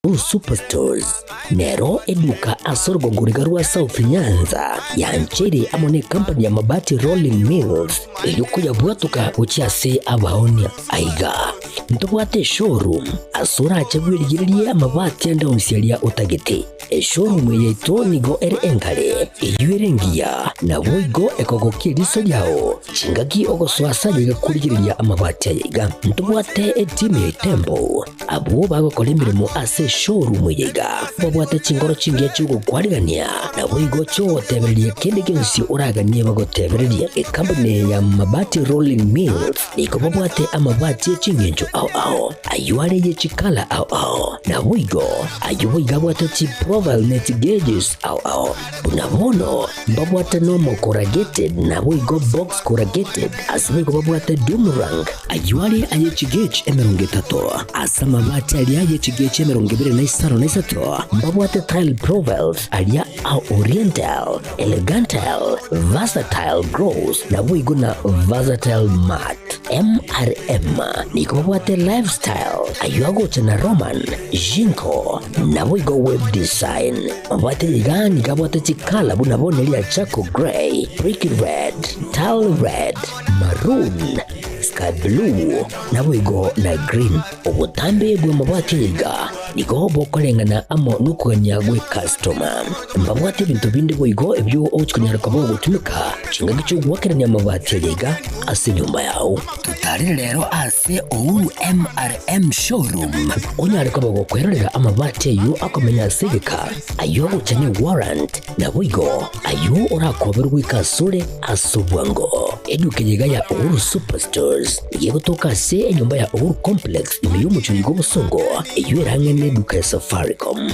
Uhuru Superstores nero eduka ase orogongo riga rwa South Nyanza yancheire amo ne company ya Mabati Rolling Mills erio koyabwatoka gochia ase abaonia. Aiga ntobwate eshowroom ase orache bwerigererie amabati ande onsi aria otagete. Eshowroom eye yaito nigo ere enkare, eyio ere engiya, naboigo ekogokia eriso riao chingaki ogosoa ase ayaiga korigereria amabati ayaiga. Ntobwate etimu ya Itembo Abwo bagokora emeremo ase eshowroom eye iga babwate chinkoro chingiya chi'ogokwarigania, naboigo chi'ogotebereria kende gionsi oraganie bagotebererie. Ekampuni eye ya Mabati Rolling Mills nigo babwate amabati e ching'encho ao ao, ayio are ye chikala ao ao, naboigo ayio boigo abwate chiprofile ne chigauges ao ao. Buna bono mbabwate normal corrugated naboigo box corrugated, ase boigo babwate doomerang. Ayio are aye chigauge 30, ase amabati aria aye chigauge 25, mbabwate tile profiles aria a oriental, elegantile, versatile gloss, naboigo na versatile matte. MRM nigo babwate lifestyle, ayio agocha na Roman, Jinko, naboigo web design. Mabwate iga nigo abwate chikala buna bono eria charcoal grey, brick red, tile red, maroon, sky blue, naboigo na green. Obotambe bw'amabati aya iga nigo bokoreng'ana amo nokogania gw'ecustoma. Mbabwate ebinto binde boigo ebio ogochia konyara koba ogotumeka chingaki chi'ogoakerania amabati aya iga ase enyomba yao. Totarere rero ase Uhuru MRM Showroom onyare koba gokwerorera amabati ayio akomenya ase egeka, ayio agocha ne warrant, naboigo ayio orakoberwe goika asore ase obwango. Eduka eye iga ya Uhuru Superstores nigo egotoka ase enyomba ya Uhuru Complex ime y'omochie oiga obosongo eyio erang'e neduka ya Safaricom.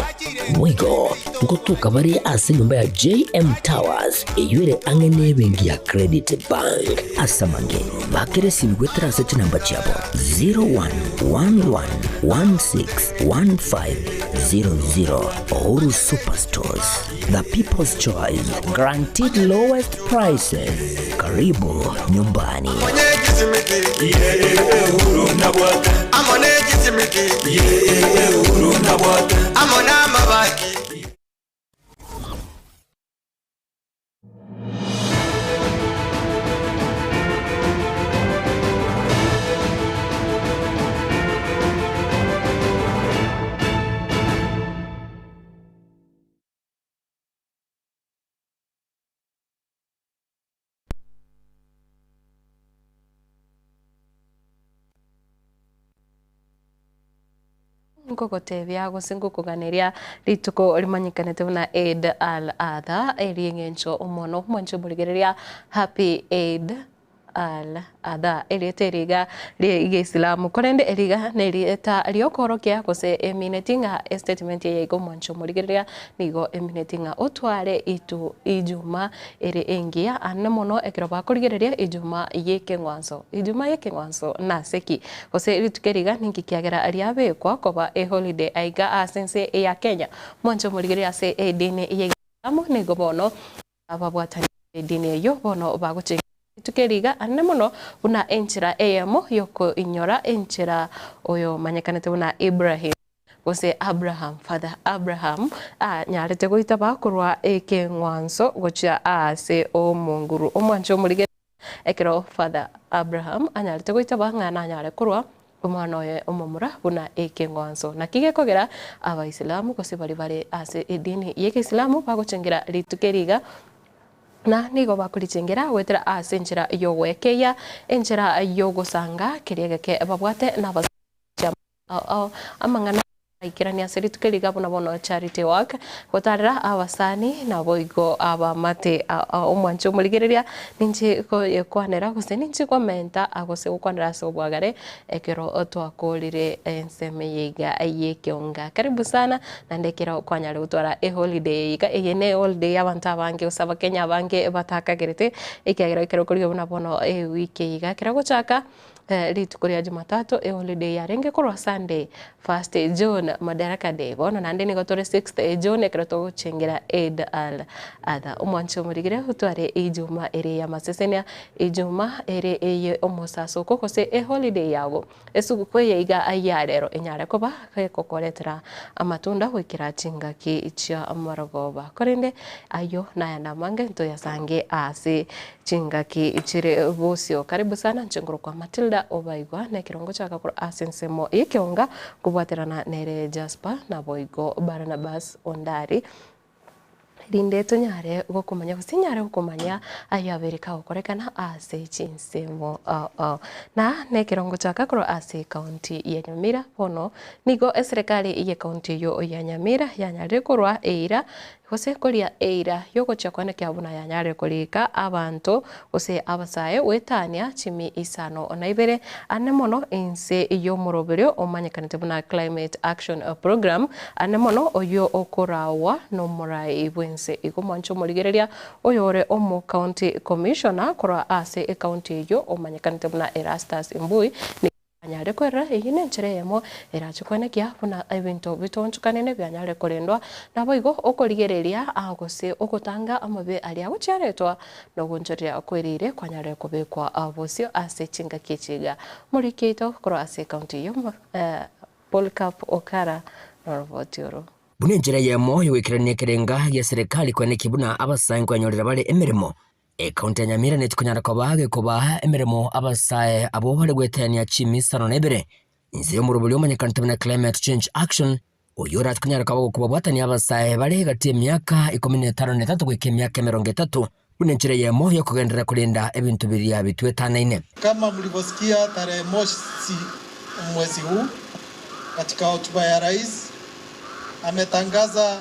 Boigo ngotoka bare ase enyomba ya JM Towers eyio ere ang'e nebenki ya Credit Bank. Ase amange bakere esimi goetera ase chinamba chiabo 0111161500 Uhuru Superstores, the people's choice, guaranteed lowest prices. Karibu nyumbani. Nkogotebia gose ngokoganeria rituko rimanyekanete buna Eid al Adha, eri'eng'encho omono mwanche omorigereria Happy Eid al Adha. Erieta eri iga ri'egeisilamu, korende eri iga nerieta riokoorokia gose emineti ng'a estatement eye iga omwanche omorigereria nigo emineti ng'a otware itu ijuma ere engiya ande mono ekero bakorigereria ijuma y'ekeng'wanso. Ijuma y'ekeng'wanso nase ki? Gose rituko eri iga ninki kiagera riabekwa koba eholiday aiga ase ense ya Kenya? Mwanche omorigereria ase edini y'egeisilamu nigo bono Ababwatani b'edini eyio bono bagochengera rituko eri iga anene mono buna enchera eyemo y'okoinyora enchera oyomanyekanete buna Ibrahim, gose Abraham, Father Abraham, anyarete goitaba korwa ekeng'wanso gochia aase omonguru. Omwanche omorigereria ekero Father Abraham anyarete goitaba ng'a nanyare korwa Omwana oye omomura buna ekeng'wanso. Naki gekogera Abaisilamu gose baria bare ase edini y'Egeisilamu bagochengera rituko eri iga, na nigo bakorichengera goetera ase enchera y'ogwekeyia, enchera y'ogosanga keria egeke babwate na amang'ana Aikeranie ase rituko eri iga buna bono Charity Work, gotarera abasani naboigo abamate omwanche omorigereria ninche koyekwanera gose ninche komenta gose gokwanera ase obwagare ekero twakorire ensemo eye iga y'ekeonga. Karibu sana naende ekero kwanyare gotwara eholiday eye iga, eye ne eholiday y'abanto abange gose abakenya abange batakagerete ekiagera ekero okorigia buna bono ewiki eye iga ekero egochaka. Rituko ria Jumatatu eholiday yarenge korwa Sunday first June Madaraka Day. Bono naende nigo tore sixth June ekero togochengera Eid al Adha. Omwanchi omorigire otware Ijuma ere y'amasesenia, Ijuma ere eye omosasoko gose eholiday yago. Esuguku eye iga ya rero enyare koba gegokoretera amatunda goikera chingaki chia marogoba. Korende ayio nayande amange ntoyasange ase chingaki chire bosio. Karibu sana inche nkorokwa Matilda Obaigwa na ekero ngochaka korwa ase ensemo y'ekeonga nkobwaterana nere Jasper naboigo Barnabas Ondari. Rinde tonyare gokomanya gose inyare gokomanya ayabeire kagokorekana ase chinsemo ao ao. Na nekero ngochaka korwa ase ekaunti ya Nyamira bono nigo eserekari y'ekaunti eyio ya Nyamira yanyarire korwa eira gose koria eira yogochia koenekia buna yanyarire korika abanto gose abasae goetania chimi isano na ibere ane mono inse y'omoroberio omanyekanete buna Climate Action Program ane mono oyio okoraowa nomorai bwense igo mwanche omorigereria oyore omo County Commissioner korwa ase ecounty eyio omanyekanete buna Erastus Mbui nigo anyare kwerera eyio nenchera eyemo erache kwenekia buna ebinto bitoonchokanene bianyare korendwa naboigo okorigereria gose ogotanga amabe aria agochiaretwa nogonchoreria kwerire kwanyare kobekwa bosio ase chingaki echi iga. Moriki oito korwa ase ecounty eyio Polycarp Okara noroboti oro. Buna enchera eyemo y'ogoikerania ekerenga gia serikali koenekia buna abasae nkwenyorera bare emeremo, ekaunti ya Nyamira netikonyara koba gekobaa emeremo abasae abwo bare goetania chimisano na ibere inse y'omorobori omanyekanete buna Climate Change Action, oyio oratikonyara koba gokobabwatania abasae bare egati y'emiaka ikomi na etano na etato goika emiaka emerongo etato buna enchera eyemo y'okogenderera korenda ebinto biria bitwetanaine. Kama mlivyosikia tarehe mosi mwezi huu katika hotuba ya rais ametangaza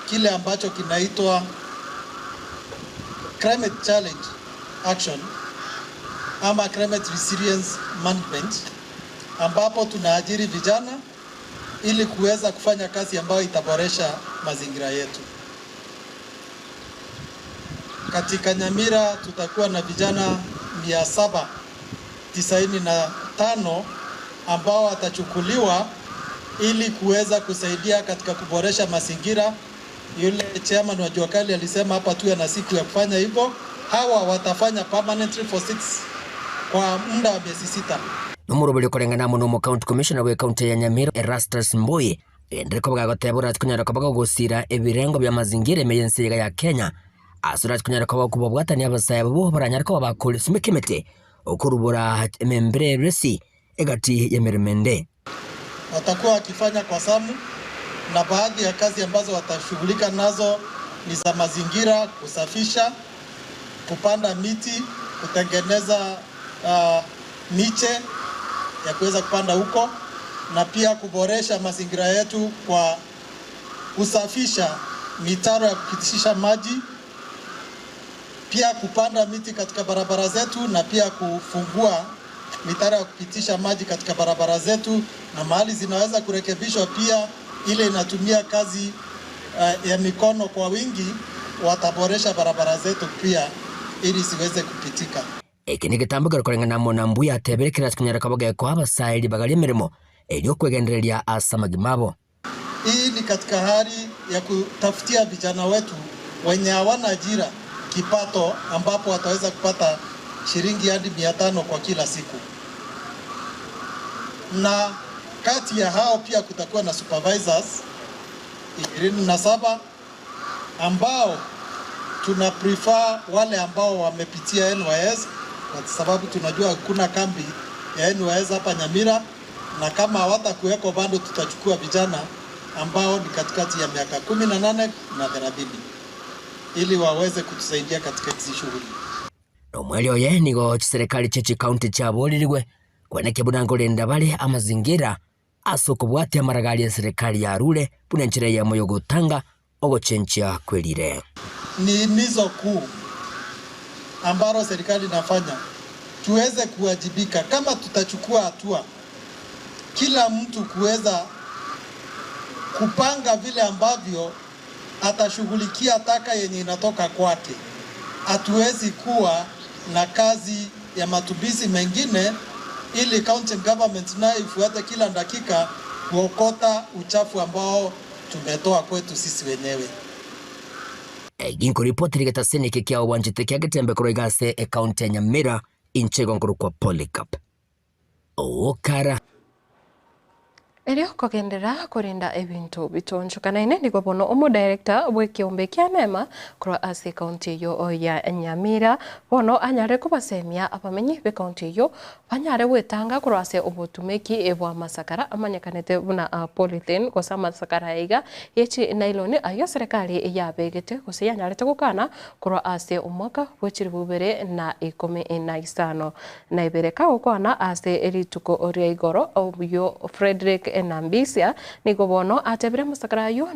kile ambacho kinaitwa Climate Challenge Action ama Climate Resilience Management, ambapo tunaajiri vijana ili kuweza kufanya kazi ambayo itaboresha mazingira yetu. Katika Nyamira tutakuwa na vijana 795 ambao watachukuliwa ili kuweza kusaidia katika kuboresha mazingira. Yule chairman wa Jua Kali alisema hapa tuwe na siku ya kufanya hivyo. Hawa watafanya permanently for six, kwa muda wa miezi sita. Nomorobori okoreng'ana amo nomo County Commissioner bw'ecounty ya Nyamira Erastus Mbui agenderere koba gagoteba orachie konyara koba gogosira ebirengo bia mazingira ime y'ense iga ya Kenya ase orachie konyara koba okobabwatania abasae abwo baranyare koba bakosimeka emete okorubora emembere eresi egati y'emeremo ende. Watakuwa wakifanya kwa zamu, na baadhi ya kazi ambazo watashughulika nazo ni za mazingira, kusafisha, kupanda miti, kutengeneza miche ya kuweza kupanda huko, na pia kuboresha mazingira yetu kwa kusafisha mitaro ya kupitisha maji, pia kupanda miti katika barabara zetu, na pia kufungua mitaro ya kupitisha maji katika barabara zetu, na mahali zinaweza kurekebishwa pia, ile inatumia kazi ya mikono kwa wingi, wataboresha barabara zetu pia ili ziweze kupitika. Eke negetambo ekero koreng'ana amo na mbuya atebire kerase konyara koba gekoa abasae ribaga ri'emeremo erio okwegendereria ase amagima abo. Hii ni katika hali ya kutafutia vijana wetu wenye hawana ajira kipato, ambapo wataweza kupata shilingi hadi mia tano kwa kila siku. Na kati ya hao pia kutakuwa na supervisors 27 ambao tuna prefer wale ambao wamepitia NYS, kwa sababu tunajua kuna kambi ya NYS hapa Nyamira, na kama hawatakuweko bado tutachukua vijana ambao ni katikati ya miaka 18 na 30 ili waweze kutusaidia katika hizi shughuli. Nomweri oye nigo chiserikali chie chikaunti chiaboririgwe kweneke buna nkorenda bare amazingira ase okobwatia amaragari ya serikali yarure buna enchera eyemo ya ogotanga ogochenchia kwerire. Ni himizo kuu ambalo serikali inafanya tuweze kuwajibika. Kama tutachukua hatua, kila mtu kuweza kupanga vile ambavyo atashughulikia taka yenye inatoka kwake, hatuwezi kuwa na kazi ya matumizi mengine ili county government nayo ifuate kila dakika kuokota uchafu ambao tumetoa kwetu sisi wenyewe. Ginkoripoteri getaseni eke kia obwanchete kia Getembe korwa iga ase ecounty ya Nyamira, inche igo nkorokwa Polycarp Okara. Erio kogenderera korinda ebinto bitonchokanaine nigo bono omodirector bw'ekeombe kia Neema korwa ase ecounty eyio ya Nyamira bono anyare kobasemia abamenyi b'ecounty eyio Banyare gwetanga korwa ase obotumeki bw'amasakara amanyekanete buna polythene gose amasakara aiga ye chi nylon ayio serikali yabegete gose yanyarete gokana korwa ase omwaka bwe chilifu ibere na ikomi na isano na ibere. Kagokwana ase rituko ria igoro oyio Fredrick Nambisia nigo bono atebire amasakara ayio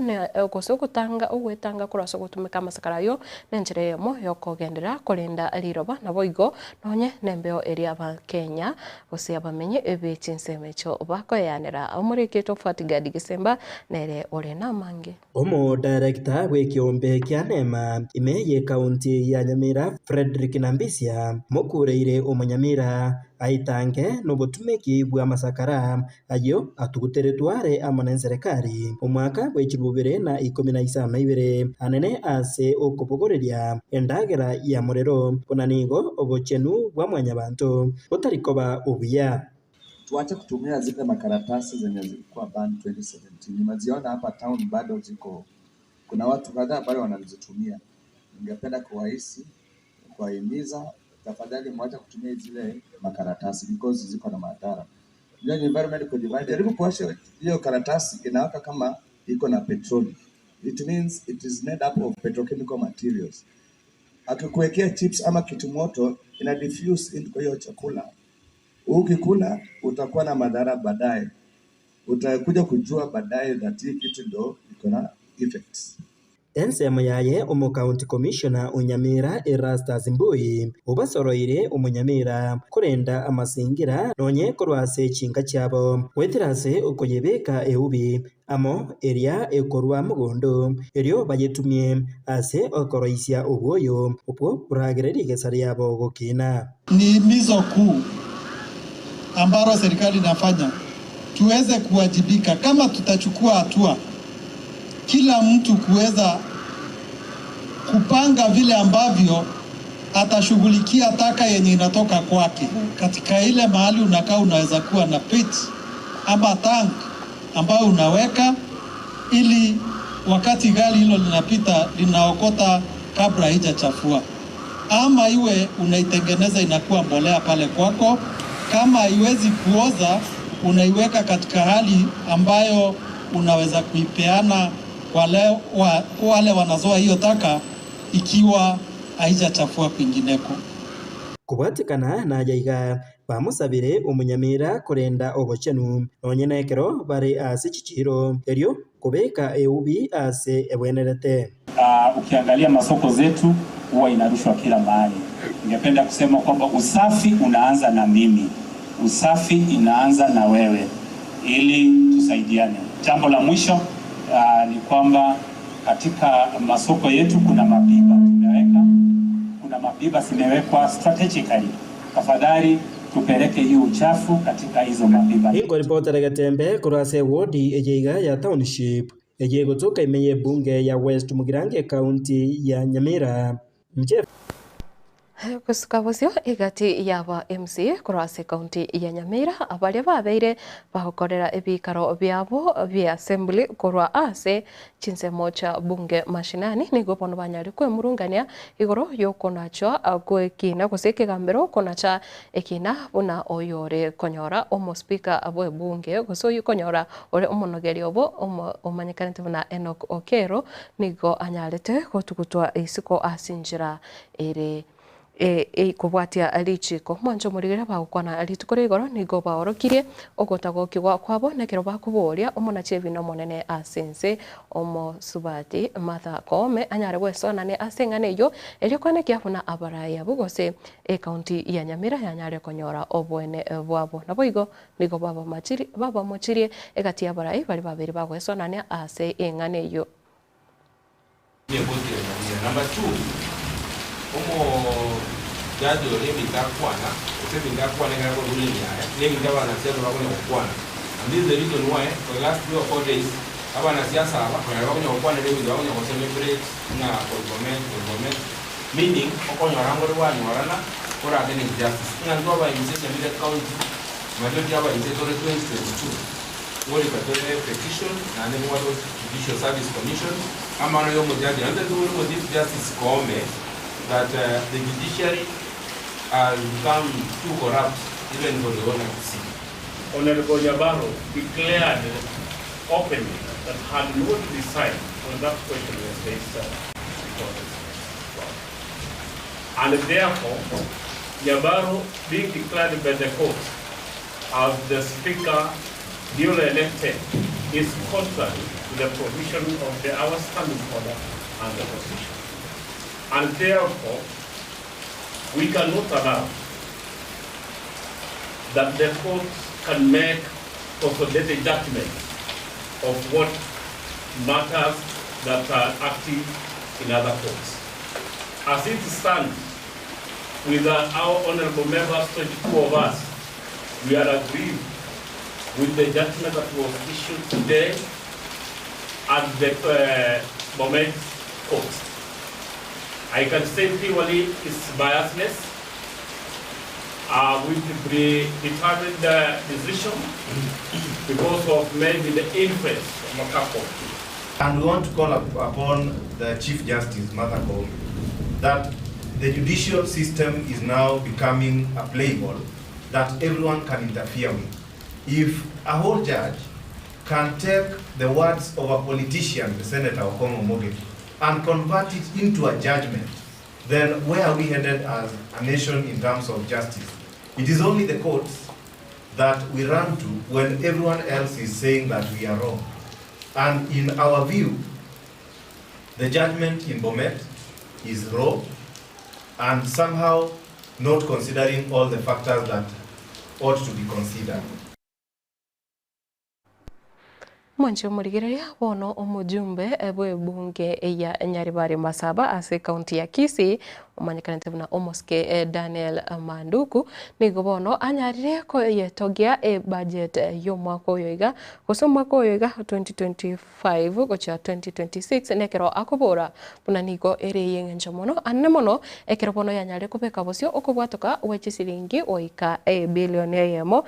gose ogotanga ogwetanga korwa ase ogotumeka amasakara ayio nenchera eyemo yokogenderera korenda riroba naboigo Nonye nembeo eria Abakenya gose abamenyi be chinsemo echio bakoeanera, omoriki Tofauti Gadi Gisemba nere ore namange. Omodarekta bw'ekeombe kia Nema ime y'ekaunti ya Nyamira Fredrick Nambisia mokureire omonyamira aitange nobotumeki bw'amasakara Ayio atuguteretwe are amo nenserekari omwaka bwe chilifu bibere na ikomi na isano na ibere, anene ase okobogoreria endagera ya morero, buna nigo obochenu bwa mwanyabanto botari koba obuya. Tuache kutumia zile makaratasi zenye zilikuwa banned 2017. Nimeziona hapa town bado ziko, kuna watu kadhaa bado wanazitumia. Ningependa kuwahisi, kuwahimiza tafadhali mwache kutumia zile makaratasi because ziko na madhara. Unajua environment iko divided. Jaribu kuwasha hiyo karatasi inawaka kama iko na petroli. It means it is made up of petrochemical materials. Akikuwekea chips ama kitu moto ina diffuse into kwa hiyo chakula. Ukikula utakuwa na madhara baadaye. Utakuja kujua baadaye that hii kitu ndo iko na effects. Ensemo yaye omocounty commissioner o Nyamira Erastus Mbui obasoroire omonyamira korenda amasingira nonye korwa ase chinka chiabo goetera ase okoyebeka eubi amo eria ekorwa mogondo erio bayetumie ase okoroisia obwoyo obwo boragere rigesa riabo gokina. Ni himizo kuu ambalo serikali inafanya tuweze kuwajibika. Kama tutachukua hatua, kila mtu kuweza kupanga vile ambavyo atashughulikia taka yenye inatoka kwake. Katika ile mahali unakaa, unaweza kuwa na pit ama tank ambayo unaweka ili wakati gari hilo linapita linaokota kabla haijachafua, ama iwe unaitengeneza inakuwa mbolea pale kwako. Kama haiwezi kuoza, unaiweka katika hali ambayo unaweza kuipeana kwa wale wanazoa hiyo taka ikiwa haijachafua kwingineko. Kobwatekana naya iga, bamosabire omonyamira korenda obochenu, nonye nekero bare ase chichiiro, erio kobeka eubi ase ebwenerete. Ukiangalia masoko zetu huwa inarushwa kila mahali. Ningependa kusema kwamba usafi unaanza na mimi, usafi inaanza na wewe, ili tusaidiane. Jambo la mwisho ni kwamba katika masoko yetu kuna mapipa tumeweka, kuna mapipa zimewekwa strategically. Tafadhali tupeleke hiyo uchafu katika hizo mapipa. Inkoripotera Getembe korwa ase ewodi eye iga ya Township eye egotoka ime y'ebunge ya West Mugirango ekaunti ya Nyamira. Inche. Gosuka bosio egati y'aba MCA korwa ase ekaunti ya Nyamira abaria babeire bagokorera ebikaro biabo bia assembly korwa ase chinsemo chia bunge mashinani nigo bono banyare kwemurungania igoro yokonachwa gw'ekina gose ekegambero konacha ekina buna oyore konyora omospika bw'ebunge gose oyio konyora ore omonogeri obo omanyekanete buna Enock Okello nigo anyarete gotugutwa isiko ase enchera ere kobwatia richiiko. Mwanche omorigereria bagokwana rituko ria igoro nigo baorokirie ogotagokigwa kwabo nekero bakoboria omonachi ebina omonene ase ense omosubati Martha Koome anyare gwesoanania ase eng'ana eyio erio koenekia buna abarai abwo gose ecounty ya Nyamira yanyare konyora oboene bwabo. Naboigo nigo babamochirie egati y'abarai baria babere bagoesoanania ase eng'ana eyio. Number 2, omo Jaji oria ebinto akwana, gose ebinto akwana ekero akore ruling yaye, na ebinto abanasiasa bakonya gokwana. And this is the reason why for the last three or four days, abanasiasa aba konyora bakonya gokwanera ebinto bakonya go celebrate ng'a korwa Bomet, korwa Bomet, meaning okonyora ngore gwanyorana kore against justice. Ng'a intwe aba MCA Nyamira County, majority ya aba MCA tore 2022, ngorika tore petition naende mbwate Judicial Service Commission, amang'ana ya omojaji, naende tobori omo Chief Justice Koome, that the judiciary has become too corrupt even for the owner to see. Honourable Nyabaro declared openly that had not resigned when that question was raised before the court. And therefore, Nyabaro being declared by the court as the speaker duly elected is contrary to the provision of the our standing order and the constitution. And therefore, we cannot allow that the court can make consolidated judgment of what matters that are active in other courts. As it stands, with our honorable members, 22 of us, we are aggrieved with the judgment that was issued today at the Bomet court. I can say purely it's biasness with the predetermined decision because of maybe the influence of a couple. And we want to call up upon the Chief Justice, Martha Koome, that the judicial system is now becoming a play ball that everyone can interfere with. If a whole judge can take the words of a politician, the Senator Okong'o Omogeni, and convert it into a judgment, then where are we headed as a nation in terms of justice? It is only the courts that we run to when everyone else is saying that we are wrong. And in our view, the judgment in Bomet is raw and somehow not considering all the factors that ought to be considered. Mwanche omorigereria bono omojumbe bw'ebunge ya Nyaribari Masaba ase ekaunti ya Kisii omanyekanete buna omosike Daniel Manduku nigo bono anyarire koyetogia ebudget y'omwaka oyo iga gose omwaka oyo iga 2025 gochia 2026 nekero akobora buna nigo ere ey'engencho mono anene mono ekero bono yanyarire kobeka bosio okobwatoka gwe chisiringi goika ebilioni eyemo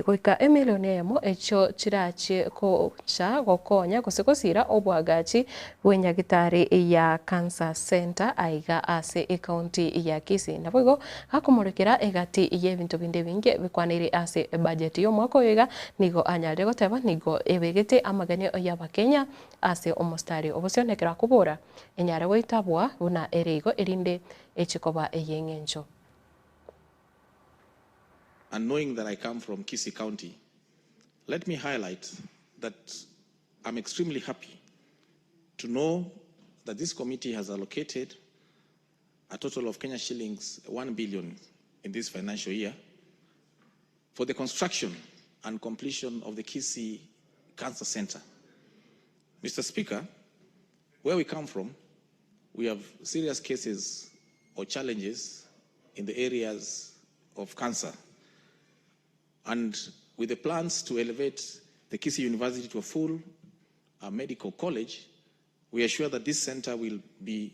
goika emilioni eyemo echio chirachie gocha gokonya gose gosira oboagachi bw'enyagitari ya Cancer Centre aiga ase ecounty ya Kisii. Naboigo gakomorekera egati y'ebinto binde ebinge bikwaneire ase ebudget y'omwaka oyo iga nigo anyarire goteba nigo ebegete amagenio y'abakenya ase omostari obosio nekero akobora enyare goitabwa buna ere igo erinde eche koba ey'eng'encho. And knowing that I come from Kisii County, let me highlight that I'm extremely happy to know that this committee has allocated a total of Kenya shillings 1 billion in this financial year for the construction and completion of the Kisii Cancer Center. Mr. Speaker, where we come from, we have serious cases or challenges in the areas of cancer. And with the plans to elevate the Kisii University to a full medical college, we are sure that this center will be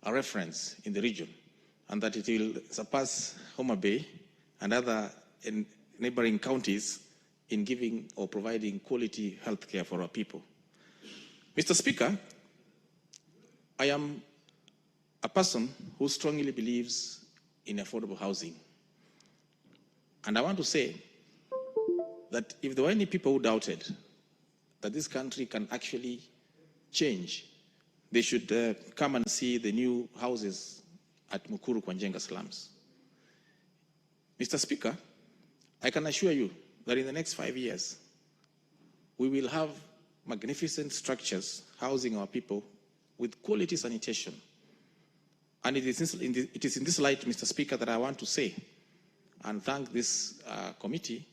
a reference in the region and that it will surpass Homa Bay and other neighboring counties in giving or providing quality health care for our people. Mr. Speaker, I am a person who strongly believes in affordable housing. And I want to say that if there were any people who doubted that this country can actually change, they should come and see the new houses at Mukuru Kwa Njenga slums. Mr. Speaker, I can assure you that in the next 5 years, we will have magnificent structures housing our people with quality sanitation. And it is in this light, Mr. Speaker, that I want to say and thank this committee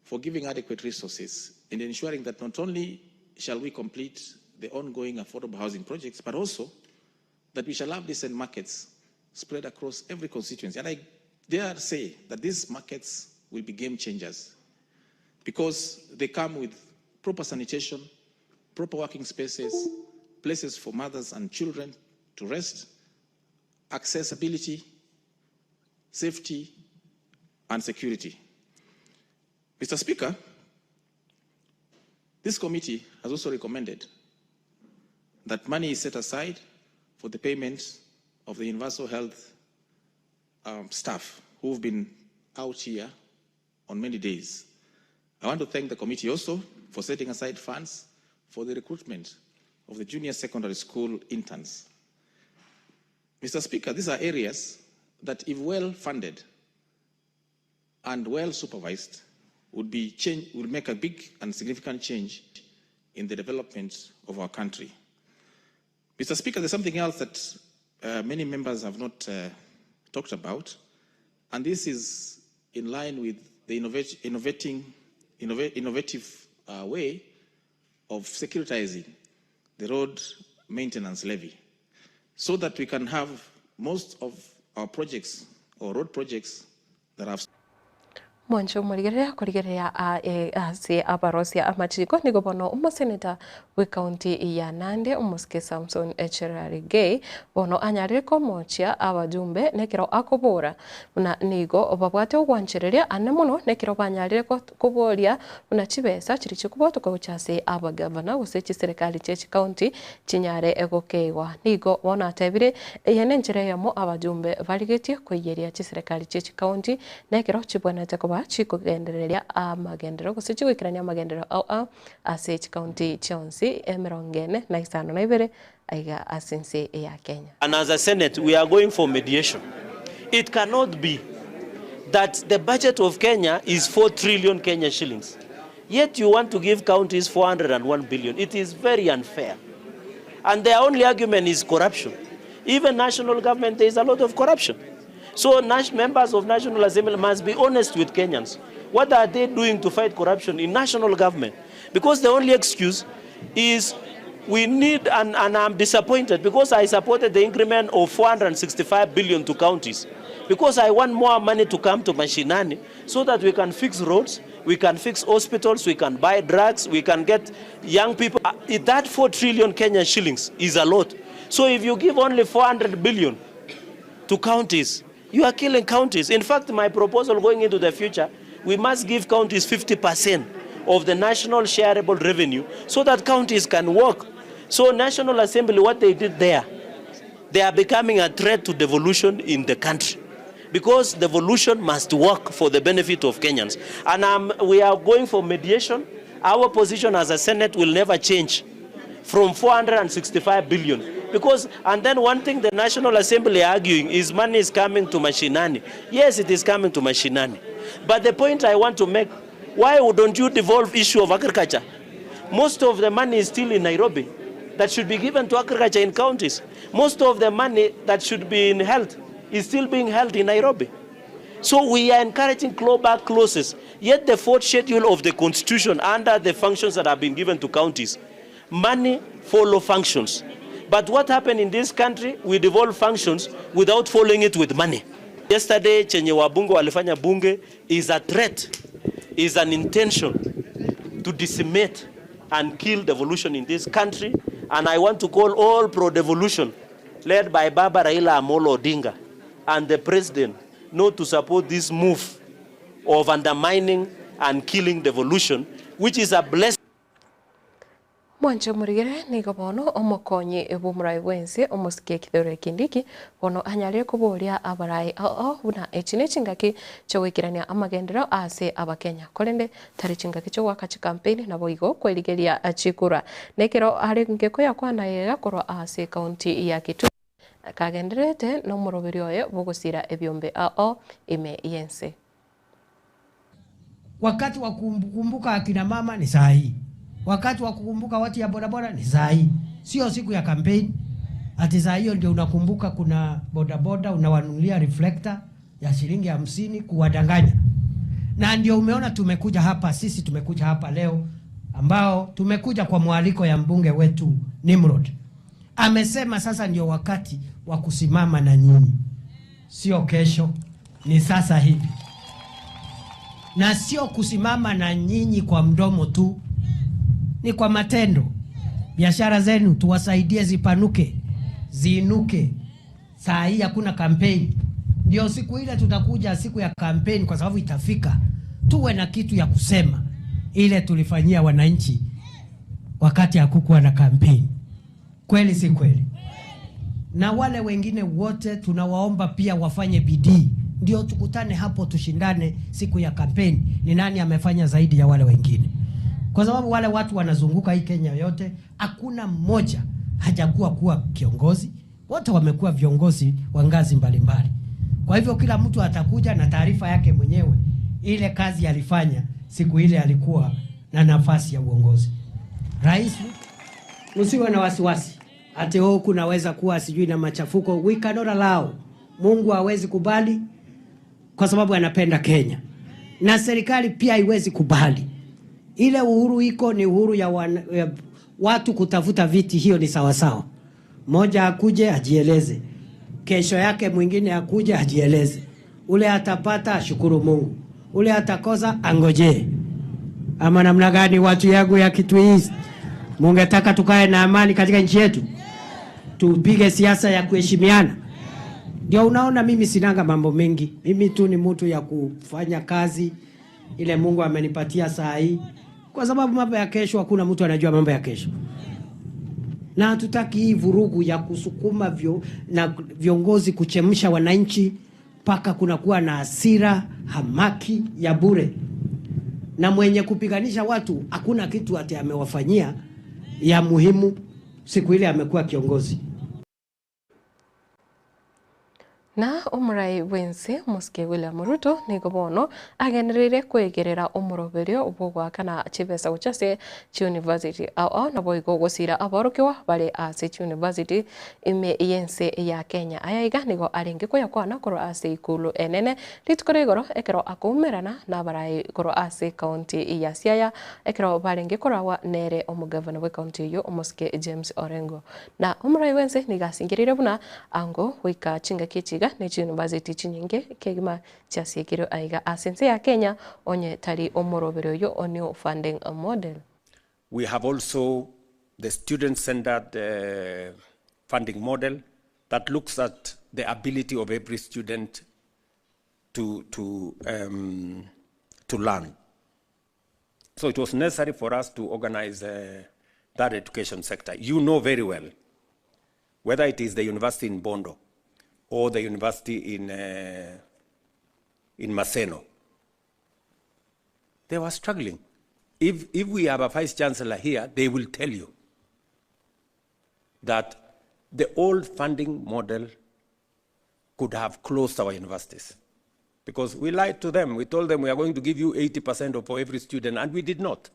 for giving adequate resources in ensuring that not only shall we complete the ongoing affordable housing projects, but also that we shall have decent markets spread across every constituency. And I dare say that these markets will be game changers because they come with proper sanitation, proper working spaces, places for mothers and children to rest, accessibility, safety, and security. Mr. Speaker, this committee has also recommended that money is set aside for the payment of the universal health um, staff who've been out here on many days. I want to thank the committee also for setting aside funds for the recruitment of the junior secondary school interns. Mr. Speaker, these are areas that, if well funded and well supervised, would, be change, would make a big and significant change in the development of our country. Mr. Speaker, there's something else that uh, many members have not uh, talked about, and this is in line with the innovate, innovating, innova innovative uh, way of securitizing the road maintenance levy so that we can have most of our projects or road projects that have Mwanche omorigereria korigereria ase abarosia amachiko nigo bono omoseneta bw'ekaunti ya Nandi omosike Samson Cherargei bono anyarire komochia abajumbe nekero akobora buna nigo babwate ogwanchereria ane mono nekero banyarire koboria buna chibesa chiria chikobwatoka gocha ase abagavana gose chiserekari chie chikaunti chinyare gokeigwa. Nigo bono atebire eye nenchera eyemo abajumbe barigetie koiyeria chiserekari chie chikaunti nekero chibwenerete koba chikogendereria amagenderero gose chigoikerania amagenderero ao ao ase chikaunti chionsi emerongo ene na isano na ibere aiga ase ense ya Kenya. And as a Senate, we are going for mediation. It cannot be that the budget of Kenya is 4 trillion Kenya shillings. Yet you want to give counties 401 billion. It is very unfair. And their only argument is corruption. Even national government, there is a lot of corruption. So members of National Assembly must be honest with Kenyans. What are they doing to fight corruption in national government? Because the only excuse is we need, and, and I'm disappointed because I supported the increment of 465 billion to counties. Because I want more money to come to Mashinani so that we can fix roads, we can fix hospitals, we can buy drugs, we can get young people. Uh, that 4 trillion Kenyan shillings is a lot. So if you give only 400 billion to counties, you are killing counties. In fact, my proposal going into the future, we must give counties 50% of the national shareable revenue so that counties can work. So National Assembly, what they did there, they are becoming a threat to devolution in the country because devolution must work for the benefit of Kenyans. And um, we are going for mediation. Our position as a Senate will never change from 465 billion. Because, and then one thing the National Assembly arguing is money is coming to Mashinani. Yes, it is coming to Mashinani. But the point I want to make, why don't you devolve issue of agriculture? Most of the money is still in Nairobi that should be given to agriculture in counties. Most of the money that should be in health is still being held in Nairobi. So we are encouraging clawback clauses. Yet the fourth schedule of the constitution under the functions that have been given to counties, money follow functions. But what happened in this country, we devolve functions without following it with money. Yesterday, chenye wabunge walifanya bunge is a threat, is an intention to decimate and kill devolution in this country. And I want to call all pro-devolution, led by Baba Raila Amolo Odinga and the president, not to support this move of undermining and killing devolution, which is a blessing. Mwanche omorigere nigo bono omokonyi bw'omorai bw'ense omosike Kithure Kindiki bono anyarire koboria abarai ao buna echi nechingaki chiogoikerania amagenderero ase abakenya korende tari chingaki chiogoaka chikampeni naboigo kwerigeria chikura. Nekero arenge koyakwana iga korwa ase ekaunti ya Kitui kagendererete nomoroberi oye bwogosira ebiombe ao ime y'ense. Wakati wa kukumbuka akina mama ni saa hii. Wakati wa kukumbuka watu ya bodaboda ni saa hii, sio siku ya kampeni. Ati saa hiyo ndio unakumbuka kuna bodaboda unawanunulia reflector ya shilingi hamsini kuwadanganya. Na ndio umeona tumekuja hapa, sisi tumekuja hapa leo ambao tumekuja kwa mwaliko ya mbunge wetu Nimrod. Amesema sasa ndio wakati wa kusimama na nyinyi. Sio kesho, ni sasa hivi, na sio kusimama na nyinyi kwa mdomo tu, ni kwa matendo. Biashara zenu tuwasaidie zipanuke, ziinuke. Saa hii hakuna kampeni, ndio siku ile tutakuja siku ya kampeni, kwa sababu itafika, tuwe na kitu ya kusema ile tulifanyia wananchi wakati hakukuwa na kampeni. Kweli si kweli? Na wale wengine wote tunawaomba pia wafanye bidii, ndio tukutane hapo, tushindane siku ya kampeni, ni nani amefanya zaidi ya wale wengine, kwa sababu wale watu wanazunguka hii Kenya yote, hakuna mmoja hajakuwa kuwa kiongozi, wote wamekuwa viongozi wa ngazi mbalimbali. Kwa hivyo kila mtu atakuja na taarifa yake mwenyewe, ile kazi alifanya siku ile alikuwa na nafasi ya uongozi. Rais, msiwe na wasiwasi ati oh, kunaweza kuwa sijui na machafuko. We cannot allow. Mungu hawezi kubali kwa sababu anapenda Kenya, na serikali pia haiwezi kubali. Ile uhuru iko ni uhuru ya, wan, ya watu kutafuta viti, hiyo ni sawasawa. Mmoja akuje ajieleze, kesho yake mwingine akuje ajieleze. Ule atapata ashukuru Mungu, ule atakosa angojee. Ama namna gani, watu yangu ya Kitui East? Mungetaka tukae na amani katika nchi yetu, tupige siasa ya kuheshimiana. Ndio unaona mimi sinanga mambo mengi, mimi tu ni mtu ya kufanya kazi ile Mungu amenipatia saa hii, kwa sababu mambo ya kesho hakuna mtu anajua mambo ya kesho, na hatutaki hii vurugu ya kusukuma vyo, na viongozi kuchemsha wananchi mpaka kunakuwa na hasira hamaki ya bure, na mwenye kupiganisha watu hakuna kitu ati amewafanyia ya muhimu siku ile amekuwa kiongozi. Na omorai bw'ense omosike William Ruto nigo bono agendereire koegerera omoroberio bw'ogoakana chibesa gochia ase chiuniversity ao ao naboigo gosira aborokigwa bare ase chiuniversity ime y'ense ya Kenya. Aya iga nigo arenge koyakwana korwa ase ikulu enene rituko ria igoro ekero akoumerana na abarai korwa ase ekaunti ya Siaya ekero barenge koragwa nere omogavana bw'ekaunti eyio omosike James Orengo. Na omorai bw'ense nigo asingereire buna ango goika chingaki echi iga ne chiuniversity chinyinge kegima chiasiekirwe aiga ase ense ya Kenya onye tari omoroberi oyo o New Funding Model. We have also the student-centered uh, funding model that looks at the ability of every student to, to, um, to learn. So it was necessary for us to organize uh, that education sector. You know very well, whether it is the university in Bondo or the university in, uh, in Maseno, they were struggling. If, if we have a vice chancellor here, they will tell you that the old funding model could have closed our universities. Because we lied to them. We told them we are going to give you 80% of for every student, and we did not,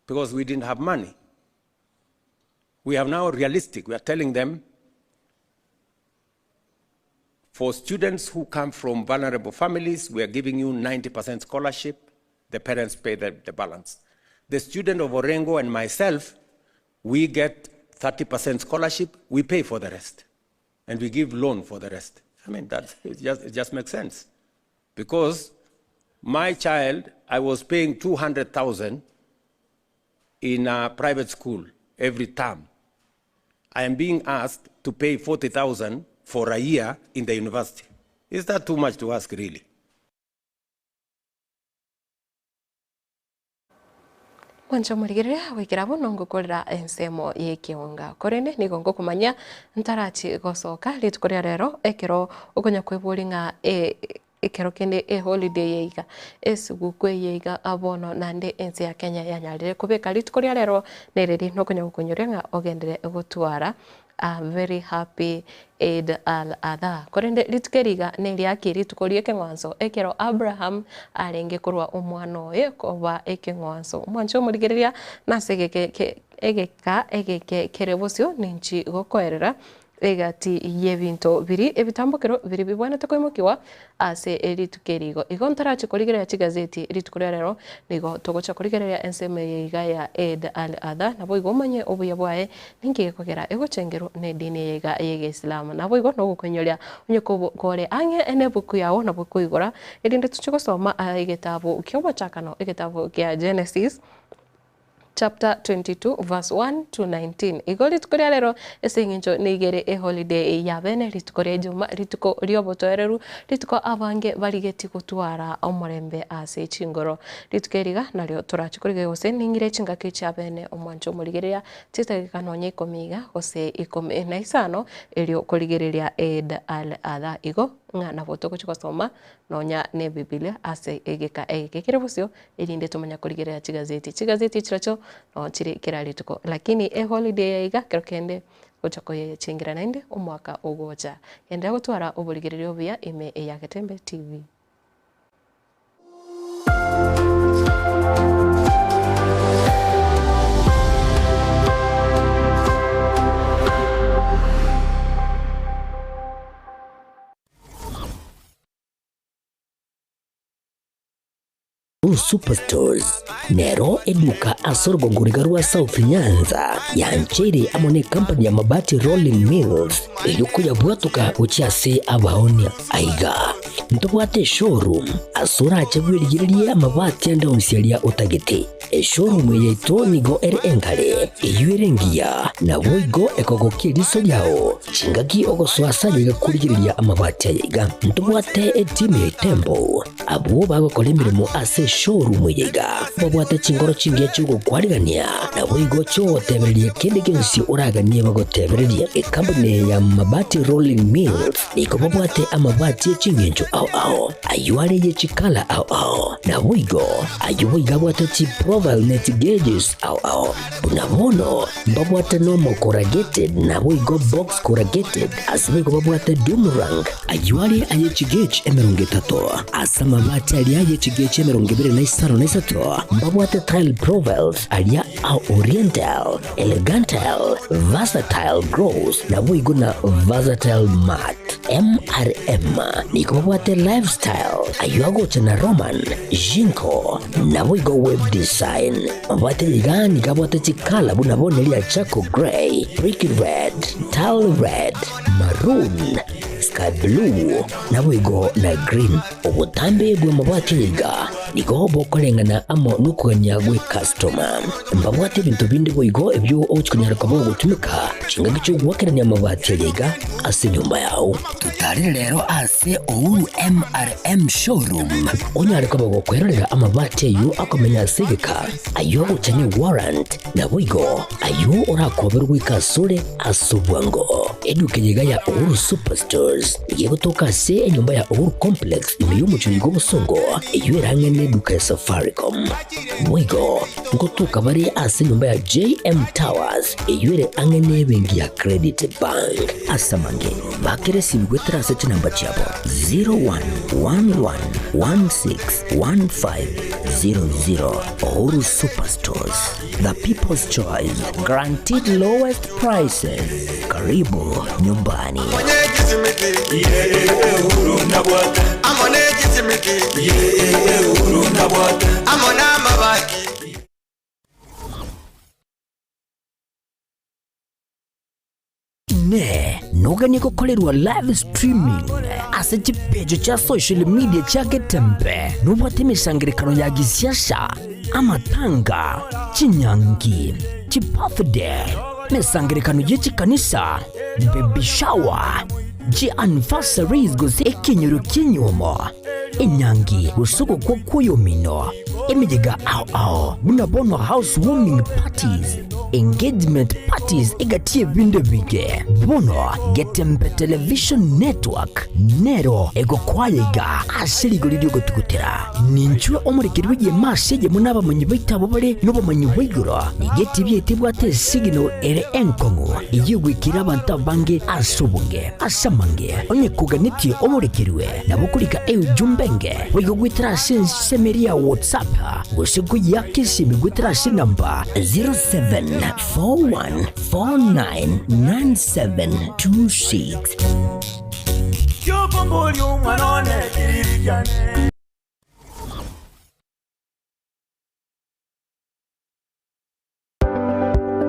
because we didn't have money. We are now realistic. We are telling them for students who come from vulnerable families, we are giving you 90% scholarship. The parents pay the, the balance. The student of Orengo and myself, we get 30% scholarship, we pay for the rest. And we give loan for the rest. I mean, that, it just, it just makes sense. Because my child, I was paying 200,000 in a private school every term. I am being asked to pay 40,000 for a year in the university. Is that too much to ask, really? Mwancha omorigereria goikera bono ngokorera ensemo y'ekeonga korende nigo ngokomanya ntarachi gosoka rituko ria rero ekero okonya kweboria ng'a e ekero kende eholiday eye iga esuguku eye iga bono naende ense ya Kenya yanyarire kobeka rituko ria rero nereri nokonya gokonyoria ng'a ogenderere gotwara a very happy Eid al Adha. Korende rituko eri iga neriaki rituko ri'ekeng'wanso ekero Abraham arenge korwa omwana oye koba ekeng'wanso. Omwanche omorigereria nase egeke egeka egeke kere bosio ninchi gokoerera. Egati y'ebinto biria ebitambokero biria bibwenerete koimokiwa ase rituko eri igo. Igo ntarache korigereria chigazeti rituko ria rero, nigo togocha korigereria ensemo eye iga ya Eid al-Adha, naboigo omanye obuya bwaye ninki gekogera egochengerwa nedini eye iga y'Egeisilamu. Naboigo nogokoinyoria onye kore ang'e nebuku yao nabo koigora erinde toche gosoma egetabu ki'omochakano egetabu kia Genesis, Chapter 22 verse 1 to 19. Igo rituko ria rero ase eng'encho nigo ere eholiday ya bene, rituko ria ejuma, rituko riobotoereru, rituko abange barigeti gotwara omorembe ase chingoro. Rituko eri iga nario torache korigereria gose ning'ire chingaki chia bene omwancho omorigereria chidakika nonya ikomi iga gose ikomi na isano erio korigereria Eid al-Adha. Igo ng'a nabo togochia gosoma nonya ne Ebibilia ase egeka egeke kere bosio erinde tomanye korigereria chigazeti. Chigazeti chirochio noo chire kera rituko, lakini eholiday eye iga kero kende gocha koyechengera naende omwaka ogocha. Genderera gotwara oborigereria obuya ime ya Getembe TV. Superstores nero eduka ase orogongo riga rwa South Nyanza yancheire amo ne company ya Mabati Rolling Mills eyio koyabwatoka gochia ase abaonia. Aiga ntobwate eshowroom ase orache bwerigererie amabati ande onsi aria otagete. Eshowroom eye yaito nigo ere engare, eyio ere engiya, naboigo ekogokia eriso riao chingaki ogosoa ase ayaiga korigereria amabati ayaiga. Ntobwate etimu ya Itembo Abwo bagokora emeremo ase eshowroom eye iga babwate chinkoro chingiya chi'ogokwarigania, naboigo chi'ogotebereria kende gionsi oraganie bagotebererie. Ekampuni eye ya Mabati Rolling Mills nigo babwate amabati e ching'encho ao ao, ayio are ye chikala ao ao, naboigo ayio boigo abwate chiprofile ne chigauges ao ao. Buna bono mbabwate normal corrugated naboigo box corrugated, ase boigo babwate doomerang, Ayio are aye chigauge 30, ase amabati aria aye chigauge 25, mbabwate tile profiles aria a oriental, elegantal, versatile gloss, naboigo na versatile matte. MRM nigo babwate lifestyle, ayio agocha na Roman, Jinko, naboigo web design. Mabwate iga nigo abwate chikala buna bono eria charcoal grey, brick red, tile red, maroon, sky blue, naboigo na green. Obotambe bw'amabati aya iga nigo bokoreng'ana amo nokogania gw'ecustoma. Mbabwate ebinto binde boigo ebio ogochia konyara koba ogotumeka chingaki chi'ogoakerania amabati aya iga ase enyomba yao. Totarere rero ase Uhuru MRM Showroom onyare koba gokwerorera amabati ayio akomenya ase egeka, ayio agocha ne warrant, naboigo ayio orakoberwe goika asore ase obwango. Eduka eye iga ya Uhuru Superstores nigo egotoka ase enyomba ya Uhuru Complex ime y'omochie oiga obosongo, eyio ere ang'e neduka ya Safaricom. Boigo ngotoka bare ase enyomba ya JM Towers eyio ere ang'e nebenki ya Credit Bank. Ase amange, bakera esimi goetera ase chinamba chiabo 0111161500. Uhuru Superstores, the people's choice, guaranteed lowest prices. Karibu nyumbani. Inee! Noganie gokorerwa live streaming ase chipeji chia social media chia Getembe? Nobwate emesangererekano ya gisiasa, amatanga, chinyangi, chibirthday, emesangererekano ye chikanisa, baby shower, chianniversaries gose ekenyoro ki'enyuomo, enyangi gose ogokwa kw'oyomino, emeyega ao ao buna bono house warming parties, engagement parties egati y'ebinto ebinge. Bono Getembe Television Network nero egokwaya iga ase rigori ri'ogotugutera. Ninchwe omorekeri bw'egeema ase eyemo n'abamanyi baito abwo bare nobomanyi bwa igoro. Nigo etibi yaito ebwate esignal ere enkong'u eyio egoikera abanto abange ase obonge. Ase amange, onye koganetie omorekerwe, nabo okorika eujumbe enge boigo goetera ase ensemo eria ya WhatsApp gose koyiaka esimi goetera ase enamba 07. 0741 499726.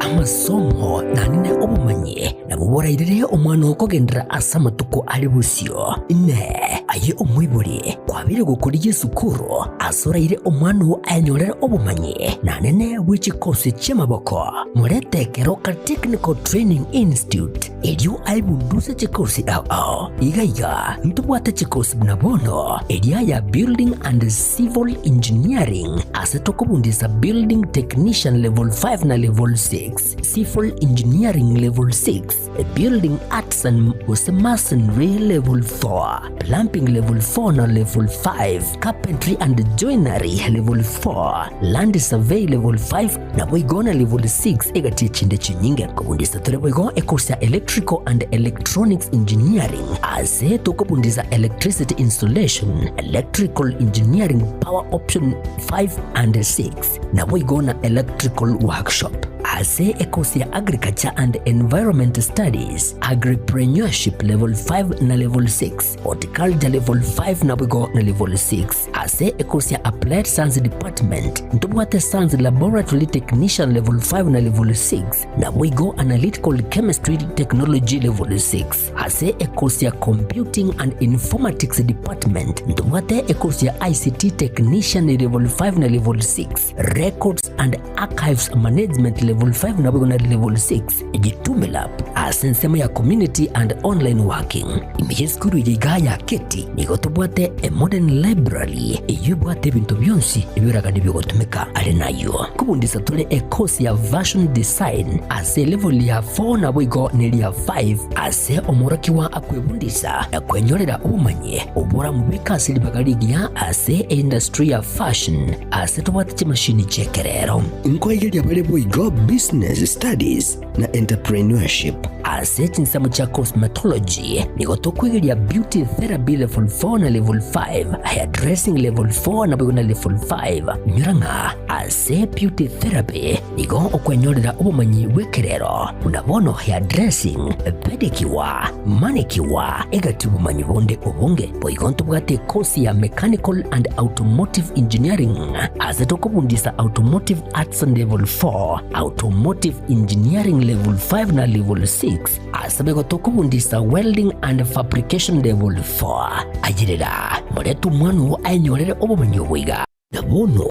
Amasomo nanene obomanyi nabwo borairere omwana oo kogenderera ase amatuko are bosio. Inee! Aye omoibori, kwabeire gokorigia esukuru ase oraire omwana oo ayenyorere obomanyi nanene bwe chikosi chi'amaboko? Morete Keroka Technical Training Institute erio aebunduse chikosi ao ao. Iga iga ntobwate chikosi buna bono eria ya Building and Civil Engineering ase tokobundisa Building Technician Level 5 na Level 6, Civil Engineering Level 6, Building Arts and gose Masonry Level 4, Plumbing Level 4 na Level 5, Carpentry and Joinery Level 4, Land Survey Level 5 Naboigo na level 6 egati echinde chinyinge. Kobundisa tore boigo ecourse ya Electrical and Electronics Engineering ase tokobundisa Electricity Installation, Electrical Engineering Power Option 5 and 6 naboigo na Electrical Workshop. Ase ecourse ya Agriculture and Environment Studies, Agripreneurship level 5 na level 6, Horticulture level 5 naboigo na level 6. Ase ekosi ya Applied Science Department ntobwate Science Laboratory Technician Level 5 na Level 6, naboigo Analytical Chemistry Technology Level 6. Ase ekosi ya Computing and Informatics Department ntobwate ekosi ya ICT Technician Level 5 na Level 6, Records and Archives Management Level 5 naboigo na Level 6. Jitume Lab ase ensemo ya Community and Online Working. Ime y'esukuru eye igaa ya Keti nigo tobwate a modern library eyio ebwate ebinto bionsi ebioragani bigotumeka. Are nayio kobundisa tore e course ya Fashion Design ase elevel ya 4 naboigo neria 5 ase omworokigwa akwebundisa na kwenyorera obomanyi oboramobeke ase ribaga rigiya ase eindustry ya fashion ase tobwate chimashini chi'ekerero. Nkoigeria bare boigo Business Studies na Entrepreneurship. Ase chinsemo chia Cosmetology nigo tokoigeria Beauty Therapy Level 4 na Level 5, Hairdressing Level 4 naboigo na Level 5. Inyora ng'a ase Beauty Therapy nigo okwenyorera obomanyi bw'ekerero buna bono hairdressing, pedicure, manicure, egati obomanyi bonde obonge. Boigo ntobwate ekosi ya Mechanical and Automotive Engineering ase tokobundisa Automotive Arts Level 4, Automotive Engineering Level 5 na Level 6 ase boigo tokobundisa Welding and Fabrication Level 4. Ayerera, morete omwana oo aenyorere obomanyi obo iga. Na bono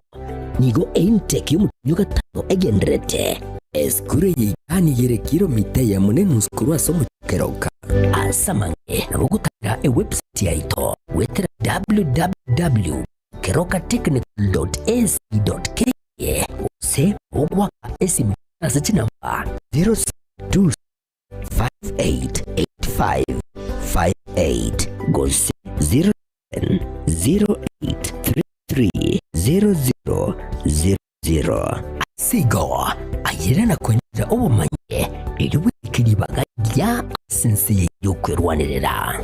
nigo eintake y'omotienyi o gatano egendererete. Esukuru eye iga nigo ere kilomita eyemo na enusu korwa ase omochie o Keroka. Ase amange nabo ogotarera ewebsite yaito goetera www.kerokatechnical.ac.ke gose gogoaka esimi ase chinamba 0726 588558 gose 0708330000. Ase igo, ayere na konyora obomanyi, erio bweke ribaga riria ase ense eye y'okwerwanerera.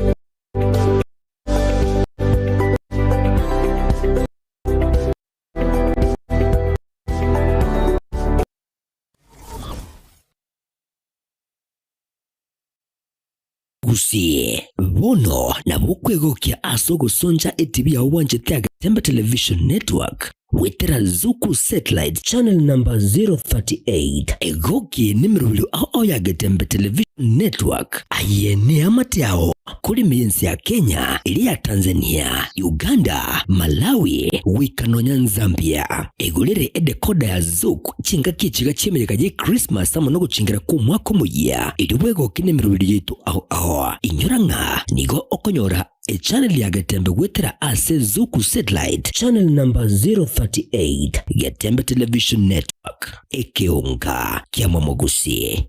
Gusii, bono nabo okwegokia ase ogosoncha etibi yao bwanchete Agatemba Television Network goetera Zuku Satellite Channel number 038. Egokie nemerobio ao ao ya Getembe Television Network. Aye neamate ao korime y'ense ya Kenya, eria ya Tanzania, Uganda, Malawi, goika nonya Nzambia. Egorere edecoder ya Zuku chingaki echiga chi'emeyega ye Christmas amo nogochingera kw'omwaka omoyia, erio bwegoke nemeroberi yaito ao ao. Inyora ng'a nigo okonyora echannel ya Getembe goetera ase Zuku Satellite channel number 038, Getembe Television Network, ekeonga kia Momogusi.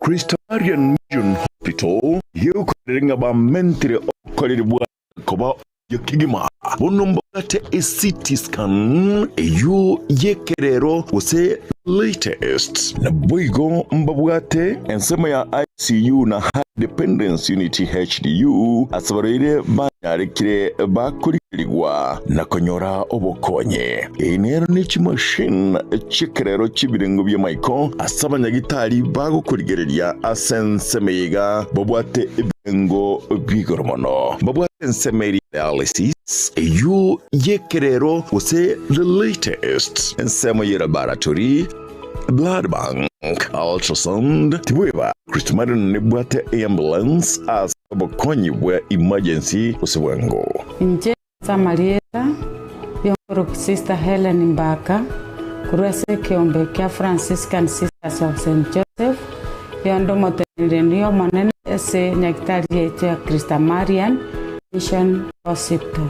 Christamarian Mission Hospital gegokorera ng'a bamentire obokoreri bwa koba obuya kegima. Bono mbabwate eCT scan eyio y'ekerero gose latest. Naboigo mbabwate ensemo ya ICU na high. Dependence Unit HDU ase abarwaire banyarekire bakorigerigwa na konyora obokonyi. Eye nero ne chimachine chi'ekerero chi'ebirengo bi'amaiko ase abanyagitari bagokorigereria ase ensemo eye iga babwate ebirengo bi'igoro mono. Mbabwate ensemo eria dialysis, eyio y'ekerero gose the latest, ensemo ye laboratory, blood bank, ultrasound, tibweba Kristo Marion nebwate eambulance ase obokonyi bwa emergency gose bwango. Inche ase amarieta y'omoruki Sister Hellen Mbaka korwa ase ekeombe kia Franciscan Sisters of Saint Joseph, yonde omoteneneri omonene ase nyagitari yaito ya Christa Marian Mission Hospital.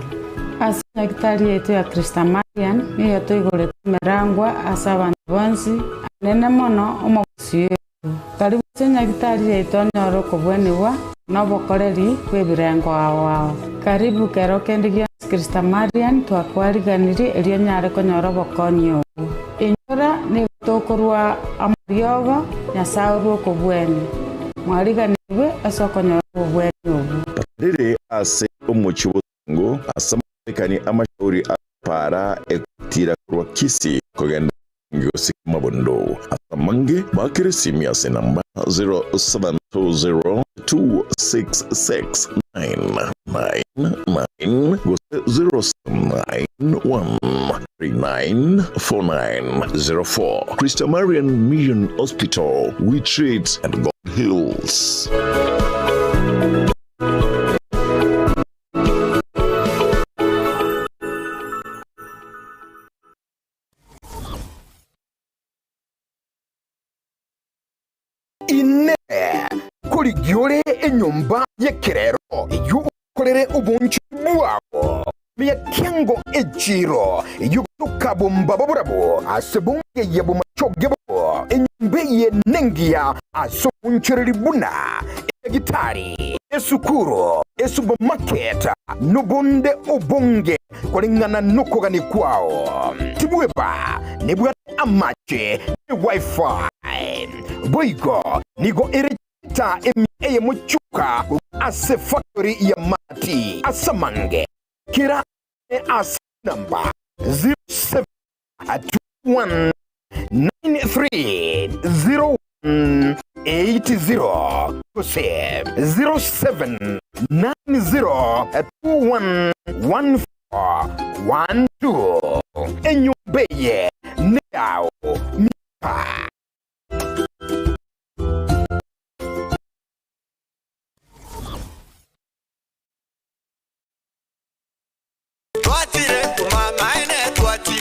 Ase nyagitari yaito ya Christa Marian nigo toigorete emerangwa ase abanto bonsi, anene mono omogusii oito. Karibu ase nyagitari yaito onyore okobwenigwa na obokoreri bw'ebirengo ao ao. Karibu kero kende gionsi Christa Marian twakwariganirie erio onyare konyora obokonyi obwo. Inyora nigo tokorua amariogo Nyasae orue okobwenia. Mwariganigwe ase okonyora obobweni obwo. Rire ase omochie bosongo ase amarekani amashauri a Paara egotira korwa Kisii kogenda gose Mabondo. Ase amange bakere esimi ase enamba 0720266999 gose 0791394904. Christa Marian Mission Hospital, we treat and God heals. Inee! Nkorigia ore enyomba y'ekerero eyio okorere obonchori bwao? Miakiango echiiro eyio gotoka bombaba borabu ase bongeyia bomachoge bo enyomba eye nengiya ase obonchoreri buna enyagitari, esukuru, esupermarket, nobonde obonge koreng'ana nokogania kwao. Tibweba nebwate amache ne wifi. Boigo nigo ere chita emia eyemo chioka korwa ase factory ya Mati ase amange kera ase namba 0721930180 gose 0790211412. Enyomba eye neyao miaka.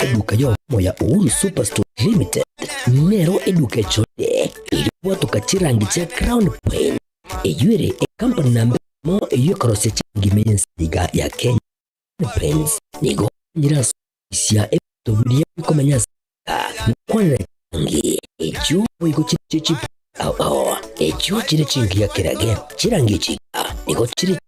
Eduka y'obomo ya Uhuru Superstore Limited nero eduka echorire erio gwatoka chirangi chia Crown Paint eyio ere ecompany namba eyemo eyio ekorosia chirangi ime y'ense iga ya Kenya. Crown Paints nigo enyire ase okoisia ebinto biria bikomenya ase enka gokwanera chirangi echio boigo chire chie ao ao echio chire chingiya kerage. Chirangi echi iga nigo chire.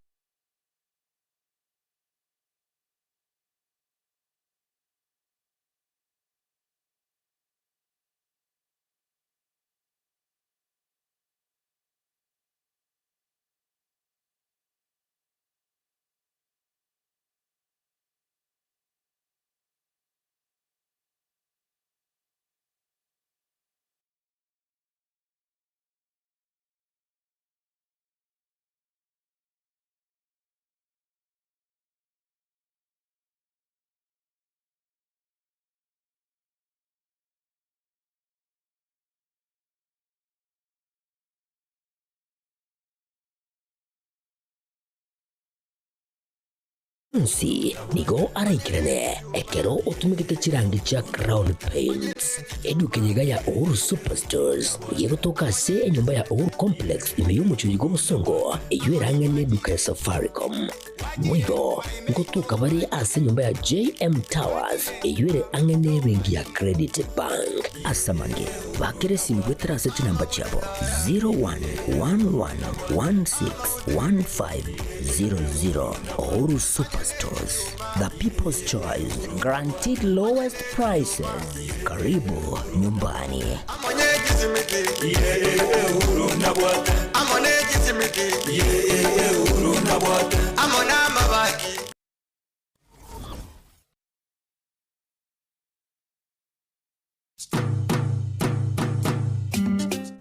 Onsi nigo araikerane ekero otumegete chirangi chia Crown Paints. Eduka eye iga ya Uhuru Superstores nigo egotoka ase enyomba ya Uhuru Complex ime y'omochie oyo bw'Obosongo eyio erang'e neduka ya Safaricom. Boigo ngotoka bare ase enyomba ya JM Towers eyio ere ang'e nebenki ya Credit Bank. Ase amange, bakera esimi goetera ase chinamba chiabo 0111161500. Uhuru Super. Superstores, the people's choice, guaranteed lowest prices. Karibu nyumbani.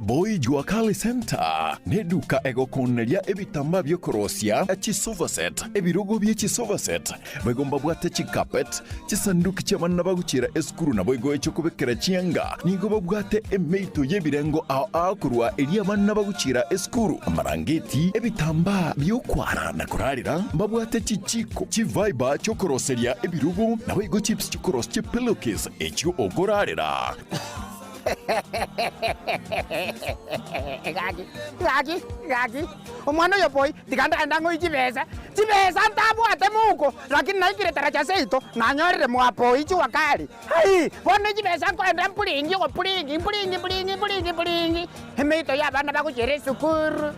Boy Jua Kali Center neduka egokoneria ebitambaa biokorosia chisofa set, ebirogo bie chisofa set, boigo mbabwate chicarpet, chisanduki chi'abana bagochiera esukuru naboigo echiokobekera chianga. Nigo babwate emeito y'ebirengo ao ao korwa eria abana bagochiera esukuru, amarangeti, ebitambaa biokwara na korarera, mbabwate chichiko, chiviber chiokoroseria ebirogo, naboigo chips chiokorosia chipillowcase echio okorarera. Gaki, gaki, gaki, omwana oyo boi, tiga ndagende ang'oe chibesa, chibesa ntabwate mouko, lakini naikire taracha seito, nanyorire mwa boi jua kali. Ai, bono chibesa nkoenda mpuringi ogopuringi, mpuringi mpuringi mpuringi mpuringi, emeito y'abana bagochiera esukuru,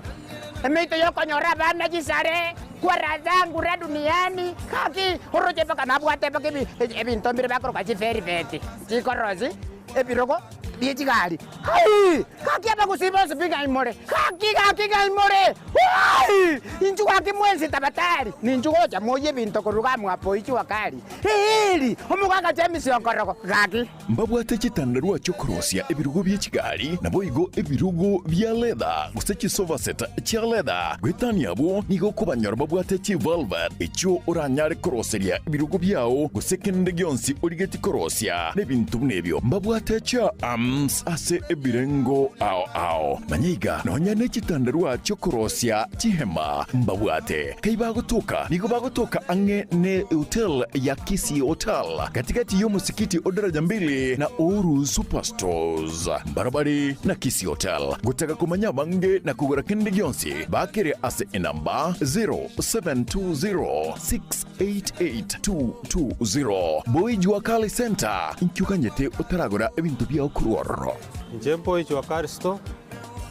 emeito y'okonyora abana chisare, kwara zangu ra duniani, gaki, oroche mpaka nabwate mpaka ebi ebinto mbire bakoroka chivelvet, chikorosi. Ebirogo bie chigari. Ai! Gaki abagusii bonsi pi ng'ai more? Gaki, gaki ng'ai more? Ai! Inchuo gaki mwensi tabatari, ninchu gocha moyie ebinto korwa iga mwa Boichua Kari. Eeri! Omogaka James Onkorogo, gaki. Mbabwate chitandarua chi'okorosia ebirogo bie chigari, naboigo ebirogo bia leather, gose chisofa set chia leather. Goetania abwo, nigo okobanyora babwate chivelvet, echio oranyare koroseria ebirogo biao, gose kende gionsi origetie korosia, na ebinto buna ebio. Mbabwate chiarms ase ebirengo ao ao. Manya iga, nonya ne chitandarua chi'okorosia chihema mbabwate. Kai bagotoka? Nigo bagotoka ang'e ne hotel ya Kisii Hotel, gati-gati y'omosikiti o Daraja Mbili na Uhuru Superstores. Mbarabare na Kisii Hotel. Gotaka komanya abange na kogora kende gionsi, bakere ase enamba 0720688220. Boy Jua Kali Centre, inki oganyete otaragora ebinto biao korwa ororo? Inche Boy Jua Kali Store,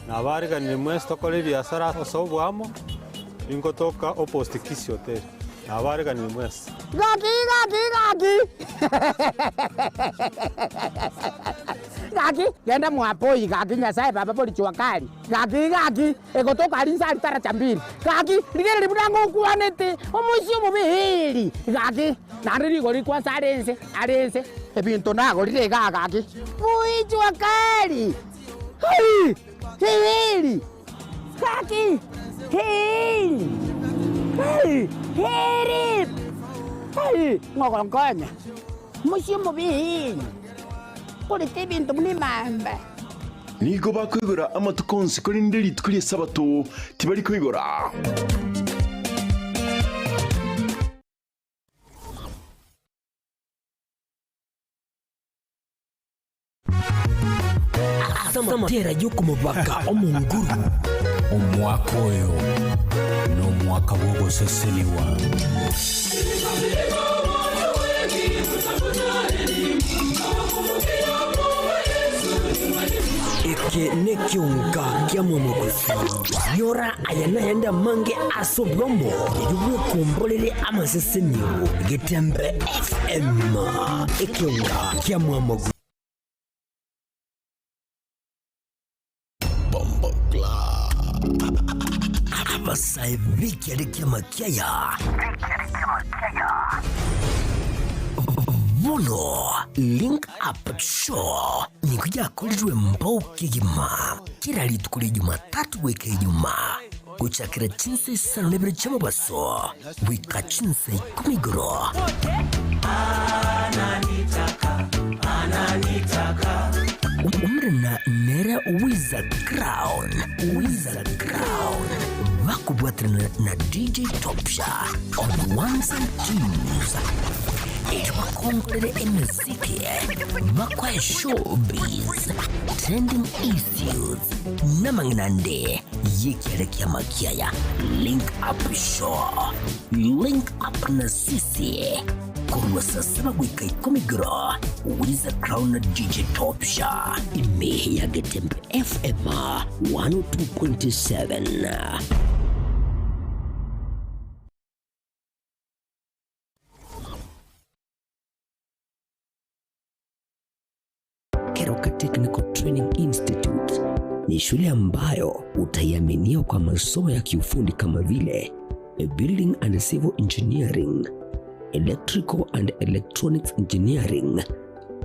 nabaariganirie mwensi tokore ebiasara ase oboamo, ningotoka opposite Kisii Hotel. Nabaariganirie mwensi. Gaki, gaki, gaki! Gaki, genda mwapoi, gaki Nyasae baba bori jua kali. Gaki, gaki, egotoka aria inse aria taracha mbiri. Gaki, rigereria buna ngokwanete, omoisia omobe eeri. Gaki, naende rigori kwansa are inse, are inse, ebinto nagorire igaa gaki. Boi jua kali! Hai! Eeri! Gaki! Eeri! Hai! Eeri! Hai! Ng'ogonkonya! Omoisia omobe eeri! Korete ebinto buna emamba. Nigo bakoigora amatuko onsi, korende rituko ri'Esabato tibari koigora. Ase amatera y'okomobaka Omonguru. Omwaka oyo nomwaka bw'ogosesenigwa. Eke nekionka kia Mwamogusi. Nyora aya nayande amange ase obwamo erio bwekomborere amasesenio. Getembe FM, ekionka kia Mwamogusi. Abasae b'ekiare ki'amakiaya bono Link Up Show nigo yakorirwe mbao kegima kera rituko ria Jumatatu goika Ijumaa gochakera chinsa isano na ibere chi'omobaso goika chinsa ikomi igoro. Omorena nere Wiza Crown, Wiza Crown, bakobwaterana na DJ Topsha on ones and twos. Erio bakongorere emeziki, bakoe showbiz, trending issues, namang'ina ande y'ekiare ki'amakiaya. Link Up Show, Link Up na sisi korwa saa saba goika ikomi igoro, Wiza Crown na DJ Topsha ime ya Getembe FM 102.7. Keroka Technical Training Institute ni shule ambayo utaiaminia kwa masomo ya kiufundi kama vile Building and Civil Engineering, Electrical and Electronics Engineering,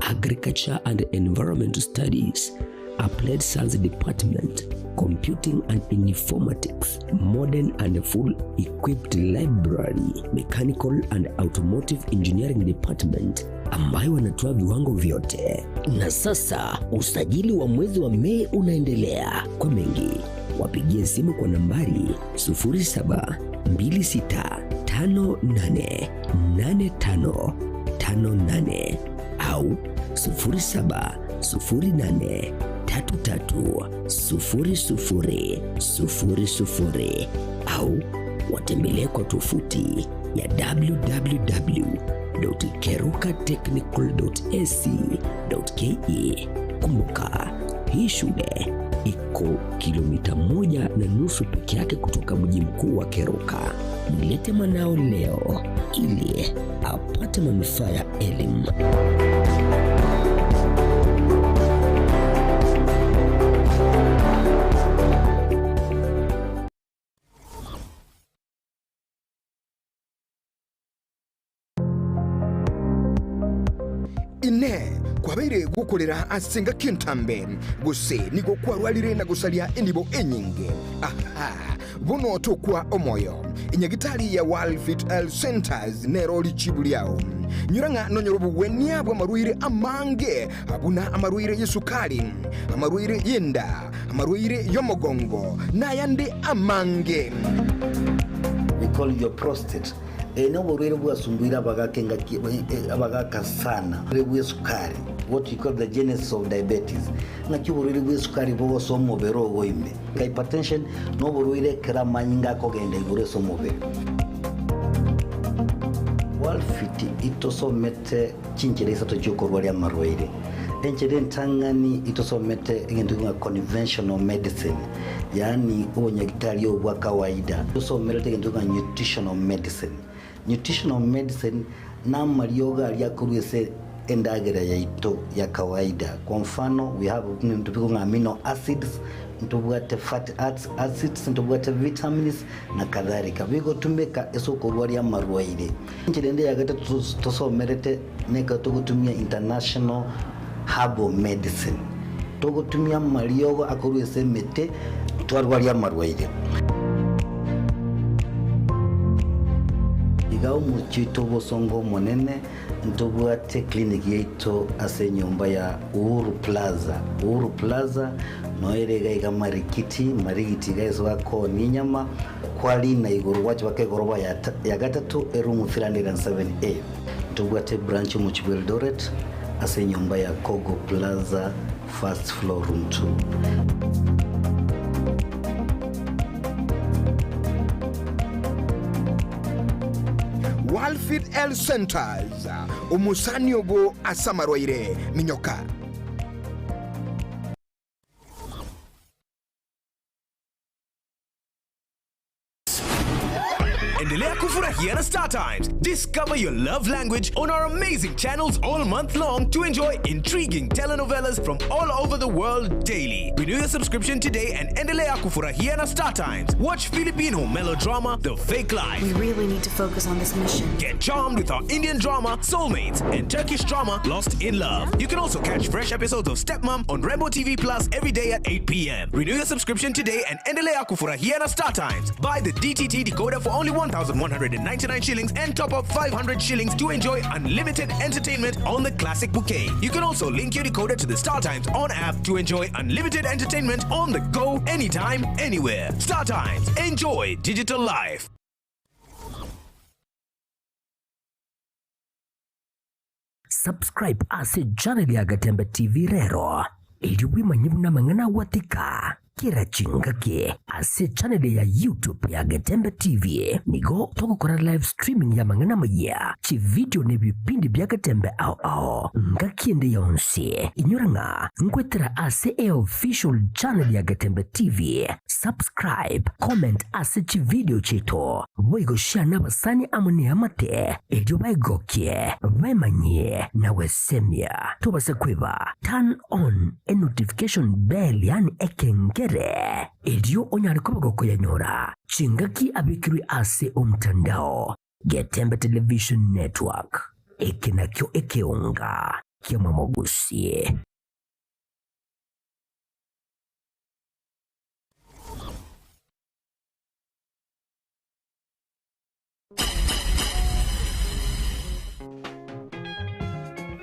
Agriculture and Environment Studies, Applied Science Department, Computing and Informatics, Modern and Full Equipped Library, Mechanical and Automotive Engineering Department ambayo wanatoa viwango vyote. Na sasa usajili wa mwezi wa Mei unaendelea. Kwa mengi wapigie simu kwa nambari 0726588558 au 0708330000 au watembelee kwa tovuti ya www.kerukatechnical.ac.ke. Kumbuka, hii shule iko kilomita 1.5 peke yake kutoka mji mkuu wa Keroka. Mlete mwanao leo ili apate manufaa ya elimu. Inee! Kwabeire gokorera ase engaki entambe, gose nigo kwarwarire na gosaria enibo enyinge? Aha! Bono tokwa omoyo. Enyagitari ya World Fit Health Centers nero richibu riao. Nyora ng'a nonyore obogwenia bw'amarwaire amange, buna amarwaire y'esukari, amarwaire y'enda, amarwaire y'omogongo, na ayande amange. We call your prostate. Eye noborwaire bwasumbuire abagaka engaki abagaka sana. Oborwaire bw'esukari, what we call the genesis of diabetes. Ng'aki oborwaire bw'esukari bogosoa omobere ogo ime. Hypertension noborwaire ekero amanyinga akogenda igoro ase omobere. Worldfit itosomete chinchera isato chiokorwaria amarwaire. Enchera entang'ani itosomete egento ng'a conventional medicine, yaani obonyagitari obo bwa kawaida. Tosomerete egento ng'a nutritional medicine. Nutritional medicine namariogo aria akorwa ase endagera yaito ya kawaida. Kwa mfano, we have ebinto bikong'a amino acids, ntobwate fatty acids, ntobwate vitamins na kadhalika. Bigotumeka ase okorwaria amarwaire. Enchera ende ya gatato tosomerete nekero togotumia international herbal medicine. Togotumia amariogo akorwa ase emete twarwaria amarwaire. Iga omochie oito obosongo omonene ntobwate clinic yaito ase enyomba ya Uhuru Plaza. Uhuru Plaza noyo ere iga iga Marikiti, Marigiti iga ase bakoonia enyama, kwarina igoro gwacha baka egoroba ya gatato eroom 307A. Ntobwate ebranch omochie bwa Eldoret ase enyomba ya Kogo Plaza first floor room 2. Walfit Health Centers, omosani obo ase amarwaire, minyoka. Endelea kufurahia na Star Times. Discover your love language on our amazing channels all month long to enjoy intriguing telenovelas from all over the world daily. Renew your subscription today and endelea kufurahia na Star Times. Watch Filipino melodrama The Fake Life. We really need to focus on this mission. Get charmed with our Indian drama Soulmates and Turkish drama Lost in Love. You can also catch fresh episodes of Stepmom on Rainbow TV Plus every day at 8 p.m. Renew your subscription today and endelea kufurahia na Star Times. Buy the DTT decoder for only 1,199 shillings and top up 500 shillings to enjoy unlimited entertainment on the classic bouquet. You can also link your decoder to the Star Times on app to enjoy unlimited entertainment on the go anytime, anywhere. Star Times, enjoy digital life. Subscribe ase channel ya Gatembe TV rero erio bwemanye buna amang'ana agwatika. Kera chingaki ase channel ya YouTube ya Getembe TV nigo togokora live streaming y'amang'ana amayia, chividio na ebipindi bia Getembe ao ao ngaki ende yonsi. Inyora ng'a nkwetera ase eofficial channel ya Getembe TV. Subscribe, comment ase chividio chiaito, boigo share nabasani amo neamate erio baegokie, baemanyie na gwesemia. Tobasa kweba turn on enotification bell yaani ekengere, erio onyare koba gokoyanyora chingaki abekirwe ase omtandao. Getembe Television Network, eke nakio ekeonga ki'amamogusie.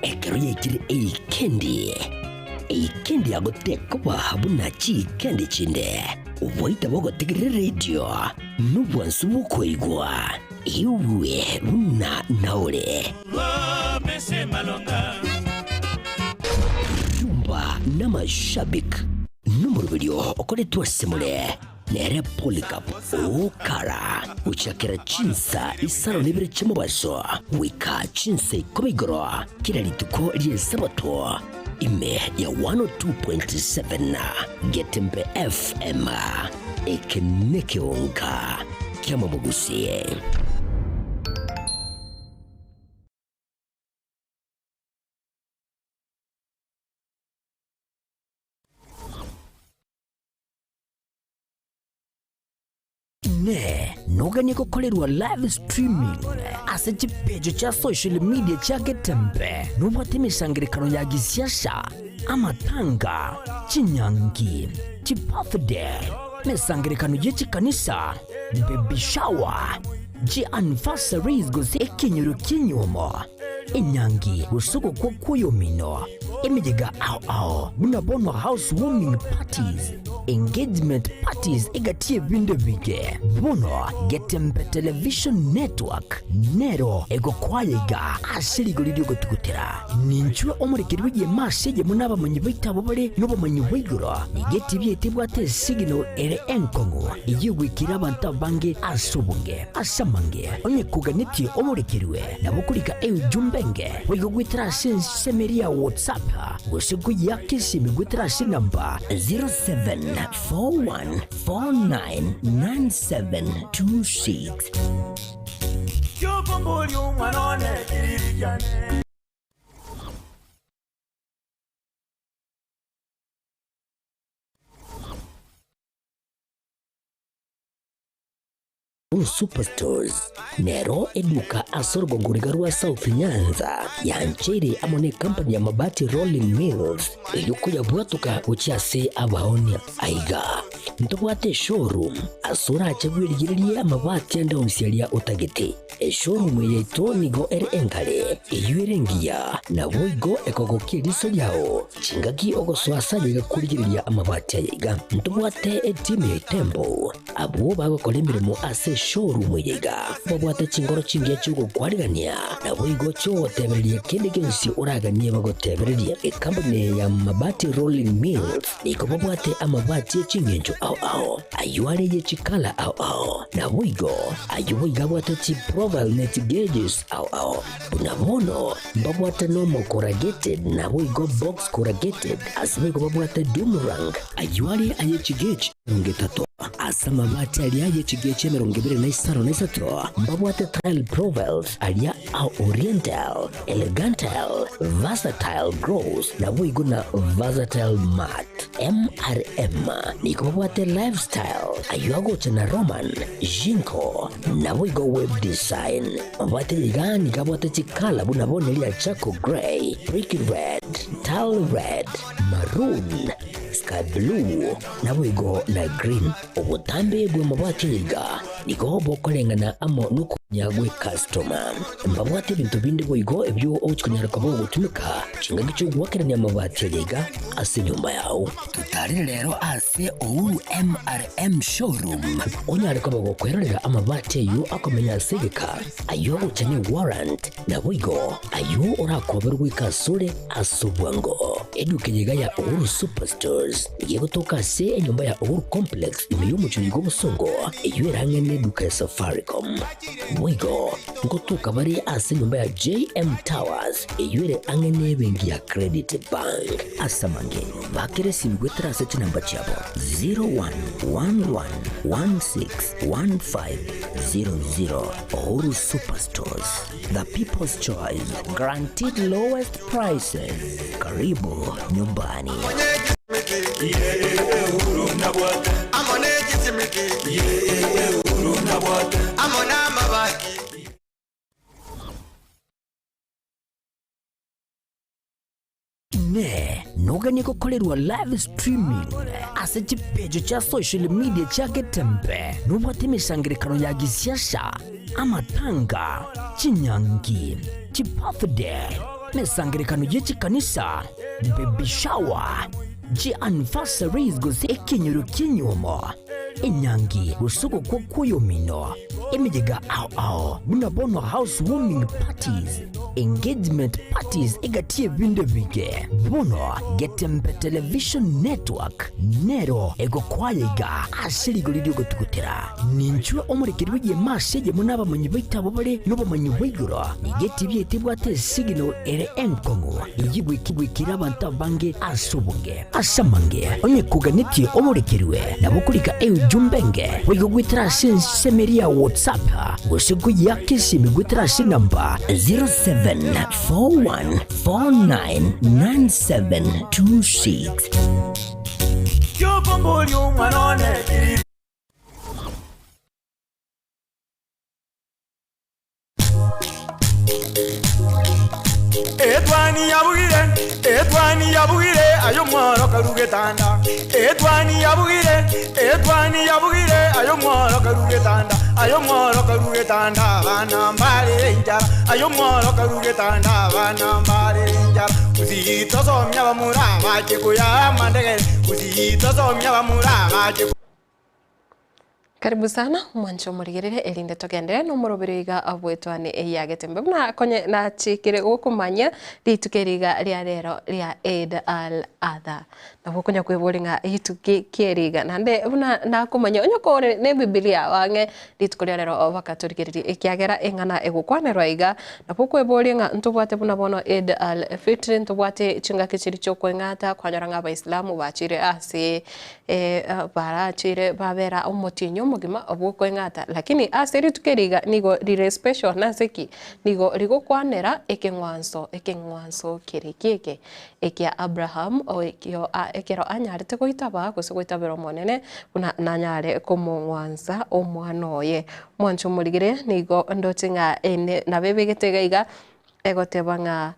Ekero yaikire eikendi, eikendi yagotekoba buna chiikendi chinde, oboita bogotegerera eredio nobwansu bw'okoigwa, igwe buna naore. Rumba n'amashabik nomoroberio okoretwe ase more. Nere Polycarp okara gochakera chinsa isano na ibere chi'omobaso goika chinsa ikomi igoro kera rituko ri'Esabato, ime ya 102.7 Getembe FM. Eke nekeonga ki'amamogusie. Inee! Noganie gokorerwa live streaming ase chipeji chia social media chia Getembe? Nobwate emesangererekano ya gisiasa, amatanga, chinyangi, chibirthday, emesangererekano ye chikanisa, baby shower, chianniversaries gose ekenyoro ki'enyiomo, enyangi gose ogokwa kw'oyomino, emeyega ao ao buna bono house warming parties, engagement parties egati y'ebinto ebinge. Bono Getembe Television Network nero egokoa iga ase rigori ri'ogotugutera. Ninchwe omorekeri bw'egeema ase eyemo n'abamanyi baito abwo bare nobomanyi bwa igoro. Nigo etibi yaito ebwate esignal ere enkong'u eyio egoikera abanto abange ase obonge. Ase amange, onye koganetie omorekerwe, nabo okorika eujumbe enge boigo goetera ase ensemo eria ya WhatsApp gose koyeaka esimi goetera ase enamba 0741499726. Superstores nero eduka ase orogongo riga rwa South Nyanza yancheire amo ne company ya Mabati Rolling Mills erio koyabwatoka gochia ase abaonia. Aiga ntobwate eshowroom ase orache bwerigererie amabati ande onsi aria otagete. Eshowroom eye yaito nigo ere engare, eyio ere engiya, naboigo ekogokia eriso riao. Chingaki ogosoa ase aye iga korigereria amabati aya iga. Ntobwate etimu ya Itembo Abwo bagokora emeremo ase eshowroom eye iga babwate chingoro chingiya chi'ogokwarigania, naboigo chi'ogotebereria kende gionsi oraganie bagotebererie. Ekampuni eye ya Mabati Rolling Mills nigo babwate amabati e ching'encho ao ao, ayio are ye chikala ao ao, naboigo ayio boigo abwate chiprofile ne chigauges ao ao. Buna bono mbabwate normal corrugated naboigo box corrugated, ase boigo babwate doom rank, ayio are aye chigauge 30. Ase amabati aria ye chigecho 23 mbabwate tile profiles aria a Oriental, Elegantal, Versatile Gloss naboigo na Versatile Matte. MRM nigo babwate Lifestyle ayio agocha na Roman, Jinko naboigo Web Design. Mabwate iga nigo abwate chikala buna bono eria Charcoal Grey, Brick Red, Tile Red, Maroon, Sky Blue, naboigo na green. Obotambe bw'amabati aya iga Nigo bokoreng'ana amo nokonya gw'ecustoma. Mbabwate ebinto binde boigo ebio ogochia konyara koba ogotumeka chingaki chi'ogoakerania amabati aria iga ase enyomba yao. Totarire rero ase Uhuru MRM Showroom onyare koba gokwerorera amabati ayio akomenya ase egeka, ayio agocha ne warrant, naboigo ayio orakoberwe goika asore ase obwango. Eduka eye iga ya Uhuru Superstores nigo egotoka ase enyomba ya Uhuru Complex ime y'omochie oiga obosongo, eyio erang'e neduka ya Safaricom. Boigo ngotoka bare ase enyomba ya JM Towers eyio ere ang'e nebenki ya Credit Bank. Ase amange, bakera esimi goetera ase chinamba chiabo 0111161500. Uhuru Superstores, the people's choice, guaranteed lowest prices. Karibu nyumbani. Inee! Noganie gokorerwa live streaming ase chipeji chia social media chia Getembe? Nobwate emesangerekano ya gisiasa, amatanga, chinyangi, chibirthday, emesangerekano ye chikanisa, baby shower, chianniversaries gose ekenyoro ki'enyuomo, enyangi gose ogokwa kw'oyomino, emeyega ao ao buna bono house warming parties, engagement parties egati y'ebinto ebinge. Bono Getembe Television Network nero egokwaya iga ase rigori ri'ogotugutera. Ninchwe omorekeri bw'egeema ase eyemo nabamanyi baito abwo bare nobomanyi bwa igoro. Nigo etibi yaito ebwate esignal ere enkong'u eyio goikera abanto abange ase obonge. Ase amange, onye koganetie omorekerwe, nabo okorika eujumbe enge boigo goetera ase ensemo eria ya WhatsApp gose koyeaka esimi goetera ase enamba 0741499726. Etwani yabugire, etwani yabugire, aye omworo karu getanda. Etwani yabugire, etwani yabugire, aye omworo karu getanda. Aye omworo karu getanda, abana mbare enchara. Aye omworo karu getanda, abana mbare enchara. Gusii tosomia abamura bache koyaa amandegere, Gusii tosomia abamura bache. Karibu sana mwanche omorigerere erinde togenderere nomoroberi oiga bw'etwani ya Getembe buna konye nachikire gokomanyia rituko eri iga ria rero ria Eid al Adha. Nabo okonya kweboria ng'a rituko ki eri iga naende buna nakomanya onye kore ne ebibilia yao ang'e rituko ria rero bakatorigereria ekiagera eng'ana egokwanerwa iga nabo okweboria ng'a ntobwate buna bono Eid al Fitri ntobwate chingaki chiria chiokoeng'ata kwanyora ng'a abaisilamu bachire ase Barachire babera omotienyi omogima bw'okoeng'ata, lakini ase rituko eri iga nigo rire special. Nase ki? Nigo rigokwanera ekeng'wanso, ekeng'wanso keria eke ekia Abraham ekio ekero anyarete goitaba gose goitabera Omonene buna nanyare komong'wansa omwana oye. Mwanche omorigere nigo ndoche ng'a ene nabo ebegete iga iga egoteba ng'a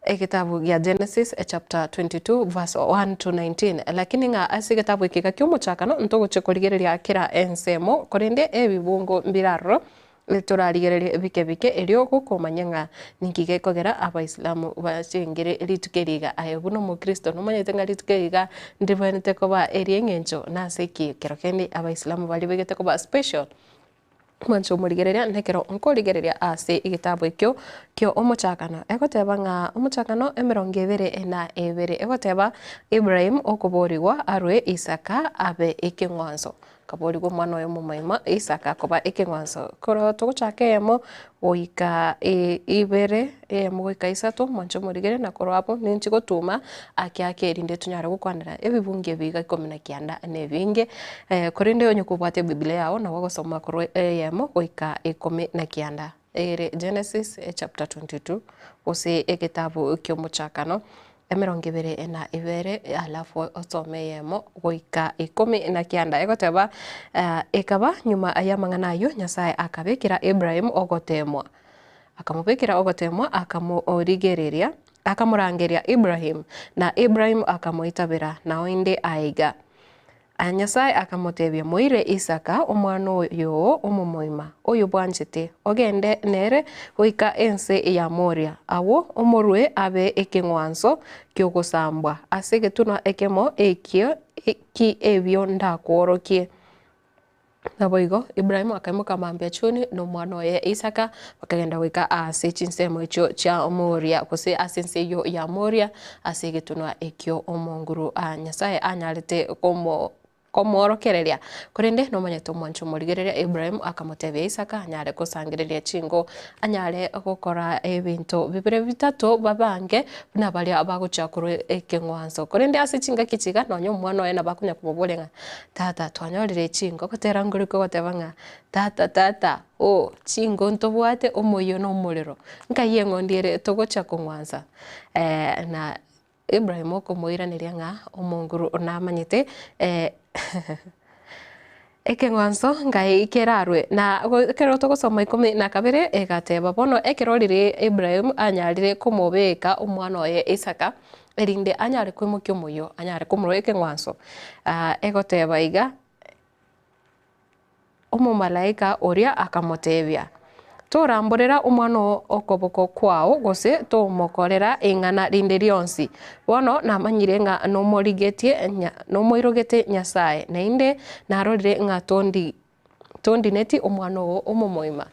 Egetabu gia Genesis chapter 22 verse 1 to 19. Lakini ng'a ase egetabu eke iga ki'omochakano ntogochia korigereria kera ensemo, korende ebibungo mbire aroro torarigererie bike bike erio gokomanya ng'a ninki gekogera Abaisilamu bachengire rituko eri iga. Aye buna omokristo nomanyete ng'a rituko eri iga ndibwenerete koba eri'eng'encho nase ki kero kende Abaisilamu baribegete koba special. Mwanche omorigereria, nekero nkorigereria ase egetabu ekio ki'omochakano, egoteba ng'a omochakano emerongo ebere na ebere, egoteba Ibrahim okoborigwa arwe Isaka abe ekeng'wanso. Akaborigwa omwana oye omomoima Isaka koba ekeng'wanso. Ekero togochaka eyemo goika ibere, eyemo goika isato, mwanche omorigereria na korwa abwo ninchi gotuma ake ake erinde tonyare gokwanera ebibungo ebi iga ikomi na kianda na ebinge. Korende onye kobwate Ebibilia yao nabo ogosoma korwa eyemo goika ikomi na kianda ere Genesis chapter 22 gose egetabu ki'omochakano emerongo ebere na ibere alafu osome eyemo goika ikomi na kianda egoteba ekaba nyuma y'amang'ana ayio Nyasaye akabekera Ibrahim ogoteemwa akamobekera ogoteemwa akamorigereria akamorangeria Ibrahim na Ibrahim akamoitabera nao inde aiga. Nyasae akamotebia, Moire Isaka, omwana oyoo omomoima, oyobwanchete, ogende nere goika ense ya Moria. Agwo omorue abe ekeng'wanso ki'ogosambwa ase egetunwa ekemo ekio ki'ebio ndakworokie. Naboigo Ibrahimu akaimoka mambia chuni na omwana oye Isaka, bakagenda goika ase chinsemo echio chia Moria, gose ase ense eyio ya Moria, ase egetunwa ekio Omonguru a Nyasae anyarete komo komoorokereria. Korende nomanyete omwancho omorigereria Ibrahimu akamotebia Isaka anyare gosangereria chingo, anyare gokora ebinto bibere bitato babange buna baria bagochia korwa ekeng'wanso. Korende ase chingaki echi iga nonya omwana oye nabo akonya komoboria ng'a Tata, twanyorire chingo, gotera nkore kogoteba ng'a tata tata oh chingo ntobwate omoyio na omorero, nkai eng'ondi ere togocha kong'wansa? Na Ibrahim okomoiraneria ng'a omonguru namanyete ekeng'wanso nkai kerarwe. Na ekero togosoma ikomi na kabere egateba bono ekero riria Ibrahim anyarire komobeka omwana oye Isaka, erinde anyare koimokia omoyio, anyare komorua ekeng'wanso. Egoteba iga, Omomalaika oria akamotebia, Toramborera omwana oo okoboko kwao, gose tomokorera ing'ana rinde rionsi. Bono namanyire ng'a nomorigetie nomoirogete Nyasae, naende narorire ng'a tondi Tondineti omwana oo omomoima.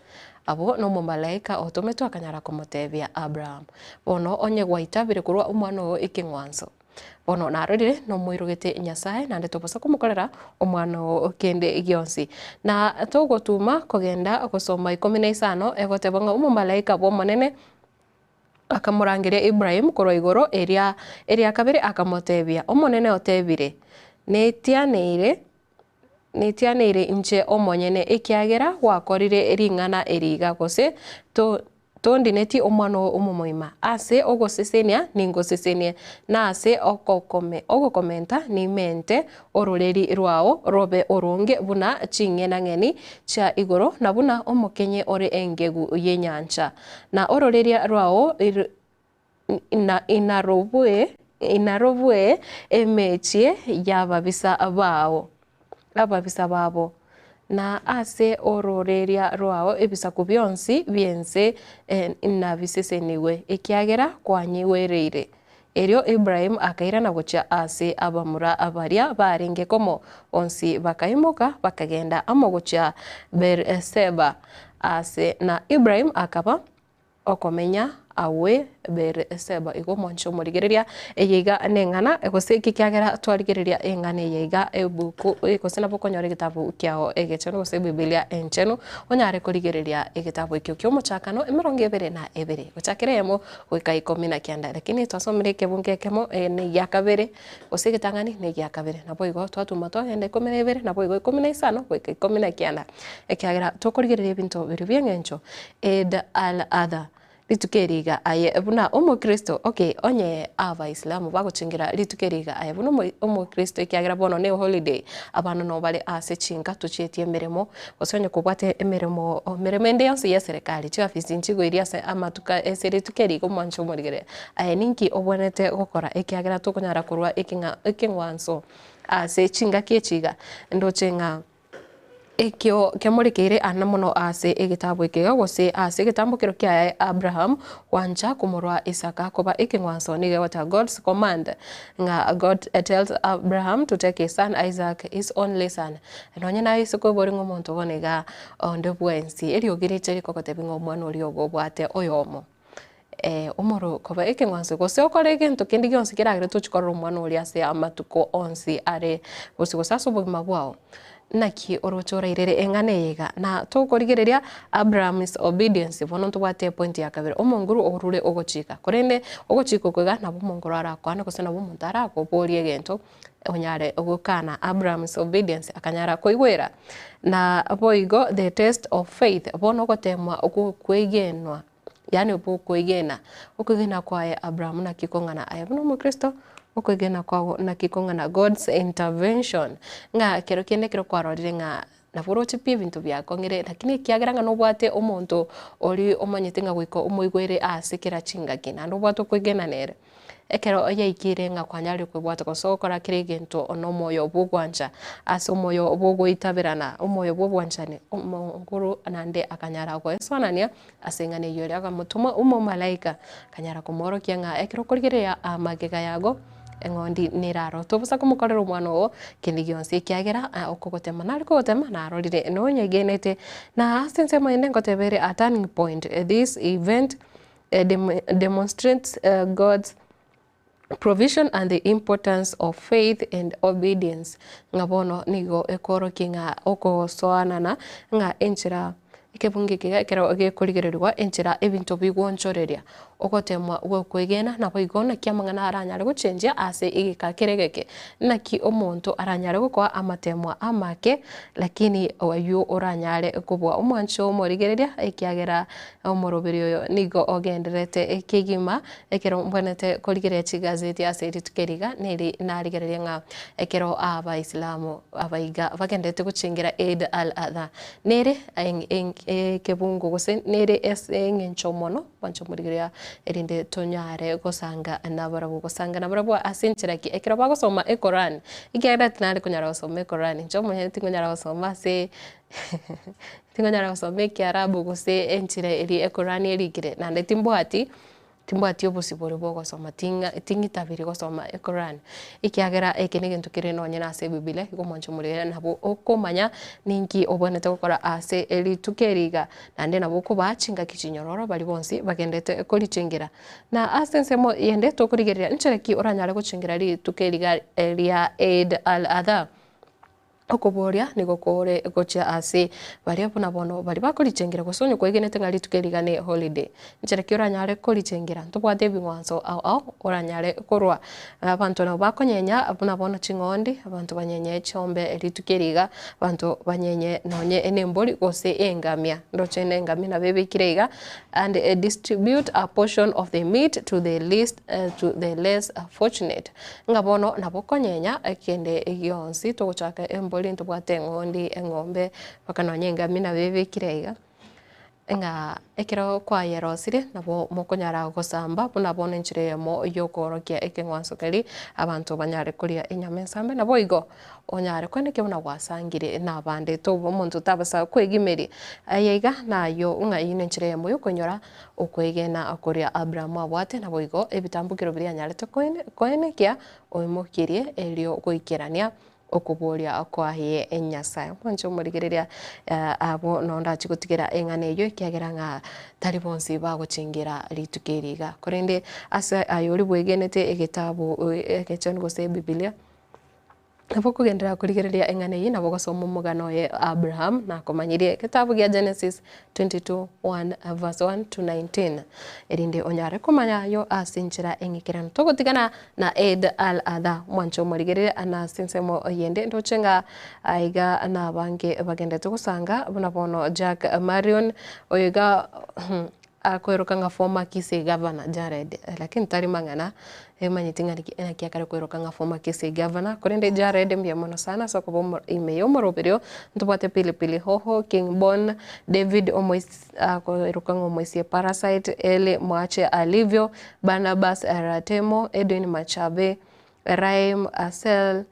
Abwo nomomalaika otometwe akanyara komotebia Abrahamu, Bono onye gwaitabire korwa omwana oo ekeng'wanso. Bono narorire nomoirogete Nyasae, naende tobosa komokorera omwana oo kende gionsi. Na togotuma kogenda gosoma ikomi na isano, egoteba ng'a omomalaika bw'Omonene akamorangeria Ibrahimu korwa igoro eria eria kabere akamotebia, Omonene otebire, Netianeire Netianeire inche omonyene, ekiagera gwakorire ring'ana eri iga, gose tondineti omwana oo omomoima. Ase ogosesenia ningosesenie, na ase ogokomenta nimente ororeri rwao robe oronge buna ching'enang'eni chia igoro, na buna omokenye ore engegu y'enyancha. Na ororeria rwao inarobue emechie y'ababisa bao, ababisa babo, na ase ororeria rwao ebisaku bionsi bi'ense inabisesenigwe, ekiagera kwanyigwereire. Erio Ibrahimu akairana gochia ase abamura baria barenge komo, bonsi bakaimoka, bakagenda amo gochia Beeri-Seba. Ase na Ibrahimu akaba Okomenya agwe Beeri-Seba. Igo omwanche omorigereria, eye iga neng'ana, gose eki ekiagera twarigereria eng'ana eye iga ebuku, gose nabo okonyora egetabu kiao egechenu gose ebibilia enchenu, onyare korigereria egetabu ekio kia omochakano emerongo ebere na ebere, gochakera eyemo goika ikomi na kianda. Lakini twasomire ekebungo ekemo na egia kabere, gose egetang'ani na egia kabere. Naboigo twatuma twagenda ikomi na ibere, naboigo ikomi na isano goika ikomi na kianda, ekiagera tokorigereria ebinto biria bi'eng'encho Eid al-Adha, rituko eri iga aye buna omokristo, okay onye abaislamu bagochengera rituko eri iga aye buna omokristo ekiagera bono ne holiday, abana nabo bare ase chinka tochieti emeremo, gose onye kobwate emeremo emeremo ende yonsi ya eserekari, chiofisi nchigoiria ase amatuko ase rituko eri iga omwanche omorigereria, aye ninki obwenerete gokora ekiagera tokonyara korwa ekeng'a ekeng'wanso ase chingaki echi iga, ndoche ng'a. Ekio kiamorekeire aane mono ase egetabu eke iga, gose ase egetambokero kiaye Abraham gwancha komorua Isaka koba ekeng'wanso, nigo egoteba God's command, ng'a God tells Abraham to take his son Isaac, his only son. Nonye naye ase koiboria ng'a omonto bono iga onde bwensi, eriogi riche rikogotebia ng'a omwana oria ogo obwate oyomo. Omoro koba ekeng'wanso, gose okore egento kende gionsi keragere tochi korora omwana oria ase amatuko onsi are gose gose ase obogima bwao. Naki oroche orairere eng'ana eye iga? Na tokorigereria Abraham's obedience, bono ntobwate epoint ya kabere, omonguru orure ogochika. Korende ogochika oko iga nabo omonguru arakwane gose nabo omonto arakoborie egento onyare gokana. Abraham's obedience akanyara koigwera. Na boigo the test of faith, bono ogotemwa gwokwegena. Yaani okwegena, okwegena kwaye Abrahamu naki kong'ana aye buna omokristo, okwegena kwago naki kong'ana God's intervention, ng'a kero kende ekero kwarorire ng'a nabo oroche pi ebinto biakong'ire lakini ekiagera ng'a nobwate omonto oria omanyete ng'a goika omoigwere ase kera chingaki naende obwate okwegena nere. Ekero yaikire ng'a kwanyarire kwebwata gose gokora kera egento nomoyo bw'ogwancha, ase omoyo bw'ogoitaberana, omoyo bw'obwanchani, omonguru naende akanyara goesoanania ase eng'ana eyio eria akamotoma omomalaika, akanyara komoorokia ng'a ekero okorigereria amagega yago, eng'ondi neraro. Tobosa komokorera omwana oo kende gionsi ekiagera okogotema nare kogotema narorire nonyegenete. Na ase ensemo ende ngoteba ere a turning point, this event demonstrates God's provision and the importance of faith and obedience, ng'a bono nigo ekoorokia ng'a ogosoanana ng'a enchera ekebungo eke ekero gekorigererigwa enchera ebinto bigwonchoreria ogotemwa gwokwegena naboigo naki amang'ana aranyare gochenjia ase egeka kere egeke, naki omonto aranyare gokoa amatemwa amake lakini oywo oranyare kobua omwancho omorigereria ekiagera Omoroberi oyo nigo ogendererete kegima, ekero mbwenerete korigereria chigazeti ase rituko eri iga, neri narigereria ng'a ekero Abaisilamu abaiga bagendererete gochengera Eid al-Adha, nere ekebungo gose nere ase eng'encho mono mwanche omorigereria erinde tonyare gosanga nabarabwo. Gosanga nabarabwo ase enchera ki? Ekero bagosoma Ekorani, ekiagera tinare konyara gosoma Ekorani, inche omonyene tingonyara gosoma ase Tingonyara gosoma ekiarabu gose enchera eria ekorani erikire, naende timbwati, timbwati obosibore bwa ogosoma ting'a ting'itabiri gosoma ekorani, ekiagera eke na egento kere nonye na ase ebibilia, igo omwancho omorere nabo okomanya ninki obwenerete gokora ase rituko eri iga, naende nabo okobaa chingaki chinyororo baria bonsi bagendete korichengera. Na ase ensemo yende tokorigereria nchera ki oranyare gochengera rituko eri iga ria Eid al-Adha. Okoboria nigo kore gochia ase baria buna bono baria bakorichengera gose onye kwegenete ng'a rituko eri iga ne holiday. Nchera ki oranyare korichengera? Ntobwate ebing'wanso ao ao oranyare korwa. Abanto nabo bakonyenya buna bono ching'ondi, abanto banyenye chiombe rituko eri iga, abanto banyenye nonye ne embori gose engamia. Ndoche ne engamia nabo ebekire iga and distribute a portion of the meat to the least to the less fortunate. Ng'a bono nabo okonyenya kende gionsi, togochaka embori, ntobwate eng'ondi, eng'ombe, mpaka nonye engamia nabo ebekire aiga, ng'a ekero kwayerosirie nabo mokonyara gosamba buna bono enchera eyemo yokoorokia ekeng'wanso keria, abanto banyare koria enyama ensambe, naboigo onyare koenekia buna gwasangire na abande toba omonto otabasa kwegimeria. Aya iga nayo ng'a eyio nenchera eyemo yokonyora Okwegena koria Abrahamu abwate, naboigo ebitambukero biria anyarete koenekia, oimokirie erio goikerania okoboria kwaye Nyasae. Mwanche omorigereria abwo noo ndache gotigera eng'ana eyio ekiagera ng'a tari bonsi bagochengera rituko eri iga. Korende ase aye oria bwegenete egetabu egechenu gose ebibilia. Nabo okogenderera korigereria eng'ana eyio nabo ogosoma omogano oye Abraham nakomanyirie egetabu gia Genesis 22 1 verse 1 to 19 erinde onyare komanya ayio ase enchera eng'ikeranu. Togotigana na Eid al Adha mwanche omorigereria na ase ensemo yende ndoche ng'a aiga nabange bagenderete gosanga buna bono Jack Marion oyo iga Akoiroka ng'a former Kisii governor Jared, lakini tari mang'ana emanyeti ng'a naki naki akare koiroka ng'a former Kisii governor, korende Jared mbuya mono sana ase okoba omo ime ya omoroberio, ntobwate Pilipili Hoho, King Bon, David omois akoiroka ng'a omoisie Parasite, Elly Mwache Alivio, Barnabas Ratemo, Edwin Machabe, Raim Asel,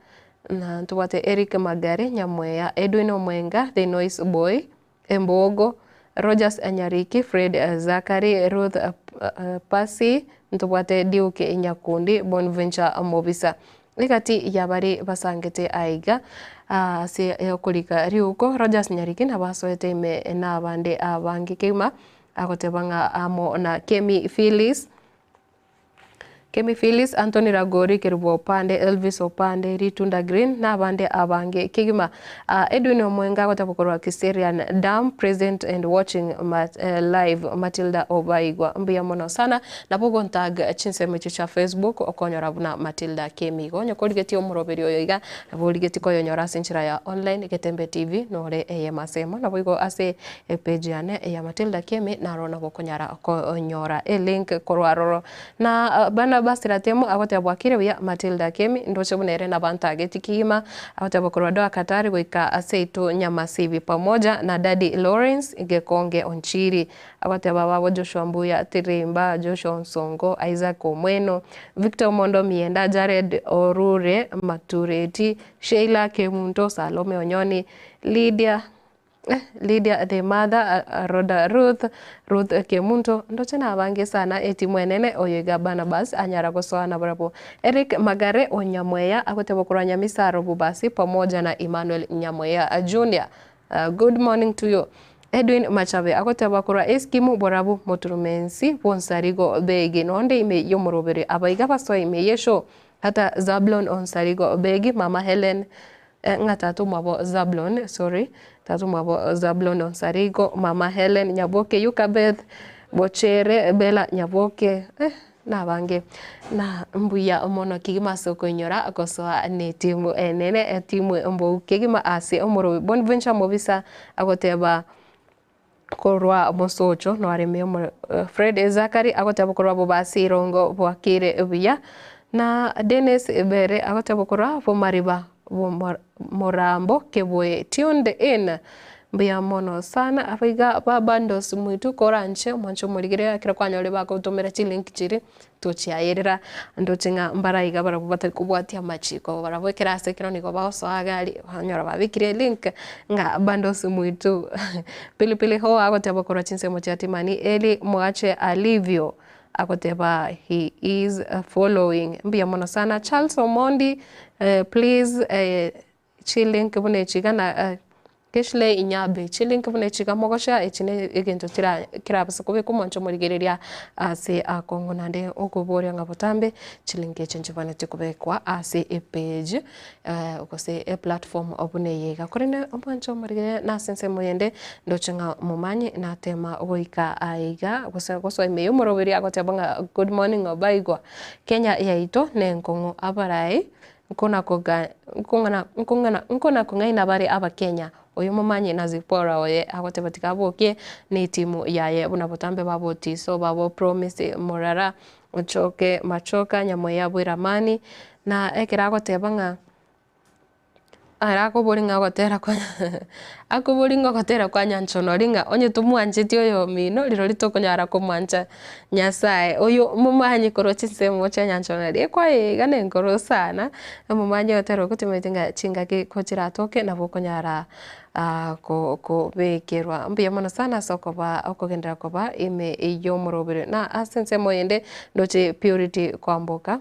na ntobwate Eric Magare, Nyamweya, Edwin Omwenga, The Noise Boy, Embogo, Rogers Nyariki, Fred Zachary, Ruth Percy, ntobwate Duke Nyakundi, Bonventure Mobisa. Egati y'abare basangete aiga ase okorika riuko, Rogers Nyariki nabo asoete ime na abande abange kegima, agoteba ng'a amo na Kemi Phyllis, Kemi Phyllis, Anthony Ragori, Kerubo Opande, Elvis Opande, Ritunda Green na abande abange kegima. Edwin Omwenga agoteba korwa Kiserian Dam, present and watching live Matilda Obaigwa. Mbuya mono sana. Nabo ogontag chinsemo echio chia Facebook okonyora buna Matilda Kemi. Igo onye korigetie omoroberi oyo iga nabo origetie koyonyora ase enchera ya online Getembe TV nore eyemo ase eyemo. Naboigo ase Epage yane ya Matilda Kemi naro nabo okonyara konyora elink korwa aroro. Na Barnabas. Barnabas Ratemo agoteba bwakire buya Matilda Kemi ndoche buna ere nabanto ageti kegima agoteba korwa Doha Qatar goika seito Nyamasibi pamoja na Daddy Lawrence Gekonge Onchiri agoteba babo Joshua Mbuya Tirimba Joshua Onsongo Isaac Omweno Victor Omondo Mienda Jared Orure Matureti Sheila Kemunto Salome Onyoni Lydia Lydia the mother, Rhoda Ruth, Ruth Kemunto, ndoche nabange sana etimu enene oyo iga Barnabas anyara gosoa nabarabwo. Eric Magare o Nyamweya agoteba korwa Nyamisaro Bobasi pamoja na Emmanuel Nyamweya Junior. Good morning to you. Edwin Machabe agoteba korwa Eskimu Borabu Moturumensi Bonsarigo Begi nonde ime yomorobere abaiga basoe ime yesho hata Zablon Onsarigo Begi Mama Helen ng'a tata omwabo Zablon, sorry, tata omwabo Zablon Onsarigo, mama Hellen Nyaboke, Yukabeth Bochere, Bella Nyaboke, eh, na abange. Na mbuya mono kegima ase okoinyora gosoa na etimu enene, etimu embou kegima ase omorobi Bonventure Mobisa agoteba korwa mosocho noareme omo Fred Zachary agoteba korwa Bobasi Irongo bwakire buya, na Dennis Bere agoteba korwa Bomariba Morambo Keboe tuned in mbuya mono sana abaiga ba bundles mwitu koranche mwanche omorigere ekero kwanyore bagotomera chilink chiria tochiayerera ndoche ng'a mbaraiga barabwo batari kobwatia amachiko barabwo ekero ase ekero nigo bagosoa iga aria banyora babekire elink ng'a bundles mwitu Pilipili hoho agoteba korwa chinsemo chia Timani Eli mwache alivyo agoteba he is following mbuya mono sana Charles Omondi please chilink buna echi iga na Ashley Inyabe, chilink buna echi iga mogocha echi ne egento kera kerabase kobeka omonche omorigereria ase akong'u naende okoboria ng'a botambe chilink echi nchibwenereti kobekwa ase epage gose eplatform buna eye iga. Korende omwanche omorigereria nase ensemo eyende ndoche ng'a momanye natema goika aiga gose gosoa ime ya omoroberi agoteba ng'a good morning obaigwa, Kenya yaito nenkong'u abarai Nkona kong'aina bare Abakenya, oyo momanye na Zipporah oye agoteba tiga abokie netimu yaye buna botambe babotiso babo Promise Morara, Ochoke Machoka Nyamweya Bweramani, na ekero agoteba ng'a Ere akobori ng'a ogotera kwa akobori ng'a ogotera kwa Nyanchonori ng'a onye tomwancheti oyomino rirorio tokonyara komwancha Nyasaye. Oyo momanyi korwa chinsemo chia Nyanchonori ekwaye iga nenkoro sana, omomanyi ogotera okwo timanyeti ng'a chingaki ko chiratoke nabo okonyara ko kobekerwa. Mbuya mono sana ase okoba okogenderera koba ime y'omoroberi. Na ase ensemo eyende ndoche Purity Kwamboka.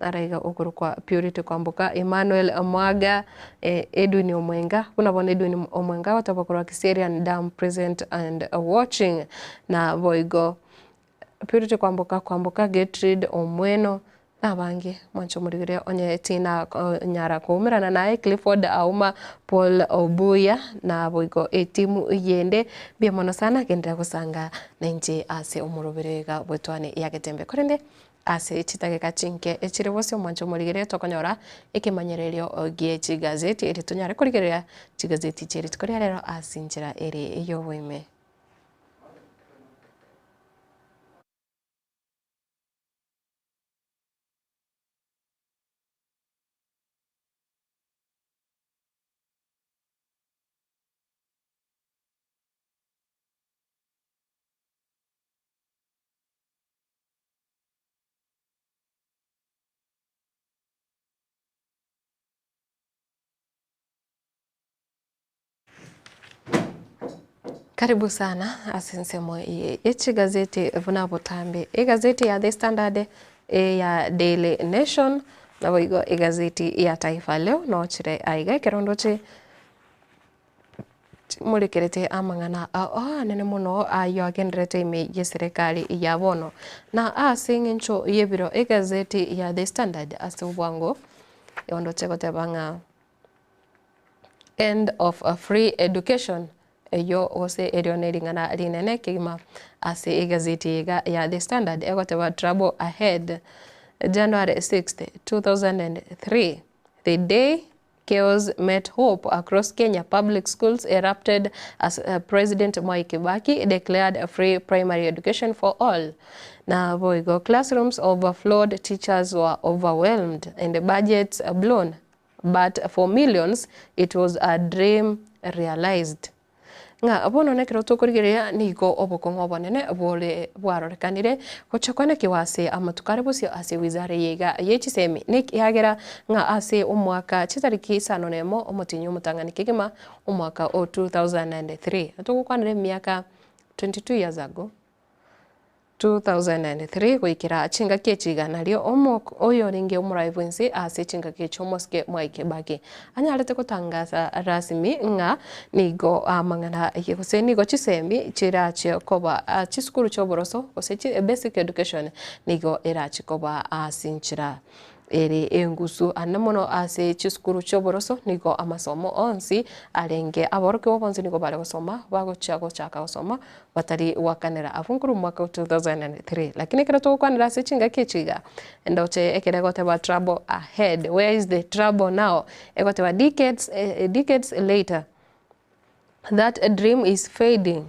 Araiga okorokwa Purity Kwamboka, Emmanuel Mwaga, Edwin Omwenga, buna bono Edwin Omwenga agoteba korwa Kiserian Dam present and watching, na boigo Purity Kwamboka, Kwamboka Gertrude Omweno, na abange mwanche omorigereria onye tina konyara koumerana naye Clifford Auma, Paul Obuya, na boigo etimu yende, mbuya mono sana genderera gosanga nainche ase omorobere iga bw'etwani ya Getembe. Korende Ase chidageka chinke echire bosio omwancho omorigereria tokonyora ekemanyererio gie chigazeti erio tonyare korigereria chigazeti chie rituko ria rero ase enchera ere y'oboime. Karibu sana ase ensemo eye ye chigazeti buna botambe. Egazeti ya The Standard, eya Daily Nation, naboigo egazeti ya Taifa Leo nochire aiga ekero ndoche Timorekerete amang'ana ao aanene mono ayio agendererete ime y'eserekari ya bono. Na ase engencho y'ebiro egazeti ya The Standard ase obwango eondoche goteba ng'a End of free education eyio gose erio nering'ana rinene kegima ase egazeti eye iga ya The Standard egoteba Trouble ahead January 6th, 2003 the day. Chaos met hope across Kenya. Public schools erupted as President Mwai Kibaki declared free primary education for all. Naboigo classrooms overflowed, teachers were overwhelmed and budgets blown. But for millions, it was a dream realized. Ng'a bono nekero tokorigereria nigo obokong'u obonene bore bwarorekanire gochia kwenekiwa ase amatuko are bosio ase wizara eye iga ye chisemi nekiagera ng'a ase omwaka chitariki isano na emo omotienyi omotang'ani kegima omwaka o 2003 togokwanera emiaka 22 years ago. 2003 goikera chingaki echi iga nario omok oyorenge omorai bwense ase chingaki echi omosike Mwai Kibaki anyarete gotangasa rasmi ng'a nigo amang'ana aye gose nigo chisemi chirache koba chisukuru chioboroso gose chi basic education nigo erache koba ase enchera Ere engusu ande mono ase chisukuru chi'oboroso nigo amasomo onsi arenge. Aborokigwa bonsi nigo bare gosoma bagochia gochaka gosoma batari goakanera abwo nkorwa omwaka o 2003. Lakini ekero togokwanera ase chingaki echi iga, ndoche ekero egoteba trouble ahead, where is the trouble now? Egoteba decades decades later that dream is fading.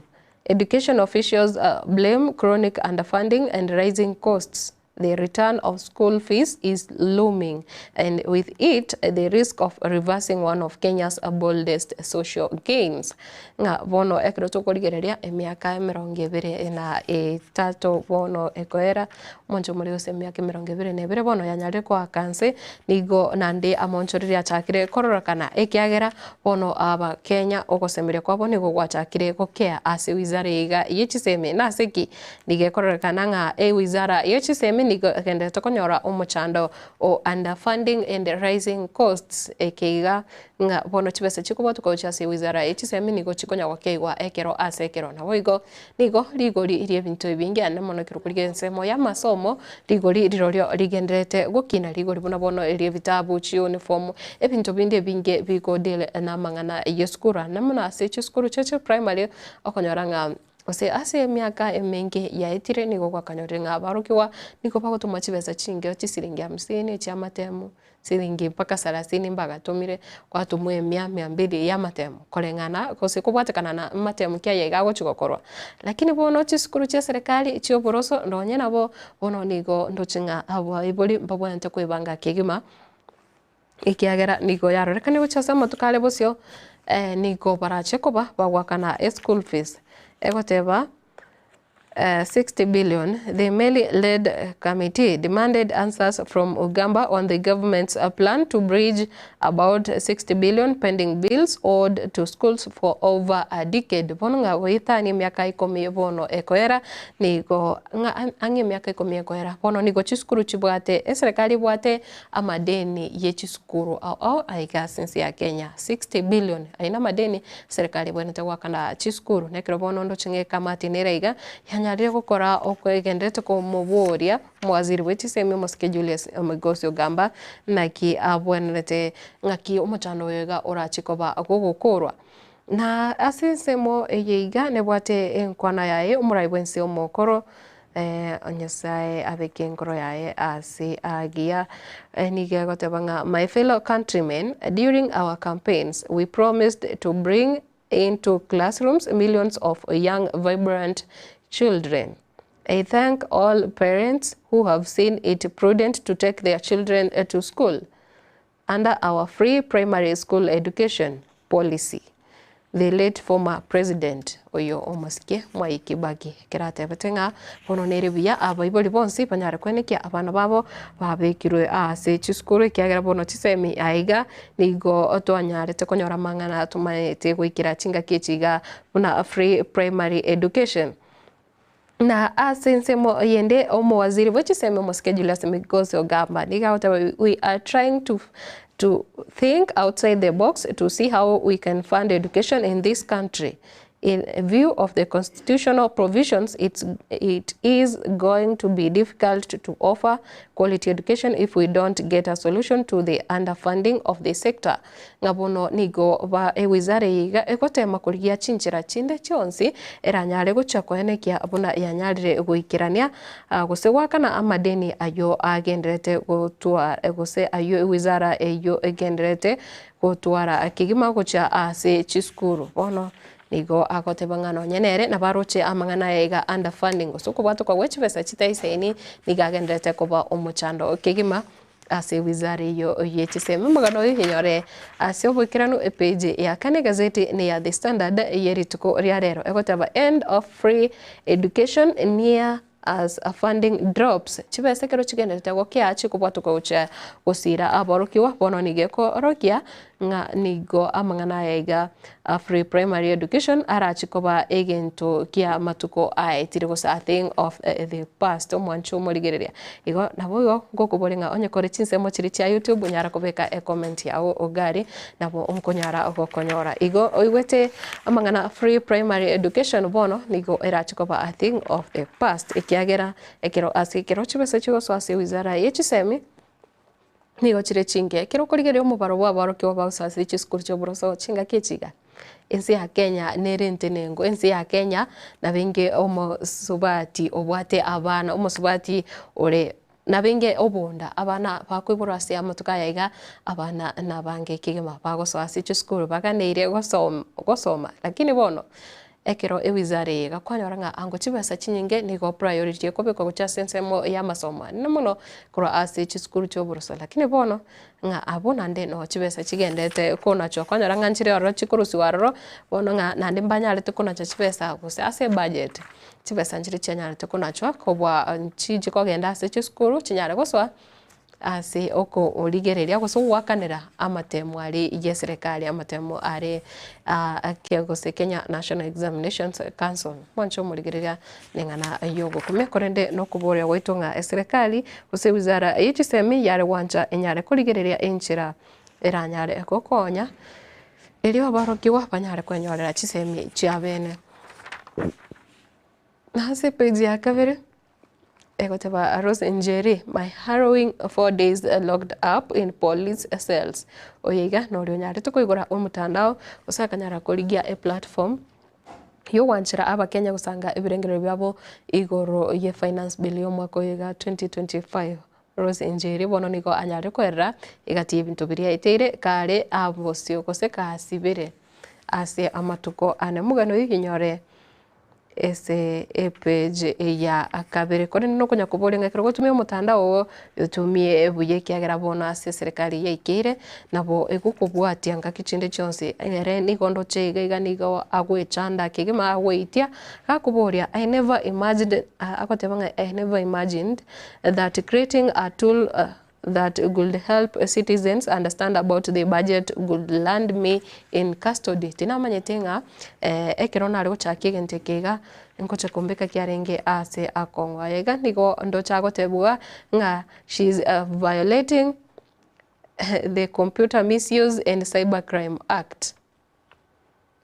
Education officials blame chronic underfunding and rising costs. The return of school fees is looming and with it the risk of reversing one of Kenya's boldest social gains. Ng'a bono ekero tokorigereria emiaka emerongo ebere na etato bono ekoera, omonto omore gose emiaka emerongo ebere na ebere bono yanyarire koaka nse, nigo naende amonchoreri achakire kororekana ekiagera bono abakenya ogosemeria kwabo nigo gwachakire gokea ase wizara eye iga ye chisemi. Nase ki? Nigo ekororekana ng'a ewizara ye chisemi nigo egendererete konyora omochando o underfunding and rising costs, ekeiga ng'a bono chibesa chikobwatwa gochia ase ewizara ye chisemi nigo chikonya gokeigwa ekero ase ekero. Naboigo nigo rigori ri'ebinto ebinge ande mono ekero korigia ensemo y'amasomo, rigori rirorio rigendererete gokina rigori buna bono eri'ebitabu, chiuniform, ebinto binde ebinge bigo deal namang'ana y'esukuru ande mono ase chisukuru chia chiprimary okonyora ng'a Gose ase emiaka emenge yaetire nigo gwakanyorire ng'a abarokigwa nigo bagotomwa chibesa chinke chisiringi hamsini echi'amatemo, siringi mpaka salasini mbagatomire, gwatomwa emia, mia mbili y'amatemo koreng'ana gose kobwatekana na amatemo ki aye iga agochi gokorwa. Lakini bono chisukuru chia eserekari chi'oboroso nonye nabo bono nigo ndoche ng'a abaibori mbabwenerete koebanga kegima, ekiagera nigo yarorekane gochia ase amatuko are bosio, nigo barache koba bagoakana eschool fees, egoteba 60 billion, the Meli led committee demanded answers from Ogamba on the government's plan to bridge about 60 billion pending bills owed to schools for over a decade. Bono ng'a goetania emiaka ikomi bono ekoera, nigo ng'a ang'e emiaka ikomi ekoera, bono nigo chisukuru chibwate, eserekari ebwate Amadeni ye chisukuru ao ao aiga ase ense ya Kenya 60 billion aye namadeni serikali ebwenerete goakana chisukuru na ekero bono ndoche ng'a ekamati nere aiga yanyarire gokora okoegenderete komoboria omowaziri bwe chisemi omosike Julius Migos Ogamba naki abwenerete ng'aki omochando oyo iga orache koba gogokorwa. Na ase ensemo eye iga nebwate enkwana yaye omorai bwense omokoro Nyasae abeke enkoro yaye ase agiya. Nigo egoteba ng'a my fellow countrymen, during our campaigns we promised to bring into classrooms millions of young vibrant children. I thank all parents who have seen it prudent to take their children to school. Under our free primary school education policy, the late former president oyo omosike Mwai Kibaki ekero atebete ng'a bono nere buya abaibori bonsi banyare koenekia abana babo babekirwe ase chisukuru ekiagera bono chisemi aiga nigo twanyarete konyora amang'ana tomaete goikera chingaki echi iga buna free primary education. Na ase ensemo eyende omowaziri bwe chisemi omosike Julius Migos Ogamba nigo agoteba we are trying to to think outside the box to see how we can fund education in this country. In view of the constitutional provisions, it's, it is going to be difficult to offer quality education if we don't get a solution to the underfunding of the sector. Ng'a bono nigo ba ewizara eye iga egotema korigia chinchera chinde chionsi eranyare gochia koenekia buna yanyarire goikerania gose goakana amadeni ayio agenderete gotwa gose ayio ewizara eyio egenderete gotwara kegima gochia ase chisukuru. Bono nigo agoteba ng'a nonye nere nabo aroche amang'ana aya iga underfunding gose okobwatokwa gwe chibesa chitaisaini nigo agenderete koba omochando kegima ase wizara eyio ye chisemi. Omogano oyo onyore ase oboikeranu epage ya kane egazeti ne ya The Standard ye rituko ria rero egoteba end of free education near As funding drops, chibesa ekero chigenderete gokea chikobwatoka gochia gosira aborokigwa, bono nigo ekorokia ng'a nigo amang'ana aya iga a free primary education arachi koba egento kia amatuko aetire gose a thing of the past omwancho omorigereria. Igo nabo igo ngokoboria ng'a onye kore chinsemo chiria chia YouTube nyara kobeka ecomment yago iga aria nabo nkonyara gokonyora. Igo oigwete amang'ana free primary education bono nigo erache koba a thing of the past ekiagera ekero ase ekero chibesa chigosoa ase ewizara ye chisemi nigo chire chinke. Ekero okorigereria omobaro bwa aborokigwa bagosoa ase chisukuru chia oboroso chingaki echi iga, ense ya Kenya nere entenengo, ense ya Kenya nabo enge omosubati obwate abana, omosubati ore Nabenge obonda, abana bakoiborwa ase amatuko aya iga, abana nabange kegima bagosoa ase chisukuru baganeire gosom gosoma, lakini bono ekero ewizara eye egakwanyora ng'a ango chibesa chinyinge nigo priority ekobekwa gochia ase ensemo y'amasomo anene mono korwa ase chisukuru chi'oboroso, lakini bono ng'a abwo naende noo chibesa chigendete konachwa kwanyora ng'a nchire ororo chikorusiwa aroro, bono ng'a naende mbanyarete konacha chibesa gose ase ebudget. Chibesa nchiria chianyarete konachwa kobua nchichi kogenda ase chisukuru chinyare gosoa ase okorigereria gose ogoakanera amatemo aria ya eserekari amatemo are gose Kenya National Examinations Council. Mwanche omorigereria neng'ana ya ogokumia korende na okoboria gwaito ng'a eserekari gose ewizara ye chisemi yare gwancha enyare korigereria enchera eranyare gokonya erio aborokigwa banyare kwenyorera chisemi chiabene. Ase epage ya kabere, egoteba Rose Njeri, my harrowing 4 days locked up in police cells. Oyo iga noria onyarete koigora omotandao gose akanyara korigia eplatform yogwanchera abakenya gosanga ebirengererio biabo igoro ye finance bill ya omwaka oyo iga 2025. Rose Njeri bono nigo anyarire koerera egati y'ebinto biria aeteire kare abosio gose kasibire ase amatuko ane. Omogano oyo inyore ase epage ya kabere. Korende nokonya koboria ng'a ekero ogotumia omotandao ogo, otumie buya ekiagera bono ase eserekari yaikeire, nabo egokobwatia ngaki chinde chionsi ere nigo ndoche iga iga nigo agoechanda kegima agoeitia, gakoboria I never imagined agoteba ng'a I never imagined that creating a tool that could help citizens understand about the budget could land me in custody. Tinamanyete ng'a ekero nare gochakia egento eke iga nkocha kombeka kiarenge ase akong'u. Aya iga nigo ndoche agotebwa ng'a she is violating the Computer Misuse and Cybercrime Act.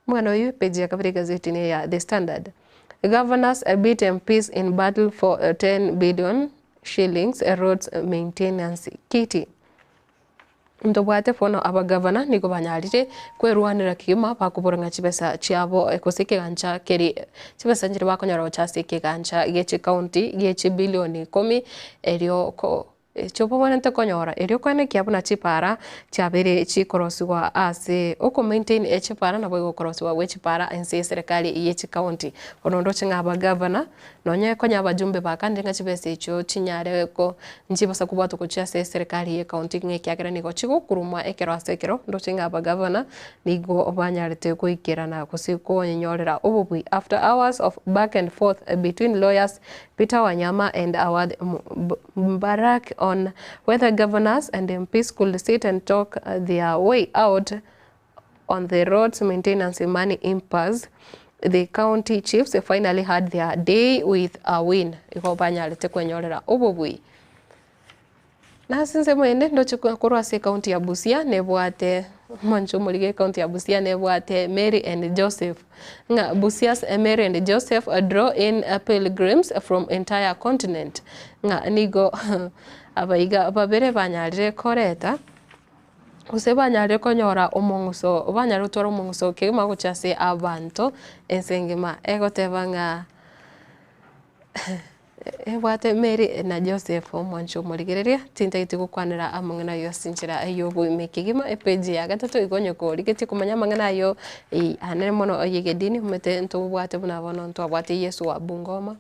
Omwana oyio page ya kabere egazeti ne ya The Standard. Governors beat MPs in battle for 10 billion shillings roads maintenance kitty. Ntobwate bono abagavana nigo banyarire kwerwanera kegima bakobora ng'a chibesa chiabo gose ekegancha keri chibesa nchiria bakonyora gocha ase ekegancha gie chikaunti gie chibilioni ikomi erio ko Ekio obwenerete konyora erio koenekia buna chipara chiabeire chikorosiwa ase oko maintain echipara nabo egokorosiwa gwe chipara ense y'eserekari ye chikaunti. Bono ndoche ng'a abagavana nonye konya abajumbe bakanire ng'a chibesa echio chinyare ko nchibasa kobwatwa gochia ase eserekari ye ekaunti ng'a ekiagera nigo chigokurumwa ekero ase ekero, ndoche ng'a abagavana nigo banyarete goikerana gose konyorera obobui after hours of back and forth between lawyers Peter Wanyama and Awadh Mbarak on whether governors and MPs could sit and talk their way out on the roads maintenance money impasse. The county chiefs finally had their day with a win. Igo banyarete kwenyorera obobui. Nase ensemo ende ndoche korwa ase ekaunti ya Busia nebwate. Mwanche omorige ekaunti ya Busia nebwate Mary and Joseph ng'a Busia's Mary and Joseph draw in pilgrims from entire continent ng'a nigo abaiga babere banyarire koreta gose banyarire konyora omong'uso banyarire gotwara omong'uso kegima gochia ase abanto ense engima egoteba ng'a Ebwate Mary na Joseph omwancho omorigereria, tintageti gokwanera amang'ana ayio ase enchera y'oboime kegima, epeji ya gatato igo onye korigetie komanya amang'ana ayio anene mono y'egedini omanyete ntobwate buna bono ntwabwate Yesu wa Bungoma,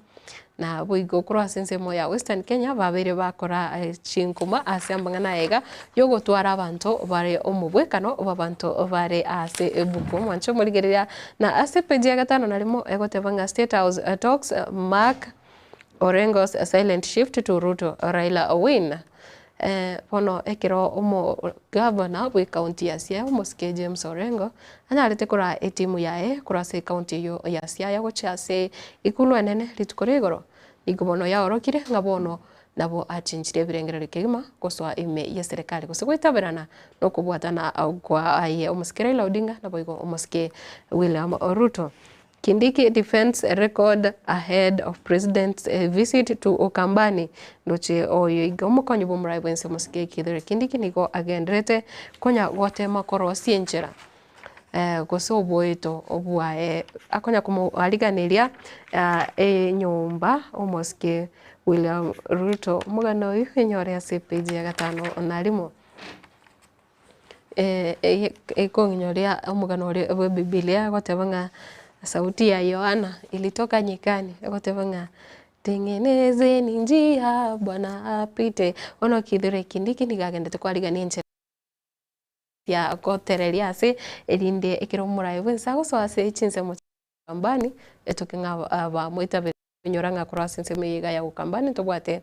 na boigo korwa ase ensemo ya Western Kenya babeire bakora chinkuma ase amang'ana aya iga, yogotwara abanto bare omobwekano bw'abanto bare ase ebuku. Omwancho omorigereria na ase epeji ya gatano na rimo egoteba ng'a State House talks mark Orengo's silent shift to Ruto Raila win. Bono ekero omo gavana bwe county ya Siaya omosike James Orengo anyarete koraa etimu yaye korwa ase ecounty eyio ya Siaya gochia ase ikulu enene rituko ria igoro, nigo bono yaorokire ng'a bono Nabo achinchire ebirengererio kegima gosoa ime y'eserekari gose goitaberana nokobwatana kwa aye omosike Raila Odinga naboigo omosike William Ruto. Kindiki defends record ahead of president's visit to Ukambani Ndoche oyo iga omokonyi bw'omorai bwense omosike Kithure Kindiki nigo agenderete konya gotema korosia enchera gose oboeto bwaye akonya komoariganeria enyomba omosike William Ruto. Omogano oyio enyore ase epage ya gatano na rimo. Ekong'inyoria omogano oria bwa ebibilia egoteba ng'a sauti ya Yohana ilitoka nyikani, egoteba ng'a tengenezeni njia Bwana apite. Bono Kithure Kindiki nigo agendete kwarigania enchera. Ya gotereria ase, erinde ekero omoraai bw'ense agosoa ase chinsemo chia Ukambani, etoke ng'a bamoitabire konyora ng'a korwa ase ensemo eye iga ya Ukambani ntobwate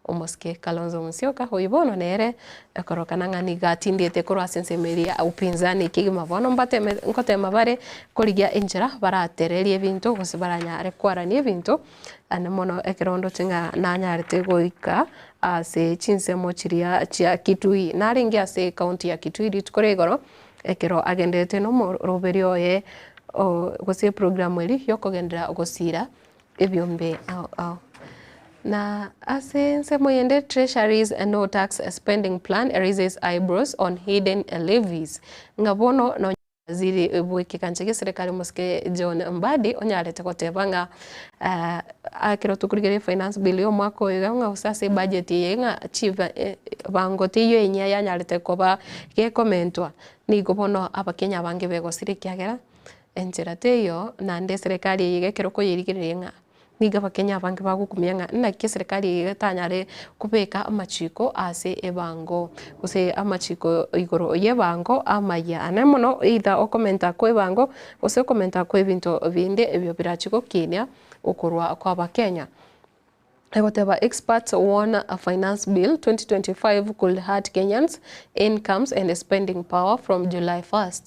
omosike Kalonzo Musyoka, oyio bono nere ekorokana ng'a nigo atindiete korwa ase ensemo eria ya upinzani kegima bono mbateme nkotema bare korigia enchera baratererie ebinto gose baranyare kwarania ebinto. Naende mono ekero ndoche ng'a nanyarete goika ase chinsemo chiria chia Kitui. Narenge ase ekaunti ya Kitui rituko ria igoro, ekero agenderete nomoroberio oye gose eprogramu eria yokogenderera gosira ebiombe ao ao. Na ase ensemo eyende Treasury's no tax spending plan raises eyebrows on hidden levies, ng'a bono nonye. Waziri bw'ekegancha gi'eserekari omosike John Mbadi onyarete goteba ng'a ekero tokorigereria efinance bill y'omwaka oyo iga ng'a gose ase ebudget eye ng'a chiba ebango teiyo enyia yanyarete koba gekomentwa, nigo bono abakenya abange begosire ekiagera enchera teiyo naende eserekari eye iga ekero okoyerigereria ng'a. Nigo Abakenya abange bagokumia ng'a naki eserekari eye etanyare kobeka amachiko ase ebango, gose amachiko igoro y'ebango amaya. Ane mono either okomenta kw'ebango gose okomenta kw'ebinto binde ebio birache gokinia okorwa kw'Abakenya. Egoteba experts warn a finance bill 2025 could hurt Kenyans incomes and spending power from July 1st.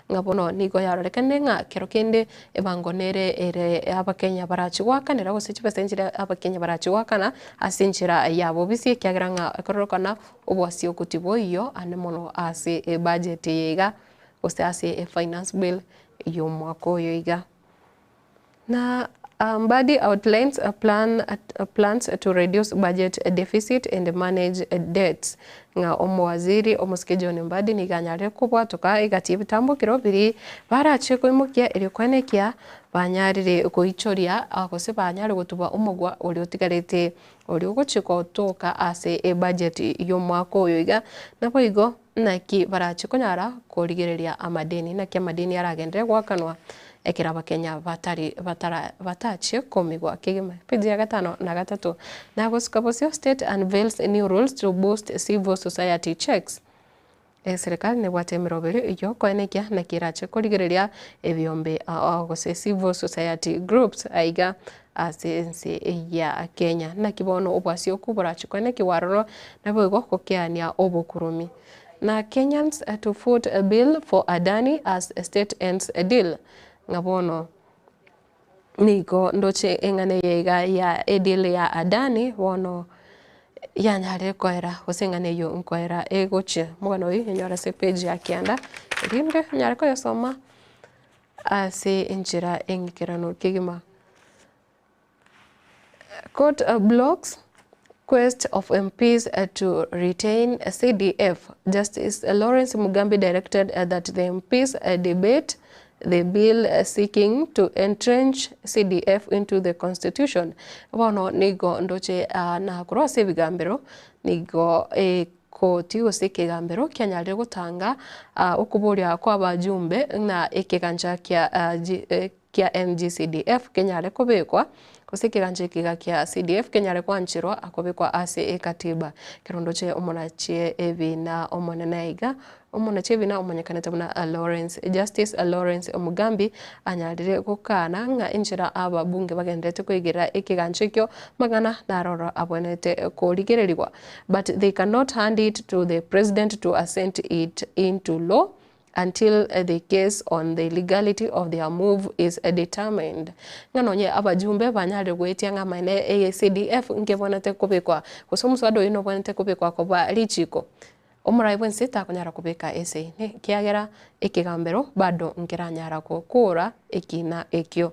Ng'a bono nigo yarorekanire ng'a kero kende ebango nere ere Abakenya barachi goakanera gose chibesa nchire Abakenya barachi goakana ase enchera ya bobisi ekiagera ng'a ekororokana obwasioku tiboiyo ande mono ase ebudget eye iga gose ase efinance bill y'omwaka oyo iga. Na Mbadi outlines plan plans to reduce budget deficit and manage debts, ng'a omowaziri omosike John Mbadi nigo anyarire kobwatoka egati y'ebitambokero biria barache koimokia erio koenekia banyarire goichoria gose banyare gotuba omogwa oria otigarete oria ogochia gotoka ase ebudget y'omwaka oyo iga. Naboigo Naki barache konyara korigereria amadeni? Naki amadeni aragenderere goakanwa ekero abakenya batari batara batachie komigwa kegima? Page ya gatano na gatato. Na gosuka bosio State unveils new rules to boost civil society checks. Eserekari nebwate emeroberio yokoenekia naki erache korigereria ebiombe ao gose civil society groups aiga ase ense ya Kenya. Naki bono obwasioku borache koenekigwa aroro, naboigo gokeania obokuromi. Na Kenyans to foot bill for Adani as state ends deal, ng'a bono nigo ndoche eng'ana eye iga ya edeal ya Adani bono. Yanyarire koera gose eng'ana eyio nkoera egochia. Omogano oyio onyore ase epage ya kianda, erinde onyare koyosoma ase enchera eng'ikeranu kegima. Court blocks quest of MPs to retain CDF. Justice Lawrence Mugambi directed that the MPs debate the bill seeking to entrench CDF into the constitution. Bono nigo ndoche na korwa ase ebigambero nigo ekoti gose ekegambero kianyarire gotanga okoboria kwa abajumbe ng'a ekegancha kia kia NGCDF kenyare kobekwa gose ekegancha eke iga kia CDF kenyare koancherwa akobekwa ase ekatiba. Ekero ndoche omonachie ebina omonene iga Omonachi ebina omonyekanete buna Lawrence Justice Lawrence Mugambi anyarire gokana ng'a enchera ababunge bagendererete koigerera ekegancho ekio mang'ana naroro abwenerete korigererigwa but they cannot hand it to the president to assent it into law until the case on the legality of their move is determined. Ng'a nonye abajumbe banyarire goetia ng'a amaene eye CDF nkebwenerete kobekwa gose omoswada oyio nobwenerete kobekwa koba richiko. Omorai bw'ense takonyara kobeka esegi, ekiagera ekegambero bado nkeranyara gokora ekina ekio.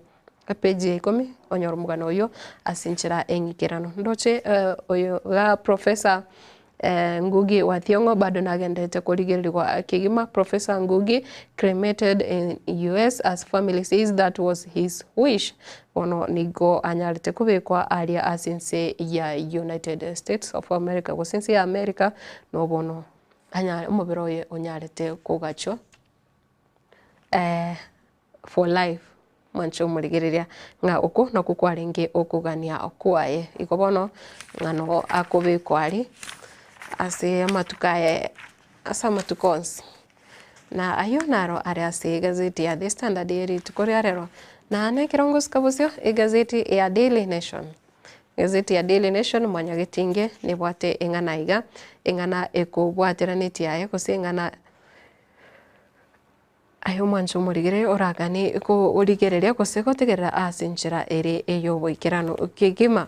Epeji ya ikomi, onyore omogano oyio ase enchera eng'ikeranu. Ndoche oyo iga Professor Ngugi wa Thiong'o bado nagenderete korigererigwa kegima. Professor Ngugi cremated in US as family says that was his wish. Bono nigo anyarete kobekwa aria ase ense ya United States of America gose ense ya America nobono anyare omobere oye onyarete kogachwa for life mwanche omorigereria ng'a oko nakwo kwarenge okogania kwaye. Igo bono ng'a nogo akobekwa aria ase amatuko aye ase amatuko onsi. Na ayio naro are ase egazeti ya The Standard ye rituko ria rero. Na nekero ngosika bosio egazeti ya Daily Nation. Egazeti ya Daily Nation mwanyagetinge nebwate eng'ana iga, eng'ana ekobwateranetie aye gose eng'ana aye omwancho omorigereria oraganie korigereria gose gotegerera ase enchera ere ey'oboikeranu kegima.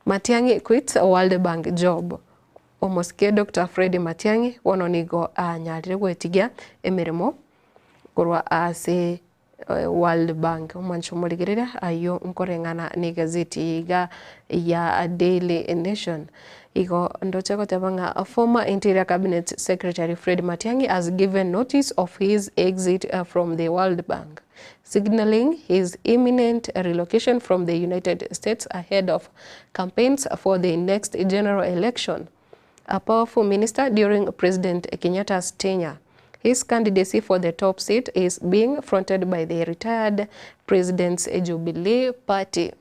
Matiang'i quits World Bank job. Omosike Doctor Fred Matiang'i bono nigo anyarire gwetigia emeremo korwa ase World Bank. Omwancho omorigereria ayio nkoreng'ana na egazeti eye iga ya Daily Nation. Igo ndoche goteba ng'a former Interior Cabinet Secretary Fred Matiang'i has given notice of his exit from the World Bank, signalling his imminent relocation from the United States ahead of campaigns for the next general election. A powerful minister during President Kenyatta's tenure. His candidacy for the top seat is being fronted by the retired president's Jubilee Party.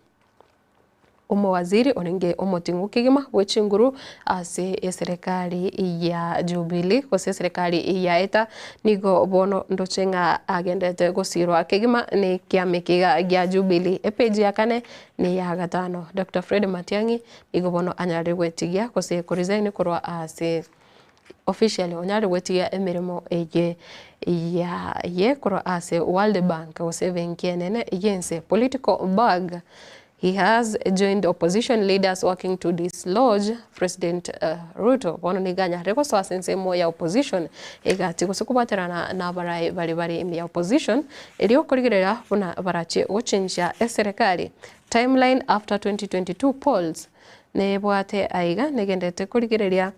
Omowaziri orenge omoting'u kegima bwe chinguru ase eserekari ya Jubilee gose eserekari ya Eta nigo bono ndoche ng'a agenderete gosirwa kegima nekiama eke gia Jubilee. Epeji ya kane neya gatano. Doctor Fred Matiang'i nigo bono anyarire gwetigia gose koresign korwa ase officially onyare gwetigia emeremo eye yaye korwa ase World Bank gose ebenki enene y'ense. Political bag He has joined opposition leaders working to dislodge President Ruto. Bono nigo anyarire gosoa ase ensemo ya opposition egati gose kobwaterana nabarai baria bare ime ya opposition erio korigereria buna barache gochenchia eserekari. Timeline after 2022 polls nebwate aiga negenderete korigereria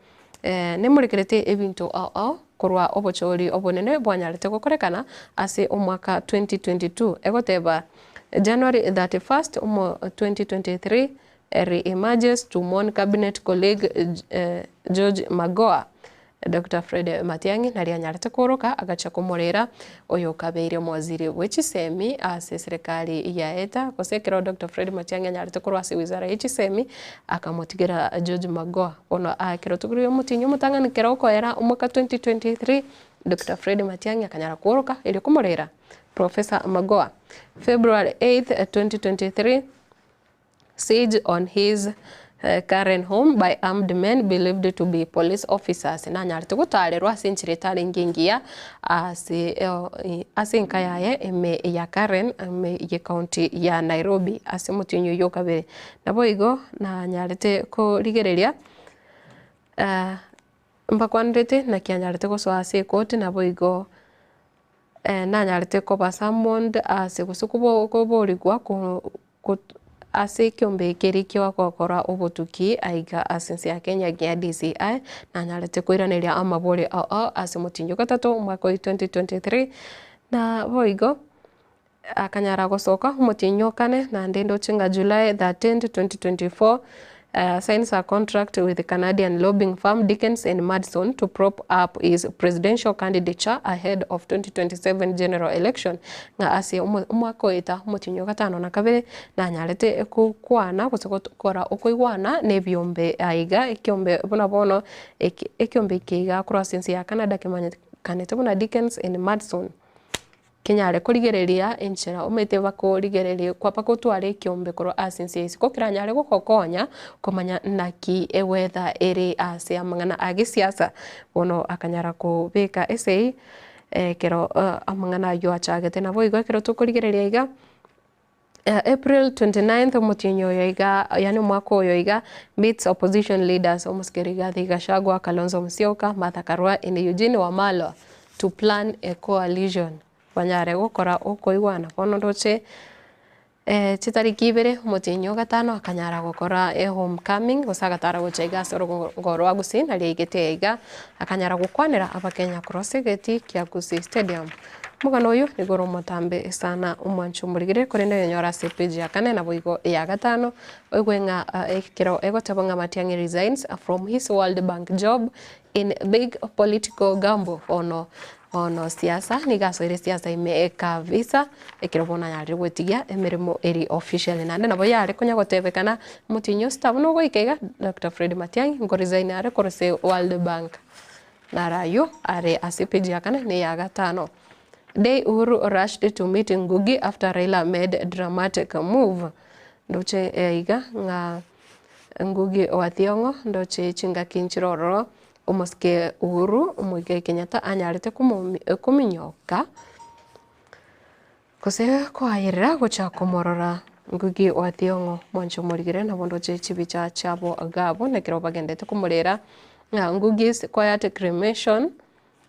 nemorekerete ebinto ao ao korwa obochori obonene bwanyarete gokorekana ase omwaka 2022 egoteba January 31st omo 2023 re-emerges to mourn cabinet colleague George Magoha. Doctor Fred Matiang'i naria anyarete kooroka agachia komorera oyokabeire omowaziri bwe chisemi ase eserekari ya Eta gose ekero Doctor Fred Matiang'i anyarete korwa ase wizara ye chisemi akamotigera George Magoha. Bono ekero tokorigia omotienyi omotang'ani kero okoera omwaka 2023 Doctor Fred Matiang'i akanyara kooroka erio komorera Professor Magoha. February 8, 2023 Siege on his Karen home by armed men believed to be police officers nanyarete gotarerwa ase enchera etarenge engiya ase ase enka yaye ime ya Karen ime ye county ya Nairobi ase omotienyi oyio o kabere. Naboigo nanyarete korigereria. Mbakwanerete naki anyarete gosoa ase ekoti naboigo nanyarete koba summoned ase gose koborigwa ase ekiombe keria kia gokora obotuki aiga ase ense ya Kenya gia DCI, nanyarete koiraneria amaborio ao ao ase omotienyi o gatato omwaka o 2023, na boigo akanyara gosoka omotienyi o kane naende ndoche ng'a July 13 2024 signs a contract with Canadian lobbying firm Dickens and Madison to prop up his presidential candidature ahead of 2027 general election ng'a ase omwaka oeta omotienyi o gatano na kabere nanyarete gokwana gose gokora okoigwana na ebiombe aiga ekiombe buna bono ekiombe eke iga korwa ase ense ya Canada kemanyekanete buna Dickens and Madison. Kenyare korigereria enchera omanyete bakorigereria bagotwara ekiombe korwa ase ense ya isiko keranyare gogokonya komanya naki eweather ere ase amang'ana a gesiasa. Bono akanyara kobeka esegi ekero amang'ana aywo achagete. Naboigo ekero tokorigereria iga. April 29th omotienyi oyo iga yaani omwaka oyo iga meets opposition leaders omosike Rigathi Gachagua, Kalonzo Musyoka, Martha Karua and Eugene Wamalwa to plan a coalition banyare gokora okoigwana. Bono ndoche chitariki ibere omotienyi o gatano akanyara gokora a homecoming gose agatara gocha iga ase orogongo rwa Gusii naria aigete iga akanyara gokwanera abakenya korwa ase egeti kia Gusii Stadium. Omogano oyo nigo ore omotambe sana omwancho omorigire, korende oyonyore ase epage ya kane naboigo eya gatano, oigwe ng'a ekero egoteba ng'a Matiang'i resigns from his World Bank job in big political gamble bono bono siasa nigo asoire siasa ime kabisa ekero bono anyarire gwetigia emeremo eri officially naende nabo yare konya gotebekana omotienyi o sita buna ogoika iga Doctor Fred Matiang'i nko resign are korwa ase World Bank. Naro ayio are ase epeji ya kane na eya gatano. Day Uhuru rushed to meet Ngugi after Raila made dramatic move. Ndoche iga ng'a Ngugi wa Thiong'o ndoche chingaki nchire ororo omosike Uhuru Muigai Kenyatta anyarete kominyoka gose koayerera gocha komorora Ngugi wa Thiong'o mwanche omorigere nabo ndoche chibicha chiabo iga abwo nekero bagendete komorera ng'a Ngugi's quiet cremation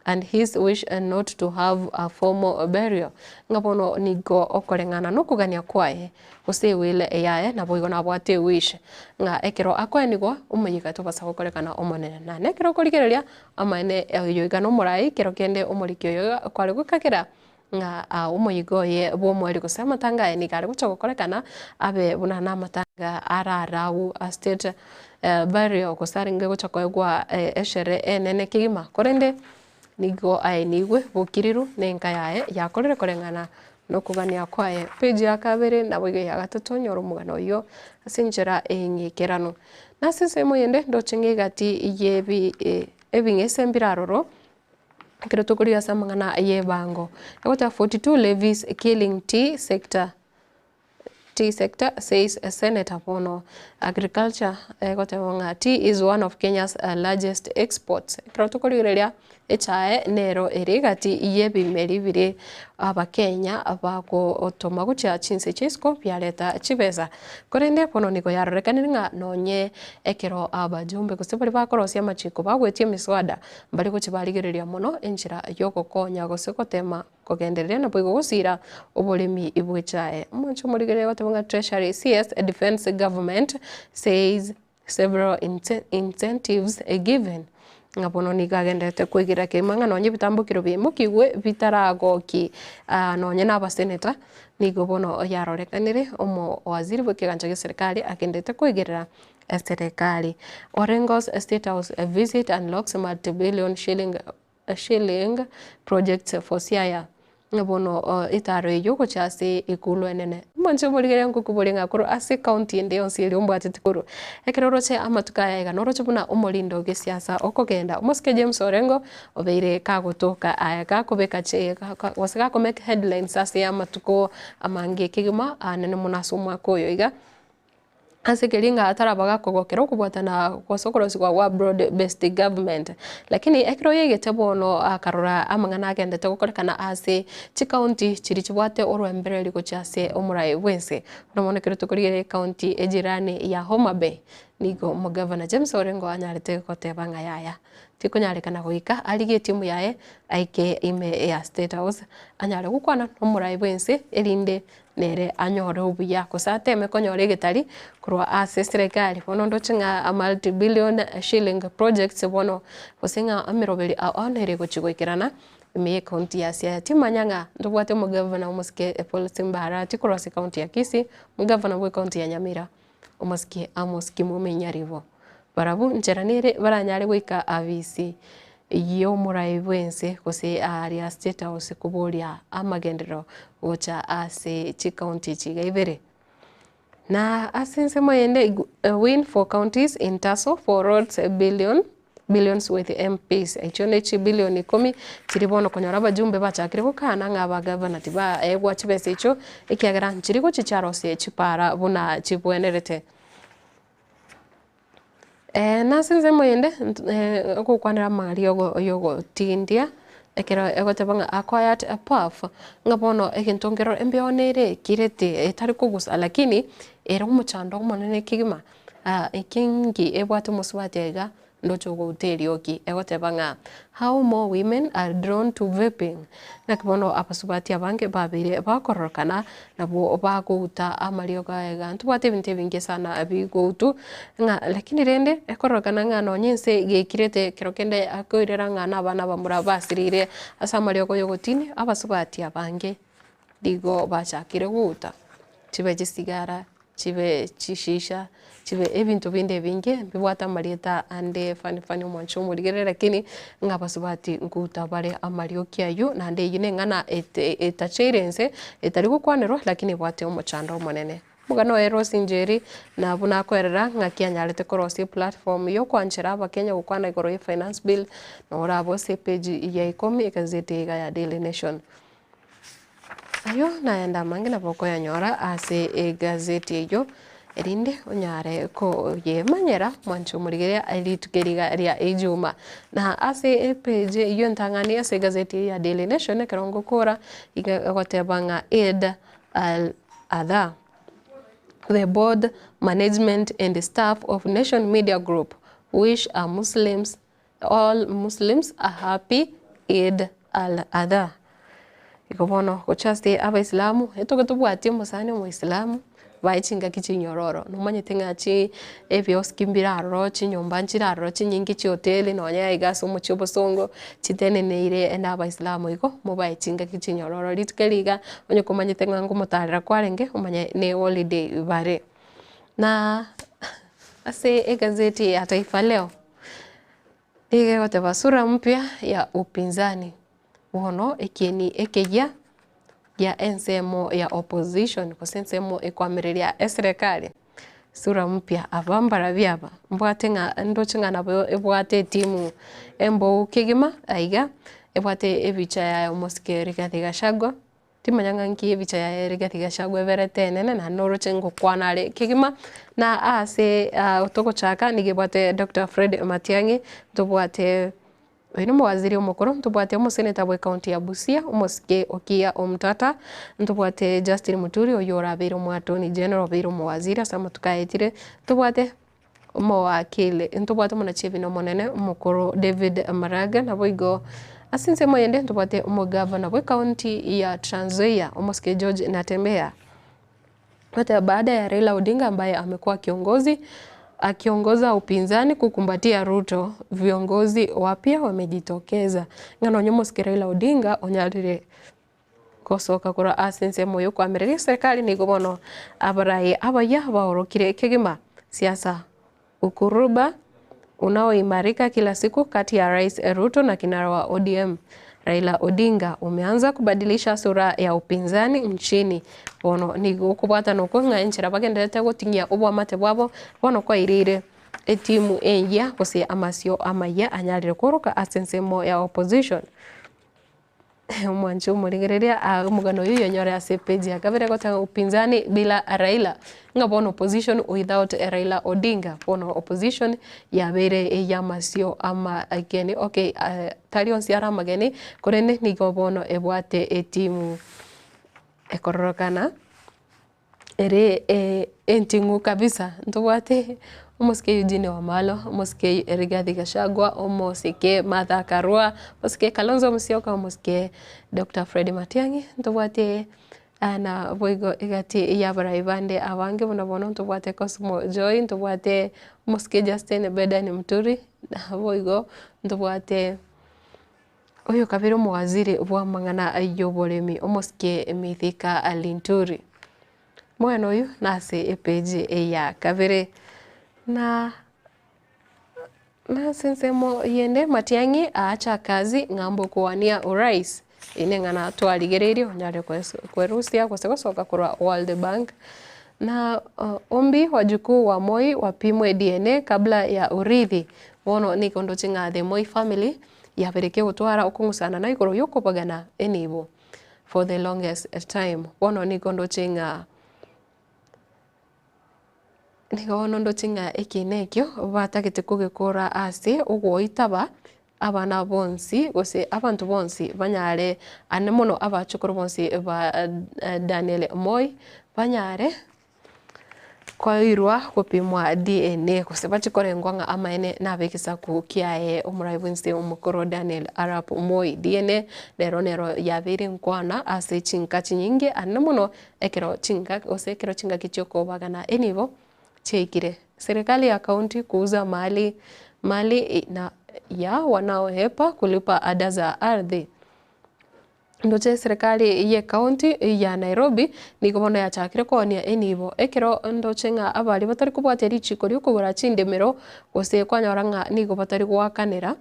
and his wish not to have a formal burial ng'a bono nigo okoreng'ana na okogania kwaye gose ewill yaye naboigo nabwate ewish ng'a ekero akoenigwa omoyega tobasa gokorekana omonene. Naende ekero okorigereria amaene oyo iga nomorai kero kende omoriki oyo iga kware gokagera Ng'a omoyiga oye bw'omoerio gose amatanga aye nigo are gocha gokorekana abe buna namatanga ararau a state burial gose arenge gocha koegwa eshere enene kegima korende nigo aenigwe bokiriru na enka yaye yakorire koreng'ana nokogania kwaye. Page ya kabere naboigo eya gatato onyore omogano oyio ase enchera eng'ikeranu. Na ase ensemo eyende ndoche ng'a egati yebi ebing'ese mbire aroro. Ekero tokorigia ase amang'ana y'ebango, egoteba 42 levies killing tea sector, tea sector says senator bono agriculture egoteba ng'a tea is one of Kenya's largest exports. Ekero tokorigereria echae nero ere egati y'ebimeri bire abakenya bagotoma gochia chinse chia isiko biareta chibesa. Korende bono nigo yarorekanire ng'a nonye ekero abajumbe gose baria bakorosia amachiko bagoetia emiswada Mbare gochia barigereria mono enchera y'ogokonya gose gotema kogendereria naboigo gosiira oboremi bw'echae. Omonche omorigereria ogoteba ng'a Treasury CS defends government says several incentives given ng'a bono nigo agendererete koigerera kegima ng'a nonye ebitambokero biaimokigwe bitaragoki nonye na abaseneta nigo bono yarorekanire omo waziri bw'ekegancha gia serikali agendererete koigerera Eserekari. Orengo's State House visit unlocks multi-billion shilling shilling projects for Siaya. Bono etaro eyio gochia ase ekulu enene. Omonche omorigereria ngokoboria ng'a korwa ase ecounty ende yonsi eria ombwatete korwa. Ekero oroche amatuko aya iga noroche buna omorindo o gesiasa okogenda. Omosike James Orengo obeire kagotoka aya gakobeka chi gose gako make headlines ase amatuko amange kegima anene mono ase omwaka oyo iga. Ase keria ng'a ataraba gakogokera okobwatana gose okorosigwa gwa broad based government. Lakini ekero yaigete bono akarora amang'ana agendete gokorekana ase chicounty chiria chibwate orwembereri gochia ase omorai bwense. Buna bono ekero tokorigereria ecounty ejirani ya Homa Bay. Nigo omogavana James Orengo anyarete goteba ng'a yaya, tikonyarekana goika arigie etimu yaye aike ime ya State House anyare gokwana nomorai bwense erinde nere anyore obuya gose ateme konyora egetari korwa ase eserekari. Bono ndoche ng'a multi billion shilling projects bono gose ng'a emeroberi ao ao nere egochi goikerana ime ye ekaunti ya Siaya. Timanya ng'a ntobwate omogavana omosike Paul Simba Arati korwa ase ekaunti ya Kisii, omogavana bwa ekaunti ya Nyamira. Omosike Amos Kimumi Nyaribo. Barabwo nchera nere baranyare goika abisi y'omorai bw'ense gose aaria State House koboria amagenderero gocha ase chikaunti echi iga ibere. Na ase ensemo eyende win for counties in tussle for roads billion billions with MPs. Echio ne chibilioni ikomi chiria bono okonyora abajumbe bachakire gokana ng'a abagavana tibaegwa chibesa echio ekiagera nchiri gochia chiarosia chipara buna chibwenerete. Nase ensemo eyende ogokwanera amariogo yogotindia ekero egoteba ng'a acquired a puff, ng'a bono egento nkero embeo nere ekirete etari kogusa lakini ere omochando omonene kegima. Ekingi ebwate omosubati aiga ndoche ogouta erioki egoteba ng'a how more women are drawn to vaping naki bono abasubati abange babeire bakororokana nabwo bagouta amariogo aya iga. Ntobwate ebinto ebinge sana bigoutu ng'a lakini rende ekororokana ng'a nonye ense gekirete ekero kende akoirera ng'a na abana abamura basirire ase amariogo ya ogotini abasubati abange nigo bachakire gouta chibe chisigara. Chibe chishisha, chibe ebinto binde ebinge mbibwate amarieta ande funny funny omwancho omorigereri lakini ng'a abasubati nkouta bare amarioki aywo naende eywo na eng'ana ete etacheire inse etari gokwanerwa lakini ebwate omochando omonene. Omogano oye Rose Njeri na buna akoerera ng'aki anyarete korosia eplatform ya okwanchera abakenya gokwana igoro ya finance bill norabwo ase epage ya ikomi egazeti iga ya Daily Nation. Ayio nayande amange nabo okoyanyora ase egazeti eyio, erinde onyare koyemanyera mwanche omorigereria rituko eri iga ria ejuma. Na ase epage eyio entang'ani ase egazeti eye ya Daily Nation ekero ngokora, iga egoteba ng'a Eid Al Adha, the board, management and staff of Nation Media Group wish a Muslims All Muslims a happy Eid Al Adha. Igo bono gocha ase abaisilamu, etoke tobwati omosani omoisilamu, bae chingaki chinyororo, nomanyete ng'a chi ebioski mbire aroro, chinyomba nchire aroro chinyinge chihoteli nonye iga ase omochie obosongo, chiteneneire na abaisilamu igo, mobae chingaki chinyororo. Rituko eri iga, onye komanyete ng'a ngomotarera kwarenge, omanye ne holiday bare. Na ase egazeti ya Taifa Leo. Nigo egoteba sura mpya ya upinzani, bono ekieni ekeyia gia ensemo ya opposition gose ensemo ekoamereria eserekari, sura mpya aba mbarabwo aba, mbwate ng'a ndoche ng'a nabo ebwate etimu embou kegima aiga, ebwate ebicha ya omosike Rigathi Gachagua. Timanya ng'a nki ebicha yaye Rigathi Gachagua eberete enene naende noroche ngokwana are kegima, na ase togochaka nigo ebwate Doctor Fred Matiang'i, ntobwate oyo na omowaziri omokoro, ntobwate omoseneta bwe county ya Busia, omosike Okiya Omtata, ntobwate Justin Muturi oywo orabeire omo attorney general obeire omowaziri ase amatuko aetire, ntobwate Omowakili, ntobwate omonachiebi omonene omokoro David Maraga, naboigo ase ensemo eyende ntobwate omogavana bw'ecounty ya Trans Nzoia omosike George Natembeya. Goteba baada ya Raila Odinga ambaye amekuwa kiongozi akiongoza upinzani kukumbatia Ruto, viongozi wapya wamejitokeza. Ng'a nonye omosike Raila Odinga onyarire Gosoka korwa ase ensemo y'okoamereria eserekari nigo bono abarai abayia baorokire kegima siasa ukuruba unaoimarika kila siku kati ya Rais Ruto na kinara wa ODM Raila Odinga umeanza kubadilisha sura ya upinzani nchini. Bono nigo okobwatana okwo ng'a enchera bagendererete goting'ia oboamate bwabo bono kwairire etimu engiya gose amasio amayia anyarire koroka ase ensemo ya opposition. Omwanche omorigereria omogano oyio oyonyore ase epage ya kabere egoteba upinzani bila Raila, ng'a bono opposition without Raila Odinga, bono opposition yabeire eyamasio amageni okay tari onsi are amageni, korende nigo bono ebwate etimu ekororokana. Ere enting'u kabisa, ntobwate Omosike Eugene Wamalwa, Omosike Rigathi Gachagua, Omosike Martha Karua, Omosike Kalonzo Musyoka, Omosike Doctor Fred Matiang'i, ntobwate na boigo egati y'abarai bande abange buna bono ntobwate Cosmo Joy, ntobwate Omosike Justin Bedan Muturi, naboigo ntobwate oyo kabere omowaziri bw'amang'ana y'oboremi Omosike Mithika Linturi. Mwene oyo nase epeji ya kabere na nase ensemo yende Matiang'i aacha kazi ng'ambo kowania orais. Eye neng'ana twarigereirie onyare kwerusia gose gosoka korwa World Bank. Na ombi wajukuu wa Moi wapimwe DNA kabla ya urithi. Bono nigo ndoche ng'a the Moi family yaberekia gotwara okong'usana na igoro yokobagana enibo. for the longest time. Bono nigo ndoche ng'a nigo bono ndoche ng'a eki nekio batagete kogekora ase ogoitaba abana bonsi gose abanto bonsi banyare ane mono abachokoro bonsi ba Daniel Moi banyare. Koirwa gopimwa DNA gose bachie korengwa ng'a amaene nabe egesaku kiaye omorai bwense omokoro Daniel Arap Moi. DNA nero nero yabeire nkwana ase chinka chinyinge anene mono ekero chinka gose ekero chingaki chiokobagana enibo chiaikire. Serikali ya county kuuza mali mali na ya wanaohepa kulipa ada za ardhi. Ndoche eserekari y'ecounty ya Nairobi nigo bono yachakire koonia enibo. Ekero ndoche ng'a abaria batari kobwatia richiko ri'okogora chindemero gose kwanyora ng'a nigo batari goakanera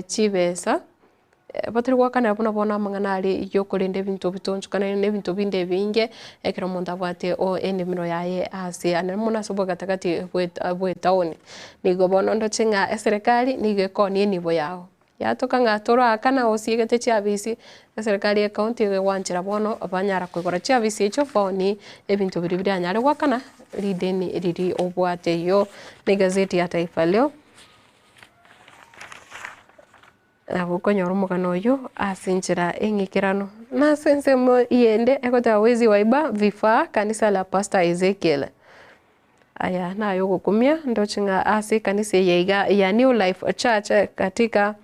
chibesa, batari goakanera buna bono amang'ana aria yokorenda ebinto bitonchokanire na ebinto binde ebinge, ekero omonto abwate endemero yaye ase ane mono ase obogatagati bw'etown. Nigo bono ndoche ng'a eserekari nigo ekoonia enibo yago. Yatoka ng'a toraakana osiegete chiabisi, eserikari ye county egwanchera bono banyara koigora chiabisi echio baonie ebinto biria biranyare goakana rideni riria obwate. Eyio ne egazeti ya Taifa Leo. Nabo okonyora omogano oyio ase enchera eng'ikeranu. Na ase ensemo eyende egoteba wezi waiba vifaa kanisa la Pastor Ezekiel. Aya nayogokumia, ndoche ng'a ase ekanisa eye iga ya New Life Church katika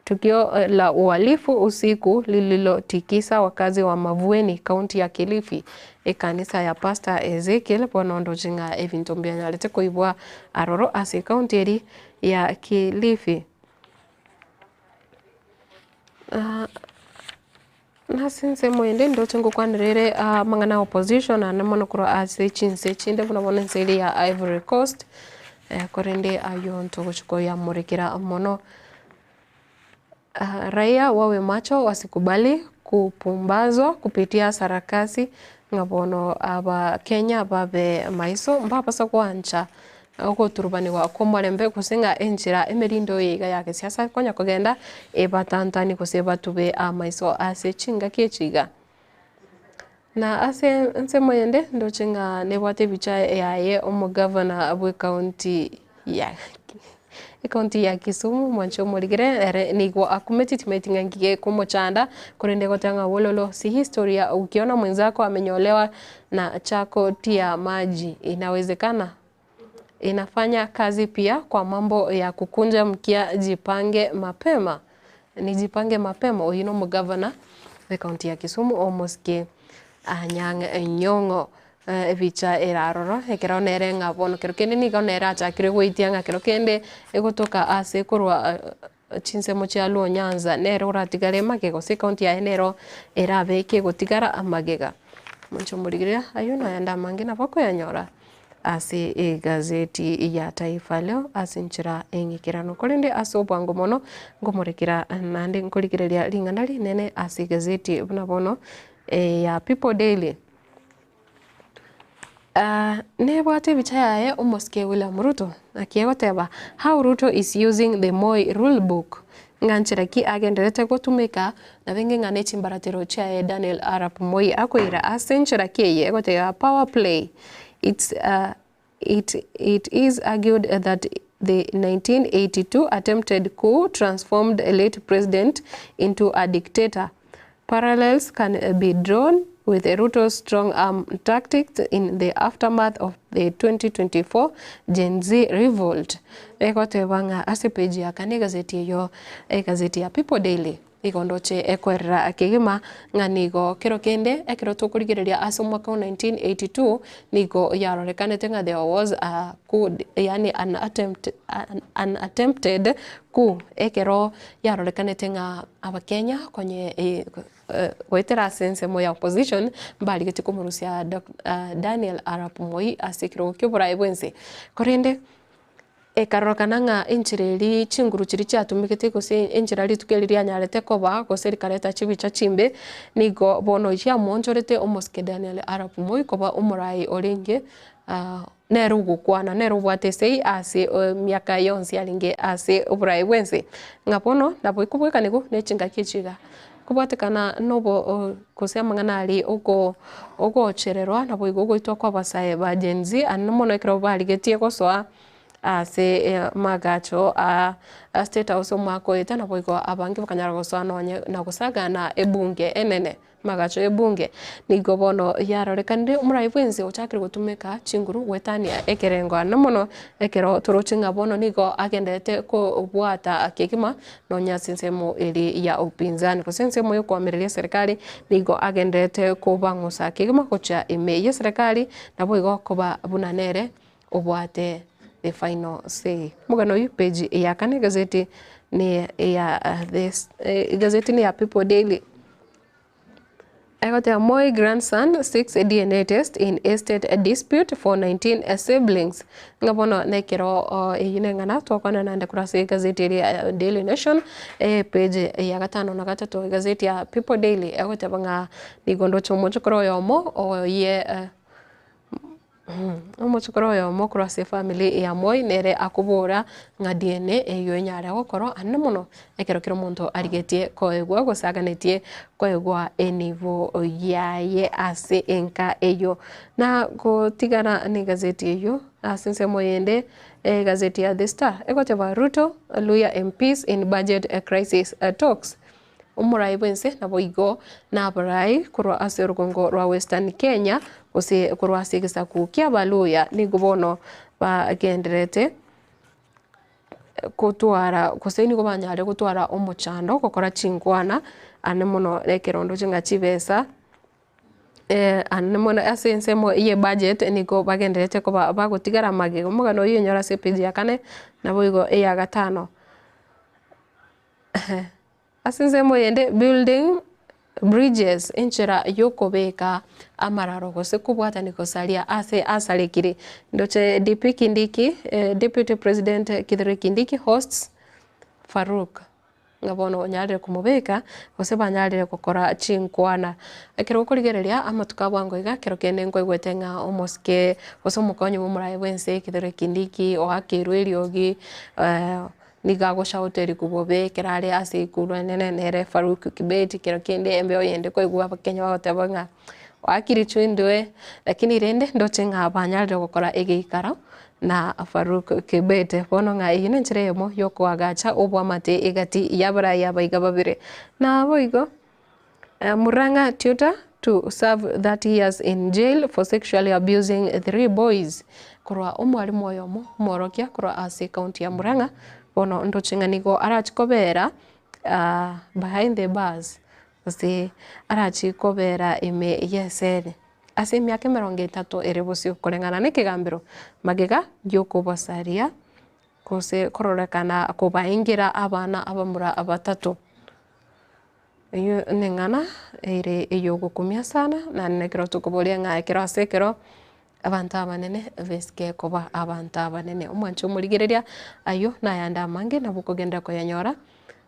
tukio la uhalifu usiku lililotikisa wakazi wa Mavueni county ya Kilifi, ekanisa ya Pastor Ezekiel bono ndoche ng'a ebinto mbianyarete koibwa aroro ase ecounty eria ya Kilifi. Nase ensemo ende ndoche ngokwanera ere amang'ana a opposition naende mono korwa ase chinse chinde buna bono ense eria ya Ivory Coast, korende aywo ntogochi koyamorekera mono. Raia wawe macho wasikubali kupumbazwa kupitia sarakasi ng'a bono abakenya babe maiso mbabasa goancha Ogoturubanigwa kw'omorembe gose ng'a enchera emerindo eye iga ya gesiasa konya kogenda ebatantanie gose ebatube amaiso ase chingaki echi iga. Na ase ensemo eyende ndoche ng'a nebwate ebicha yaye omogavana bw'ecounty ya ecounty ya Kisumu mwanche omorigere ere nigo akumeti timanyeti ng'a nki gekomochanda korende egoteba ng'a wololo si historia ukiona mwenzako amenyolewa na chako tia maji inawezekana. Inafanya kazi pia kwa mambo ya kukunja mkia jipange mapema nijipange mapema oyio na omogavana bw'ecounty ya Kisumu omosike Anyang' Nyong'o ebicha ere aroro ekero nere ng'a bono kero kende nigo nere achakire goitia ng'a kero kende egotoka ase korwa chinsemo chia Luo Nyanza nere oratigare magega gose ecounty yaye nero erabe kegotigara magega. Omonche omorigereria ayio nayande amange nabo okoyanyora ase egazeti ya Taifa Leo ase enchera eng'ikeranu. Korende ase obwango mono nkomorekera naende nkorigereria ring'ana rinene ase egazeti buna bono ya People Daily. Nebwate ebicha yaye omosike William Ruto, naki egoteba, How Ruto is using the Moi rule book, ng'a nchera ki agenderete gotumeka, nabenge ng'a ne chimbaratero chiaye Daniel Arap Moi akoira ase nchera ki eye egoteba power play, it's it it is argued that the 1982 attempted coup transformed late president into a dictator, parallels can be drawn. with Ruto's strong arm tactics in the aftermath of the 2024 Gen Z revolt. Egoteba ng'a ase page ya kane egazeti eyo, egazeti ya People Daily igo ndoche ekoerera kegima ng'a nigo kero kende ekero tokorigereria ase omwaka o 1982 nigo yarorekanete ng'a there was a coup yaani an attempt an attempted coup ekero yarorekanete ng'a abakenya konye goetera ase ensemo ya opposition mbarigetie komorusia Daniel Arap Moi ase ekerogo kia oboraai bwense. Korende ekarorokana ng'a enchera eria chinguru chiria chiatumegete gose enchera rituko erio rianyarete koba gose rikareta chibicha chimbe, nigo bono chiamoonchorete omosike Daniel Arap Moi koba omorai orenge nere ogokwana nere obwate esegi ase emiaka yonsi arenge ase oborai bwense. Ng'a bono nabo ekobwekanigwa ne chingaki echi iga, kobwatekana na obo gose amang'ana aria oko ogochererwa naboigo ogoitwa kwa abasae ba Gen Z aria mono ekero barigetie gosoa ase amagacho a State House omwaka oete naboigo abange bakanyara gosoa nonye na gosagana ebunge enene. Amagacho y'ebunge nigo bono yarorekanire omorai bwensi ochakire gotumeka chinguru goetania ekerengo ande mono ekero toroche ng'a bono nigo agenderete kobwata kegima nonya ase ensemo eria ya upinzani gose ensemo yokoamereria eserekari nigo agenderete kobang'usa kegima gochia ime y'eserekari naboigo koba buna nere obwate the final say. Omogano oyio page ya kane egazeti ne ya this egazeti ne ya People Daily. Egoteba Moi grandson seeks DNA test in estate dispute for 19 siblings. Ng'a bono nekero eyio neng'ana twakwana naende korwa ase egazeti eria ya Daily Nation epage ya gatano na gatato egazeti ya People Daily egoteba ng'a nigo ndoche omochokoro oyomo oye. Omochokoro oyomo korwa ase efamiri ya Moi nere akobora ng'a DNA eyio enyare gokorwa ande mono ekero kera omonto arigetie koegwa gose aganetie koegwa enibo yaye ase enka eyio. Na gotigana na egazeti eyio ase ensemo eyende egazeti ya The Star egoteba Ruto Luhya MPs in budget crisis talks. Omorai bw'ense naboigo nabarai korwa ase orogongo rwa Western Kenya, gose korwa ase egesaku ki'Abaluya, nigo bono bagendererete kotwara gose nigo banyare gotwara omochando gokora chinkwana ande mono ekerondo ching'a chibesa ande mono ase ensemo ye budget nigo bagendererete koba bagotigara magega. Omogano oyio onyore ase epage ya kane naboigo eya gatano. Ase ensemo eyende building bridges, enchera yokobeka amararo gose kobwatania gosaria ase asarekire. Ndoche DP Kindiki, Deputy President Kithure Kindiki hosts Farouk ng'a bono onyarire komobeka gose banyarire gokora chinkwana. Ekero okorigereria amatuko a bwango iga ekero kende nkoigwete ng'a omosike gose omokonyi bwa omoraia bwense Kithure Kindiki oakeirwe eriogi. Nigo agoshauterigwa bobe ekero are ase ekuru enene nere Farouk Kibet kero kende embeo yende koigwa abakenya bagoteba ng'a oakire chindwe lakini rende ndoche ng'a banyarire gokora egeikaro na Farouk Kibet. Bono ng'a eyio nenchera eyemo yokoagacha oboamate egati y'abarai aba iga babere. Naboigo Murang'a tutor to serve 30 years in jail for sexually abusing 3 boys Korwa omwalimu oyomo omworokia korwa ase ekaunti ya Murang'a bono ndoche ng'a nigo arachi kobera behind the bars gose arachi kobera ime y'eseri ase emiaka emerongo etato ere bosio koreng'ana na ekegambero magega giokobasaria gose kororekana kobaengera abana abamura batato. Eyio neng'ana ere eyogokumia sana, naende nekero tokoboria ng'a ekero ase ekero abanto abanene besike koba abanto abanene. Omwanche omorigereria ayio nayande amange nabo okogenderera koyanyora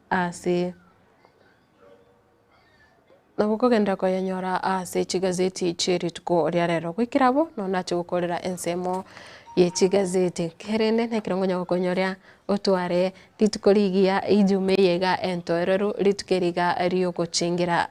ase nabo okogenderera koyanyora ase chigazeti chie rituko ria rero. Goikera abwo nonya nache gokorera ensemo ye chigazeti. Kerende nekero nkonya gokonyoria Otware rituko rigiya ijuma eye iga entoereru, rituko eri iga riogochengera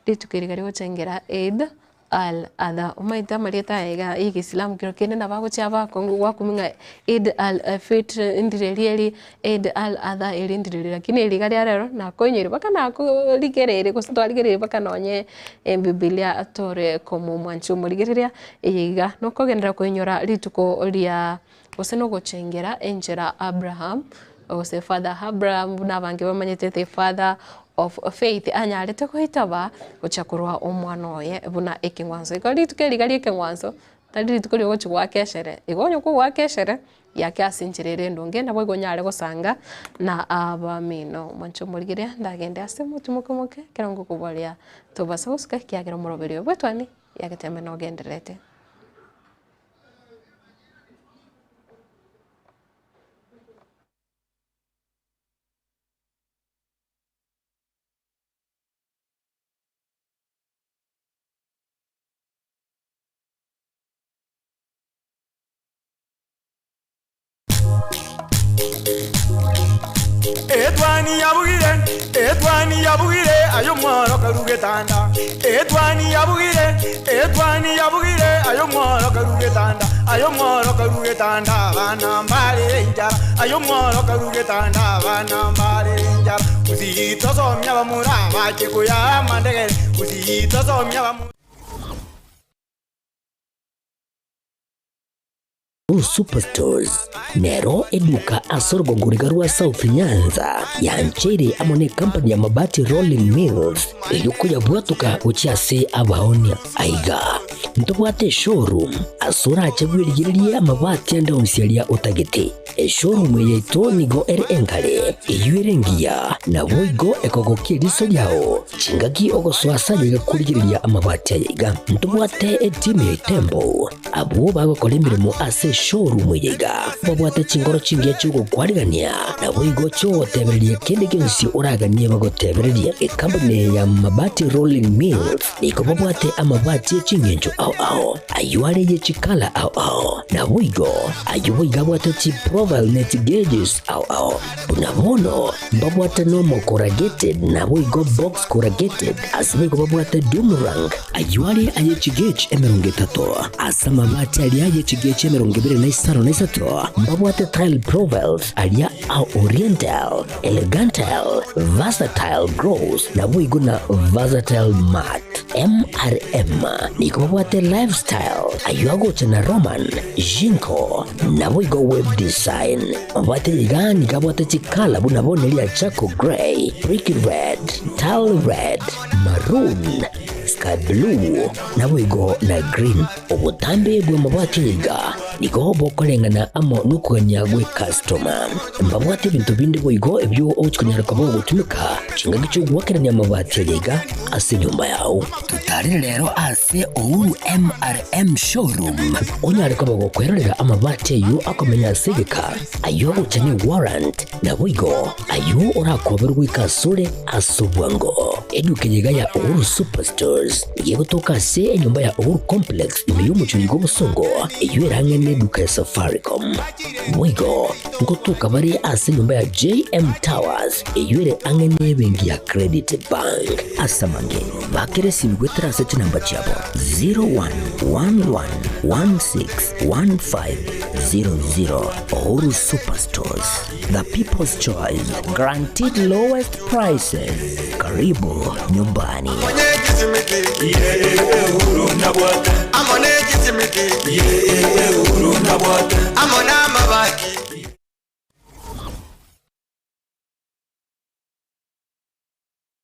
rituko eri iga riogochengera Eid. Al Adha. Omanyete amarieta aya iga ya egesilamu kero kende nabo agochia abe akong'u gwakumia ng'a Eid Al Fitr ndire rieri, Eid Al Adha eri ndire rieri, lakini eri iga ria rero nakoinyoire mpaka nakorigereire gose twarigereire mpaka nonye ebibilia tore komomwancha omorigereria, eye iga nokogenderera koinyora rituko ria gose nogochengera enchera Abraham gose Father Abraham buna abange bamanyete the father of faith anyarete goitaba gochia korwa omwana oye buna ekeng'wanso. Igo rituko eri iga ria ekeng'wanso, tari rituko ria ogochia goaka eshere, igo onye kogoaka eshere, yake ase enchera ere endonge nabo igo onyare gosanga na abamino. Mwanche omorigereria ndagende ase omotwe moke moke ekero ngokoboria tobasa gosuka ekiagera omoroberi oyo bwetwani yagetembe nogendererete. Etwani yabugire, etwani yabugire, aye omworo karu getanda. Etwani yabugire, etwani yabugire, aye omworo karu getanda. Aye omworo karu getanda, abana mbare enchara. Aye omworo karu getanda, abana mbare enchara. Gusii tosomia bamura bache koya amandegere, gusii tosomia bamura. Uhuru Superstores nero eduka ase orogongo riga rwa South Nyanza yancheire amo ne company ya Mabati Rolling Mills erio koyabwatoka gochia ase abaonia. Aiga ntobwate eshowroom ase orache bwerigererie amabati ande onsi aria otagete. Eshowroom eye yaito nigo ere engare, eyio ere engiya, naboigo ekogokia eriso riao chingaki ogosoa ase aye iga korigereria amabati aya iga. Ntobwate etimu ya Itembo Abwo bagokora emeremo ase eshowroom eye iga babwate chingoro chingiya chi'ogokwarigania, naboigo chi'ogotebereria kende gionsi oraganie bagotebererie. Ekampuni eye ya Mabati Rolling Mills nigo babwate amabati e ching'encho ao ao, ayio are ye chikala ao ao, naboigo ayio boigo abwate chiprofile ne chigeges ao ao. Buna bono mbabwate normal corrugated naboigo box corrugated, ase boigo babwate doom rank, Ayio are aye chigechi 30, ase amabati aria aye chigechi 23 mbabwate tile profiles aria a oriental, elegantal, versatile gross, naboigo na versatile matte. MRM nigo babwate lifestyle, ayio agocha na Roman, Jinko, naboigo web design. Mabwate iga nigo abwate chikala buna bono eria charcoal grey, brick red, tile red, maroon, sky blue, naboigo na green. Obotambe bw'amabati iga nigo bokoreng'ana amo nokogania gw'ekastoma. Mbabwate ebinto binde boigo ebio ogochi konyara koba ogotumeka chingaki chi'ogoakerania amabati aya iga ase enyomba yao. Totarere rero ase Uhuru MRM Showroom onyare koba gokwerorera amabati ayio akomenya ase egeka, ayio agocha ne warrant, Naboigo ayio orakoberwe goika asore ase obwango. Eduka eye iga ya Uhuru Superstores nigo egotoka ase enyomba ya Uhuru Complex ime y'omochie oiga obosongo, eyio ere ang'e neduka ya Safaricom. Boigo ngotoka bare ase enyomba ya JM Towers eyio ere ang'e nebenki ya Credit Bank. Ase amange, bakera esimi goetera ase chinamba chiabo 0111161500. Uhuru Superstores, the people's choice, guaranteed lowest prices. Karibu nyumbani.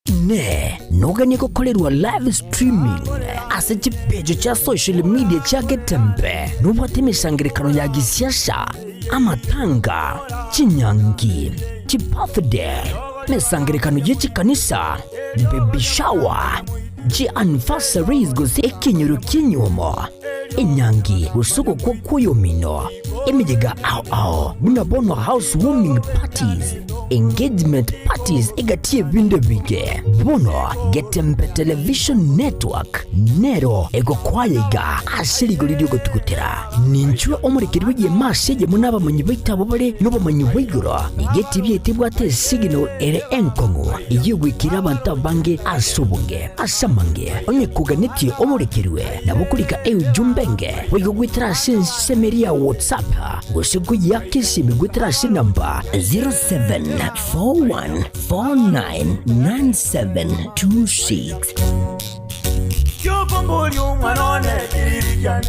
Inee! Noganie gokorerwa live streaming ase chipeji chia social media chia Getembe? Nobwate emesangererekano ya gisiasa, amatanga, chinyangi, chibirthday, emesangererekano ye chikanisa, baby shower, chianniversaries gose ekenyoro ki'enyuomo, enyangi gose ogokwa kw'oyomino, emeyega ao ao buna bono house warming parties? engagement parties egati y'ebinto ebinge. Bono Getembe Television Network nero egokwaya iga ase rigori ri'ogotugutera. Ninchwe omorekeri bw'egeema ase eyemo nabamanyi baito abwo bare nobomanyi bwa igoro. Nigo etibi yaito ebwate esignal ere enkong'u eyio egoikera abanto abange ase obonge. Ase amange, onye koganetie omorekerwe, nabo okorika eujumbe enge boigo goetera ase ensemo eria ya WhatsApp gose koyiaka esimi goetera ase enamba 0741499726. Kiokomboria omwana one kiriri kiane.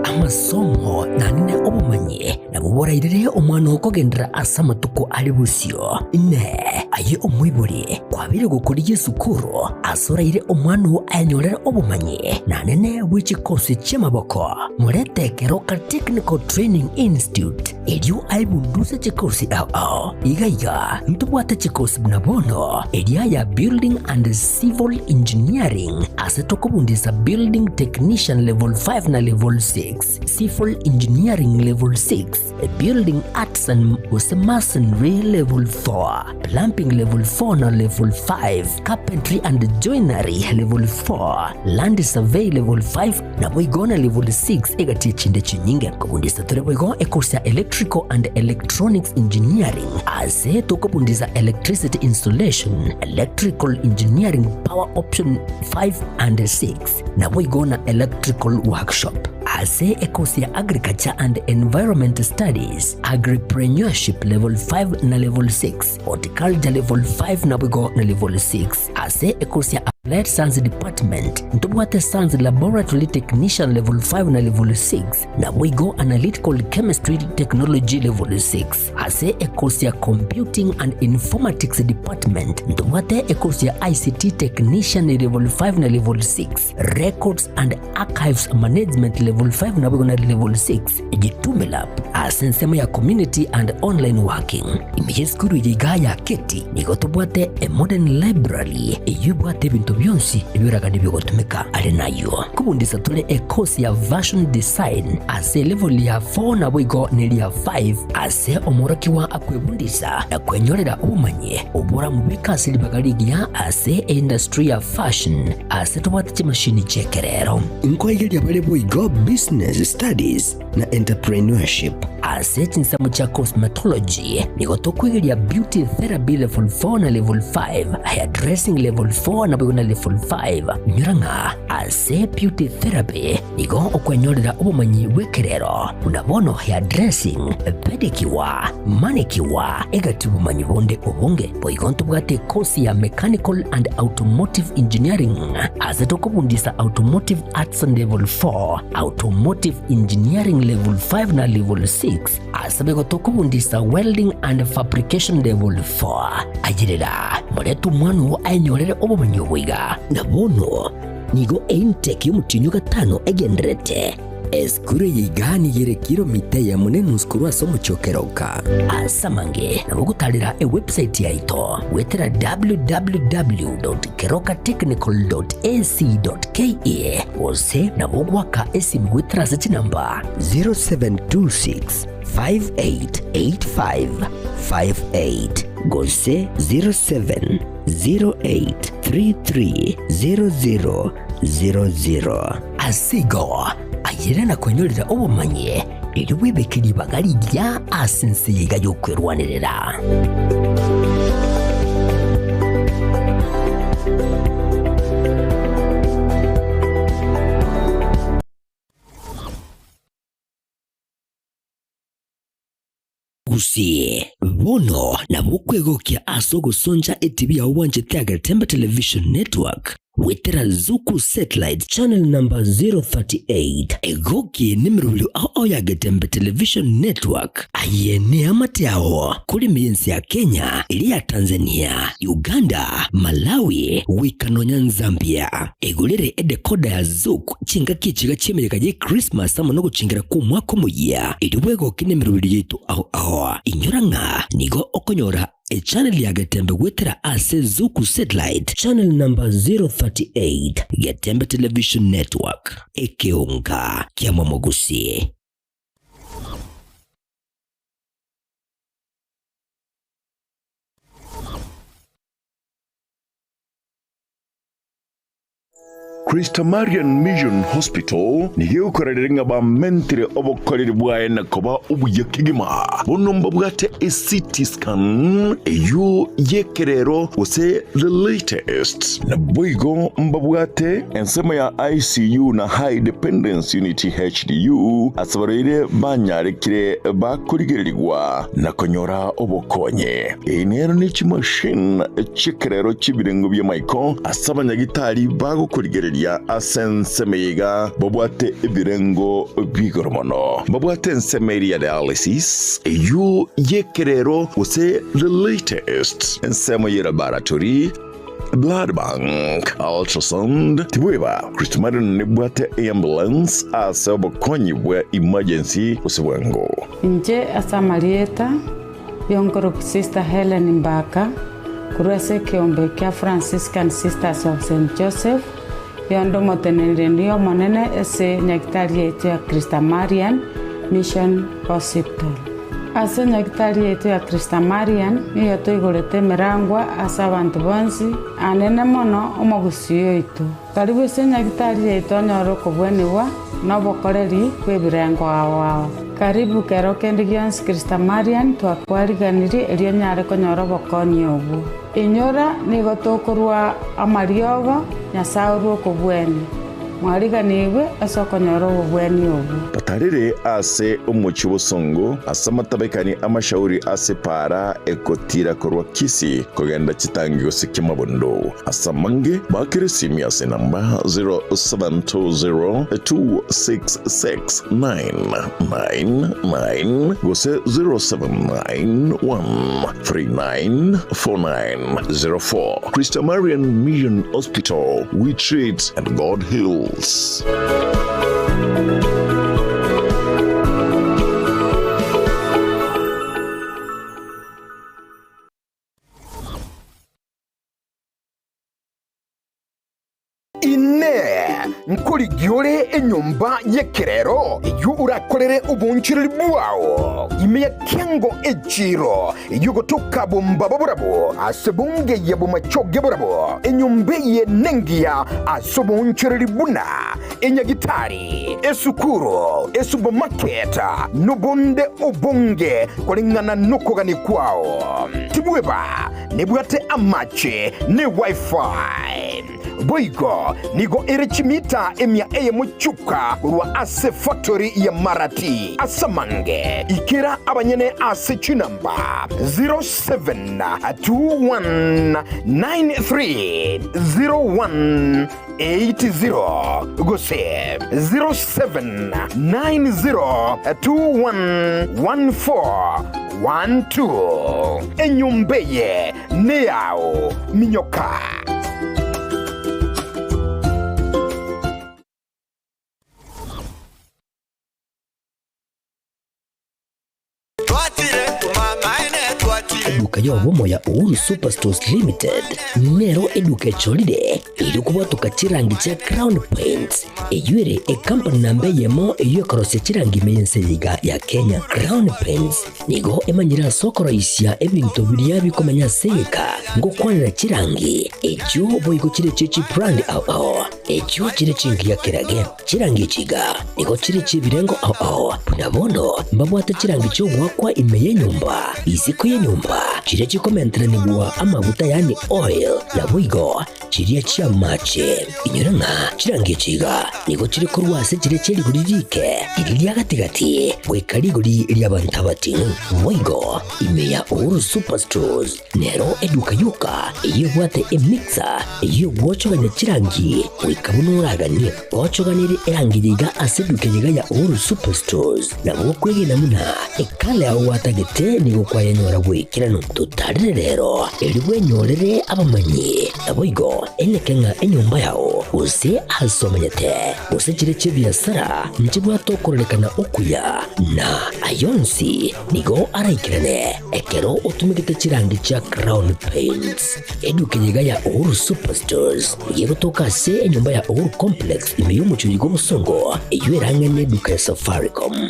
Amasomo nanene obomanyi nabwo borairere omwana oo kogenderera ase amatuko are bosio. Inee! Aye omoibori, kwabeire gokorigia esukuru ase oraire omwana oo ayenyorere obomanyi nanene bwe chikosi chi'amaboko? Morete Keroka Technical Training Institute erio aebunduse chikosi ao ao. Iga iga ntobwate chikosi buna bono eria ya Building and Civil Engineering ase tokobundisa Building Technician Level 5 na Level 6, Civil Engineering Level 6, Building Artisan gose Masonry Level 4, Plumbing Level 4 na Level 5, Carpentry and Joinery Level 4, Land Survey Level 5 Naboigo na level 6 egati echinde chinyinge. Kobundisa tore boigo ecourse ya Electrical and Electronics Engineering ase tokobundisa Electricity Installation, Electrical Engineering Power Option 5 and 6 naboigo na Electrical Workshop. Ase ecourse ya Agriculture and Environment Studies, Agripreneurship level 5 na level 6, Horticulture level 5 naboigo na level 6. Ase ecourse ya Applied Science Department, ntobwate Science Laboratory Technician Level 5 na Level 6, naboigo Analytical Chemistry Technology Level 6. Ase ecourse ya Computing and Informatics Department, ntobwate ecourse ya ICT Technician Level 5 na Level 6, Records and Archives Management Level 5 naboigo na Level 6. Jitume Lab ase ensemo ya Community and Online Working. Ime y'esukuru eye igaa ya Keti nigo tobwate a modern library eyio ebwate ebinto bionsi ebioragani biogotumeka. Are nayio kobundisa tore e course ya Fashion Design ase elevel ya 4 naboigo neria 5 ase omworokigwa akwebundisa na kwenyorera obomanyi oboramobeke ase ribaga rigiya ase eindustry ya fashion ase tobwate chimashini chi'ekerero. Nkoigeria bare boigo Business Studies na Entrepreneurship. Ase chinsemo chia Cosmetology nigo tokoigeria Beauty Therapy Level 4 na Level 5, Hairdressing Level 4 naboigo na Level 5. Inyora ng'a ase Beauty Therapy nigo okwenyorera obomanyi bw'ekerero buna bono hairdressing, pedicure, manicure, egati obomanyi bonde obonge. Boigo ntobwate ekosi ya Mechanical and Automotive Engineering ase tokobundisa Automotive Arts Level 4, Automotive Engineering Level 5 na Level 6 ase boigo tokobundisa Welding and Fabrication Level 4. Ayerera, morete omwana oo aenyorere obomanyi obo iga. Na bono nigo eintake y'omotienyi o gatano egendererete. Esukuru eye iga nigo ere kilomita eyemo na enusu korwa ase omochie o Keroka. Ase amange nabo ogotarera ewebsite yaito goetera www.kerokatechnical.ac.ke gose nabo ogoaka esimi goetera ase chinamba 0726 588558 gose 0708330000. Ase igo, ayere na kwenyorera obomanyi, erio bwebeke ribaga rigiya ase ense eye iga y'okwerwanerera. Gose bono nabo okwegokia ase ogosoncha etibi yao bwanchete ya Getembe Television Network goetera Zuku Satellite channel number 038. Egokie nemerobio ao ao ya Getembe Television Network. Aye neamate ao kore ime y'ense ya Kenya, eria ya Tanzania, Uganda, Malawi, goika nonya Nzambia. Egorere edecoder ya Zuku chingaki echiga chi'emeyega ye Christmas amo nogochengera kw'omwaka omoyia, erio bwegoke nemeroberi yaito ao ao. Inyora ng'a nigo okonyora. Echannel ya Getembe goetera ase Zuku Satellite channel number 038, Getembe Television Network, ekeonga kia Momogusi. Christamarian Mission Hospital nigo egokorerera ng'a bamentire obokoreri bwaye na koba obuya kegima. Bono mbabwate eCT scan eyio y'ekerero gose the latest. Naboigo mbabwate ensemo ya ICU na High Dependence Unit HDU ase abarwaire banyarekire bakorigererigwa na konyora obokonyi. Eye nero ne chimashini chi'ekerero chi'ebirengo bi'amaiko ase abanyagitari bagokorigereria ase ensemo eye iga babwate ebirengo bi'igoro mono. Mbabwate ensemo eria ya dialysis, eyio y'ekerero gose the latest, ensemo ye laboratory, blood bank, ultrasound, tibweba Christmarin nebwate eambulance ase obokonyi bwa emergency gose bwango. Inche ase amarieta Y'onkoroku Sister Helen Mbaka, korwa ase ekeombe kia Franciscan Sisters of Saint Joseph, yonde omoteneneri omonene ase nyagitari yaito ya Christamarian Mission Hospital. Ase nyagitari yaito ya Christamarian nigo toigorete emerangwa ase abanto bonsi, anene mono omogusii oito. Karibu ase nyagitari yaito onyore okobwenigwa na obokoreri bw'ebirengo ao ao. Karibu kero kende gionsi Christamarian twakwariganirie erio onyare konyora obokonyi obwo. Inyora nigo tokorua amariogo Nyasae orue okobwenia. Mwariganigwe ase okonyora obobweni obwo. Batarire ase omochie bosongo, ase amatabekani amashauri ase epaara egotira korwa Kisii kogenda chitangi gose Kiamabondo. Ase amange, baakere esimi ase enamba 0720266999 gose 0791394904. Christamarian Mission Hospital, we treat and God heals. Inee! Nkorigia ore enyomba y'ekerero eyio orakorere oboonchoreri bwao ime ya kiango echiiro eyio gotoka bombaba borabwo ase bongeye bomachoge borabwo? Enyomba eye nengiya ase oboonchoreri buna enyagitari, esukuru, esupermarket, nobonde obonge koreng'ana nokogania kwao. Tibweba nebwate amache ne wifi. Boigo nigo ere chimita emia eyemo chioka korwa ase factory ya Marati. Ase amange, ikera abanyene ase chinamba 0721930180 gose 0790211412. Enyomba eye neyao, minyoka. Eduka y'obomo ya Uhuru Superstores Limited nero eduka echorire erio kobwatoka chirangi chia Crown Paints eyio ere ekampani namba eyemo eyio ekorosia chirangi ime y'ense eye iga ya Kenya. Crown Paints Nigo emanyire ase okoroisia ebinto biria bikomenya ase egeka, ngokwanera chirangi, echio boigo chire chie chibrand ao ao, echio chire chingiya kerage. Chirangi echi iga nigo chire chi'ebirengo ao ao, buna bono mbabwate chirangi chi'ogoakwa ime y'enyomba, isiko y'enyomba, chiria chikomenteranigwa amaguta yaani oil, naboigo chiria chi'amache. Inyora ng'a chirangi echi iga nigo chire korwa ase chiria chie rigori riike, riria ria gati-gati, goika rigori ri'abanto abating'u. Boigo ime ya Uhuru Superstores nero eduka yoka eyio ebwate emixer eyio egwochogania chirangi goika buna oraganie. Gochoganirie erangi eye iga ase eduka eye iga ya Uhuru Superstores nabo okwegena buna ekala yao gwatagete nigo kwayenyora goikeranu. Totarire rero erio bwenyorere abamanyi. Naboigo eneke ng'a enyomba yao gose ase omenyete, gose chire chi'ebiasara nchibwate okororekana okuya, na ayonsi nigo araikerane ekero otumegete chirangi chia Crown Paints. Eduka eye iga ya Uhuru Superstores nigo egotoka ase enyomba ya Uhuru Complex ime y'omochie oyo bw'Obosongo, eyio erang'e neduka ya Safaricom.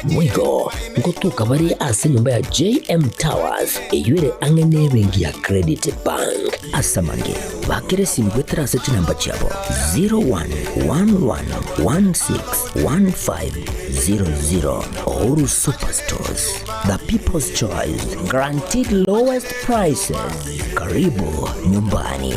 Boigo ngotoka bare ase enyomba ya JM Towers eyio ere ang'e nebenki ya Credit Bank. Ase amange, bakera esimi goetera ase chinamba chiabo 0111161500. Uhuru Superstores, the people's choice, guaranteed lowest prices. Karibu nyumbani.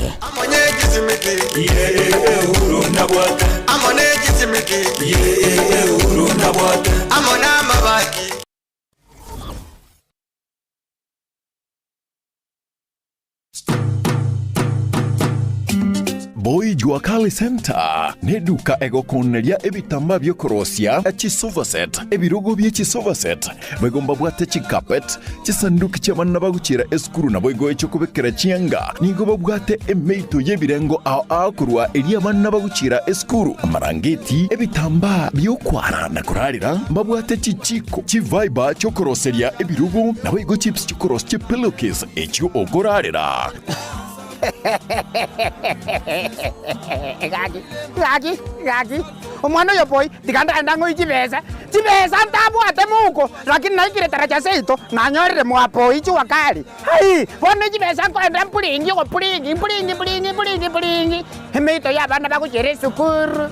Boy Jua Kali Center neduka egokoneria ebitambaa biokorosia chisofa set, ebirogo bie chisofa set, Boigo mbabwate chicarpet, chisanduki chi'abana bagochiera esukuru naboigo echi'okobekera chianga. Nigo babwate emeito y'ebirengo ao ao korwa eria abana bagochiera esukuru, amarangeti, ebitambaa bi'okwara na korarera. Mbabwate chichiko, chivaiba chi'okoroseria ebirogo, naboigo chips chi'okorosia chipillowcase echio okorarera. Gaki, gaki, gaki, omwana oyo boy, tiga ndagenda ng'oe chibesa, chibesa ntabwate mouko, lakini naikire taracha seito, nanyorire mwapoi jua kali. Hai! Bono chibesa nkoenda mpuringi ogopuringi, mpuringi mpuringi mpuringi mpuringi, emeito ya abana bagochiera esukuru,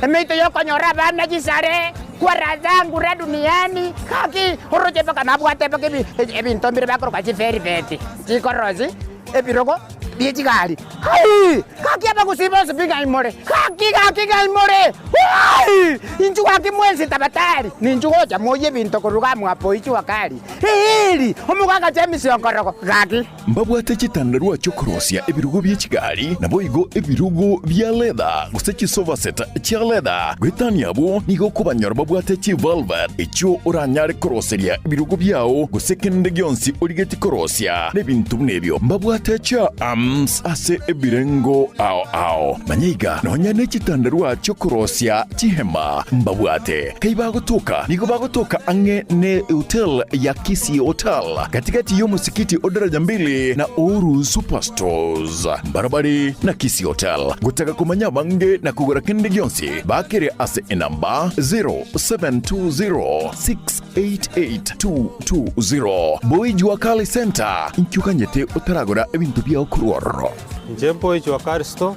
emeito ya okonyora abana chisare, kwa raha zangu ra duniani, gaki, oroche mpaka nabwate mpaka ebi ebinto mbire bakoroka chivelvet, chikorosi. Ebirogo bie chigari. Hai! Gaki abagusii bonsi pi ng'ai more? Gaki, gaki ng'ai more? Hai! Inchuo gaki mwensi tabatari, ninchu gocha moyie ebinto korwa iga mwapo ichua kari. Eeri! Omogaka James Okorogo, gaki. Mbabwate chitandarua chi'okorosia ebirogo bie chigari, naboigo ebirogo bia leather, gose chisofa set chia leather. Goetania abwo, nigo okobanyora babwate chivelvet, echio oranyare koroseria ebirogo biao, gose kende gionsi origetie korosia. Nebinto buna ebio mbabwate chia arms ase ebirengo ao ao. Manya iga, nonya ne chitandarua chi'okorosia chihema mbabwate. Kai bagotoka, nigo bagotoka ang'e ne hotel ya Kisii Hotel, gatigati y'omosikiti o Daraja Mbili na Uhuru Superstores. Mbarabare na Kisii Hotel. Gotaka komanya abange na kogora kende gionsi, bakere ase enamba 0720 688 220. Boy Jua Kali Center, inki oganyete otaragora ebinto biao korwa ororo? Inche Boy Jua Kali Store,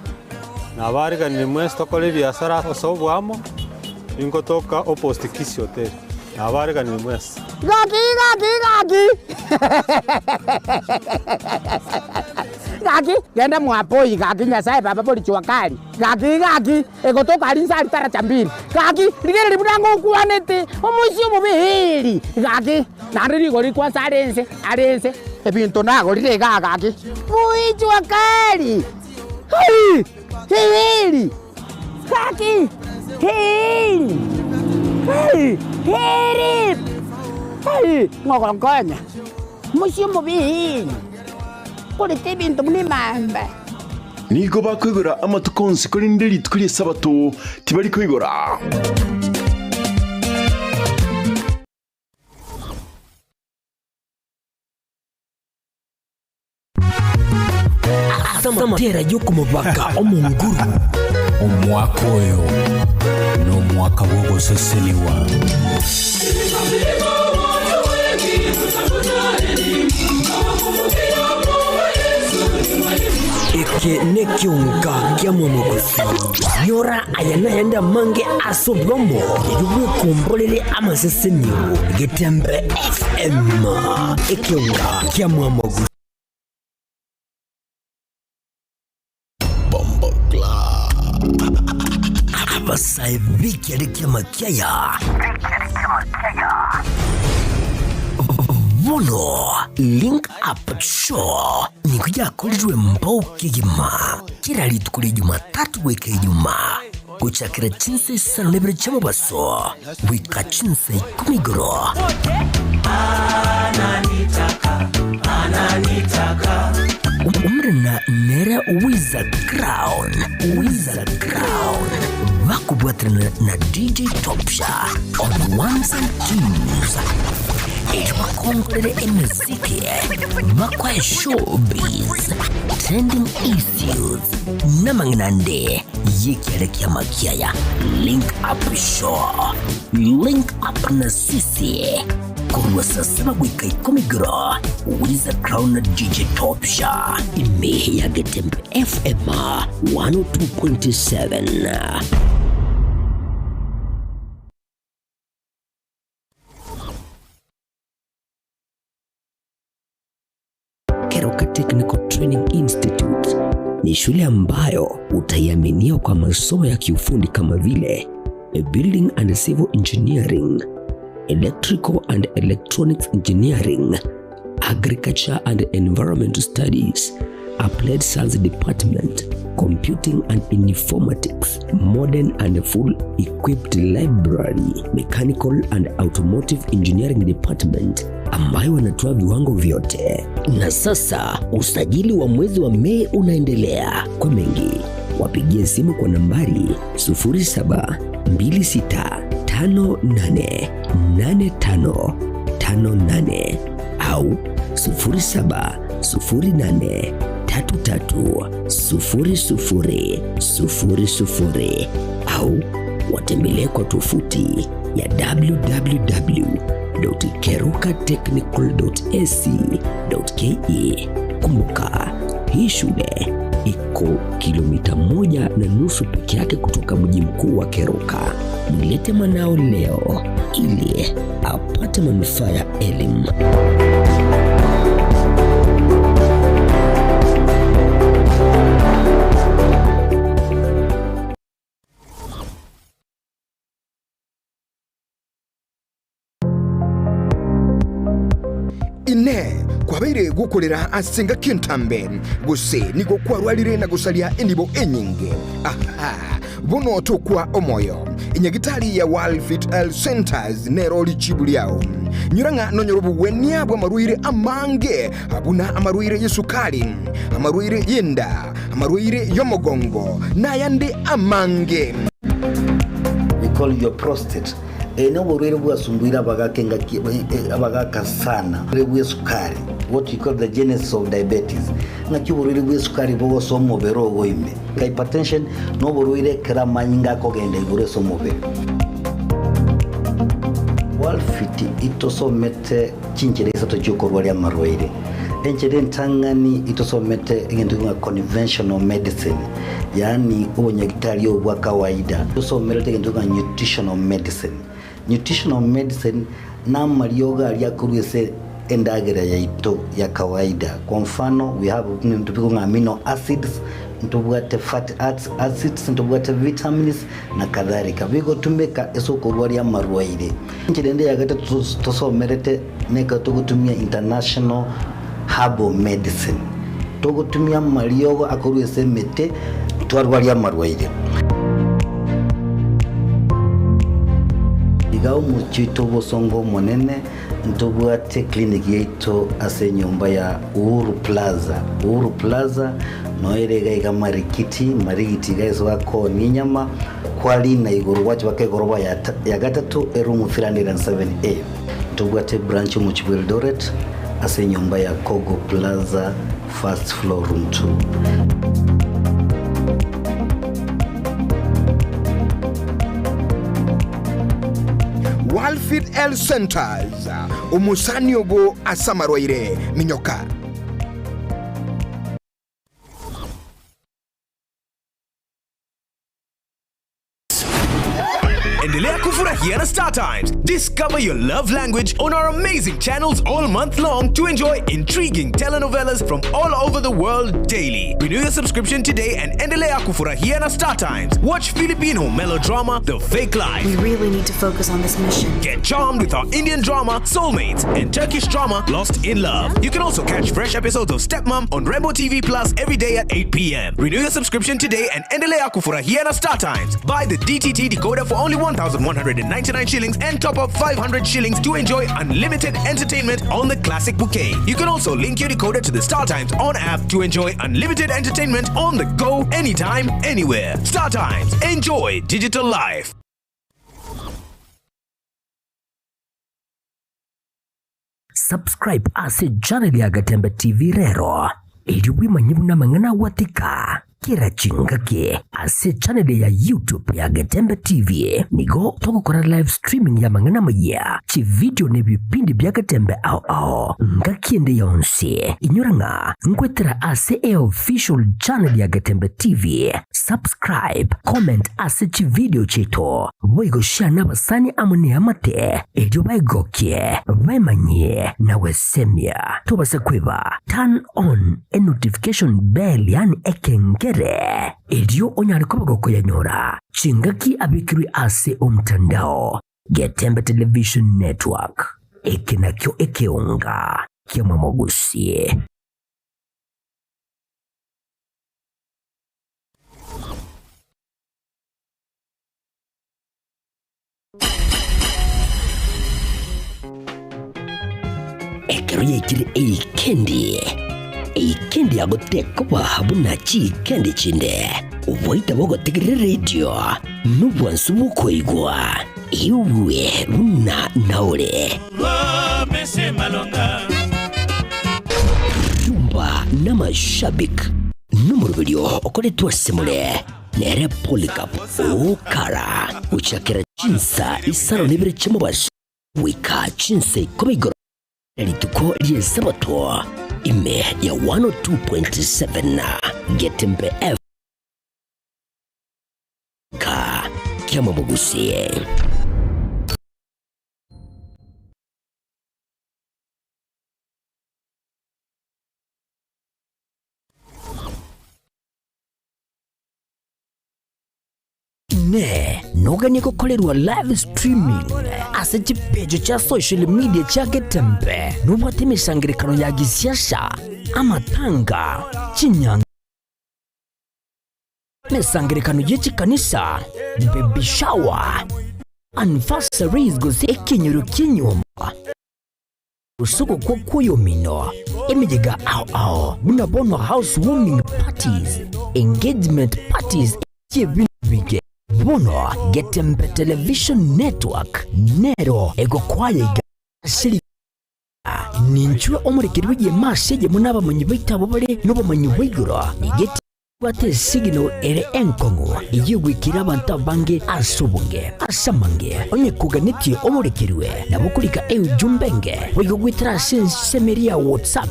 nabariganirie mwensi tokore ebiasara ase oboamo, ningotoka opposite Kisii Hotel. Nabariganirie mwensi. Gaki gaki gaki gaki genda mwapoi gaki Nyasaye baba bori jua kali gaki gaki Egotoka aria inse aria taracha mbiri. Gaki, rigereria buna ngokwanete, omoisia omobe eeri. Gaki, naende rigori rikwansa are inse, are inse, ebinto nagorire igaa gaki. Boichwa kari! Hai! Eeri! Gaki! Eeri! Hai! Eeri! Hai! Ng'ogonkonya, omoisia omobe eeri, korete ebinto buna emamba. Nigo bakoigora amatuko onsi, korende rituko ri'Esabato tibari koigora. Ase amatera y'okomobaka Omonguru. Omwaka oyo nomwaka bw'ogosesenigwa. Eke nekionka kia mwamogusi. Nyora aya nayande amange ase obwamo erio bwekomborere amasesenio. Getembe FM, ekionka kia mwamogusi. Abasae b'ekiare ki'amakiaya bono Link Up Show nigo yakorirwe mbao kegima kera rituko ria Jumatatu goika Ijumaa gochakera chinsa isano na ibere chi'omobaso goika chinsa ikomi igoro. Umerana Aya nere Wiza Crown, Wiza Crown, bakobwaterana na DJ Topsha on ones and twos. Erio bakongorere emeziki, bakoe showbiz, trending issues, n'amang'ana ande y'ekiare kia makiaya. Link up show, link up na sisi korwa saa saba goika ikomi igoro, Wiza Crown na DJ Topsha, ime ya Getembe FM 102.7. Keroka Technical Training Institute ni shule ambayo utaiaminia kwa masomo ya kiufundi kama vile Building and Civil Engineering, Electrical and Electronics Engineering, Agriculture and Environmental Studies, Applied Science Department, Computing and Informatics, Modern and Full Equipped Library, Mechanical and Automotive Engineering Department ambayo wanatoa viwango vyote. Na sasa usajili wa mwezi wa Mei unaendelea. Kwa mengi wapigie simu kwa nambari 0726588558 au 0708330000 au watembelee kwa tovuti ya www.kerukatechnical.ac.ke. Kumbuka, hii shule iko kilomita 1.5 peke yake kutoka mji mkuu wa Keroka. Mlete mwanao leo ili apate manufaa ya elimu. Inee! Kwabeire gokorera ase engaki entambe, gose nigo kwarwarire na gosaria enibo enyinge? Aha! Bono tokwa omoyo. Enyagitari ya World Fit Health Centers nero richibu riao. Nyora ng'a nonyore obogwenia bw'amarwaire amange, buna amarwaire y'esukari, amarwaire y'enda, amarwaire y'omogongo, nayande amange. We call your prostate. Eye noborwaire bwasumbuire abagaka engaki abagaka sana. Oborwaire bw'esukari, what we call the genesis of diabetes. Ng'aki oborwaire bw'esukari bogosoa omobere ogo ime. Hypertension noborwaire ekero amanyinga akogenda igoro ase omobere. Walfit itosomete chinchera isato chiokorwaria amarwaire. Enchera entang'ani itosomete egento ng'a conventional medicine, yaani obonyagitari obo bwa kawaida. Tosomerete egento ng'a nutritional medicine. Nutritional medicine namariogo aria akorwa ase endagera yaito ya kawaida. Kwa mfano, we have ebinto bikong'a ng'a amino acids, ntobwate fatty acids, ntobwate vitamins na kadhalika, bigotumeka ase okorwaria amarwaire. Enchera ende ya gatato tosomerete nekero togotumia international herbal medicine, togotumia amariogo akorwa ase emete twarwaria amarwaire. Iga omochie oito obosongo omonene ntobwate clinic yaito ase enyomba ya Uhuru Plaza. Uhuru Plaza noyo ere iga iga Marikiti, Marigiti iga ase bakoonia enyama, kwarina igoro gwacha baka egoroba ya ya gatato eroom 307A. Ntobwate branch omochie bwa Eldoret ase enyomba ya Kogo Plaza first floor room 2. Walfit Health Centers, omosani obo ase amarwaire, minyoka. Endelea kufurahia na Star Times. Discover your love language on our amazing channels all month long to enjoy intriguing telenovelas from all over the world daily. Renew your subscription today and endelea kufurahia na Star Times. Watch Filipino melodrama The Fake Life. We really need to focus on this mission. Get charmed with our Indian drama Soulmates and Turkish drama Lost in Love. You can also catch fresh episodes of Stepmom on Rainbow TV Plus every day at 8 p.m. Renew your subscription today and endelea kufurahia na Star Times. Buy the DTT decoder for only 1,199 499 shillings and top up 500 shillings to enjoy unlimited entertainment on the Classic Bouquet. You can also link your decoder to the Star Times On app to enjoy unlimited entertainment on the go, anytime, anywhere. Star Times, enjoy digital life. Subscribe ase channel ya Gatembe TV rero erio bwemanye buna amang'ana agwatika kera chingaki ase channel ya YouTube ya Getembe TV. Nigo togokora live streaming y'amang'ana amayia, chividio na ebipindi bia Getembe ao ao ngaki ende yonsi. Inyora ng'a nkwetera ase eofficial channel ya Getembe TV. Subscribe, comment ase chividio chiaito, boigo share nabasani amo neamate erio baegokie, baemanyie na gwesemia. Tobasa kweba turn on e notification bell yaani ekengere erio onyare koba gokoyanyora chingaki abekirwe ase omtandao. Getembe Television Network, eke nakio ekeonga ki'omomogusi. Ekero yaikire eikendi, eikendi yagotekoba buna chiikendi chinde, oboita bogotegerera eredio nobwansu bw'okoigwa, igwe buna naore. Rumba n'amashabik nomoroberio okoretwe ase more. Nere Polycarp okara gochakera chinsa isano na ibere chi'omobaso goika chinsa ikomi igoro rituko ri'Esabato, ime ya 102.7 Getembe FM ki'Amamogusi. Inee! Noganie gokorerwa live streaming ase chipeji chia social media chia Getembe? Nobwate emesangererekano ya gisiasa, amatanga, chinyanga, emesangererekano ye chikanisa, baby shower, anniversaries gose ekenyoro ki'enyomba? Gose ogokwa kw'oyomino, emeyega ao ao buna bono house warming parties, engagement parties y'ebinto binge. Bono Getembe Television Network nero egokwaya iga ase rigena. Ninchwe omorekeri bw'egeema ase eyemo n'abamanyi baito abwo bare nobomanyi bwa igoro. Nigo Bwata esignal ere enkong'u eyio egwikire abanto abange ase obonge. Ase amange, onye koganetie oborekerwe, nabo okorika eujumbe enge boigo goetera ase ensemo eria ya WhatsApp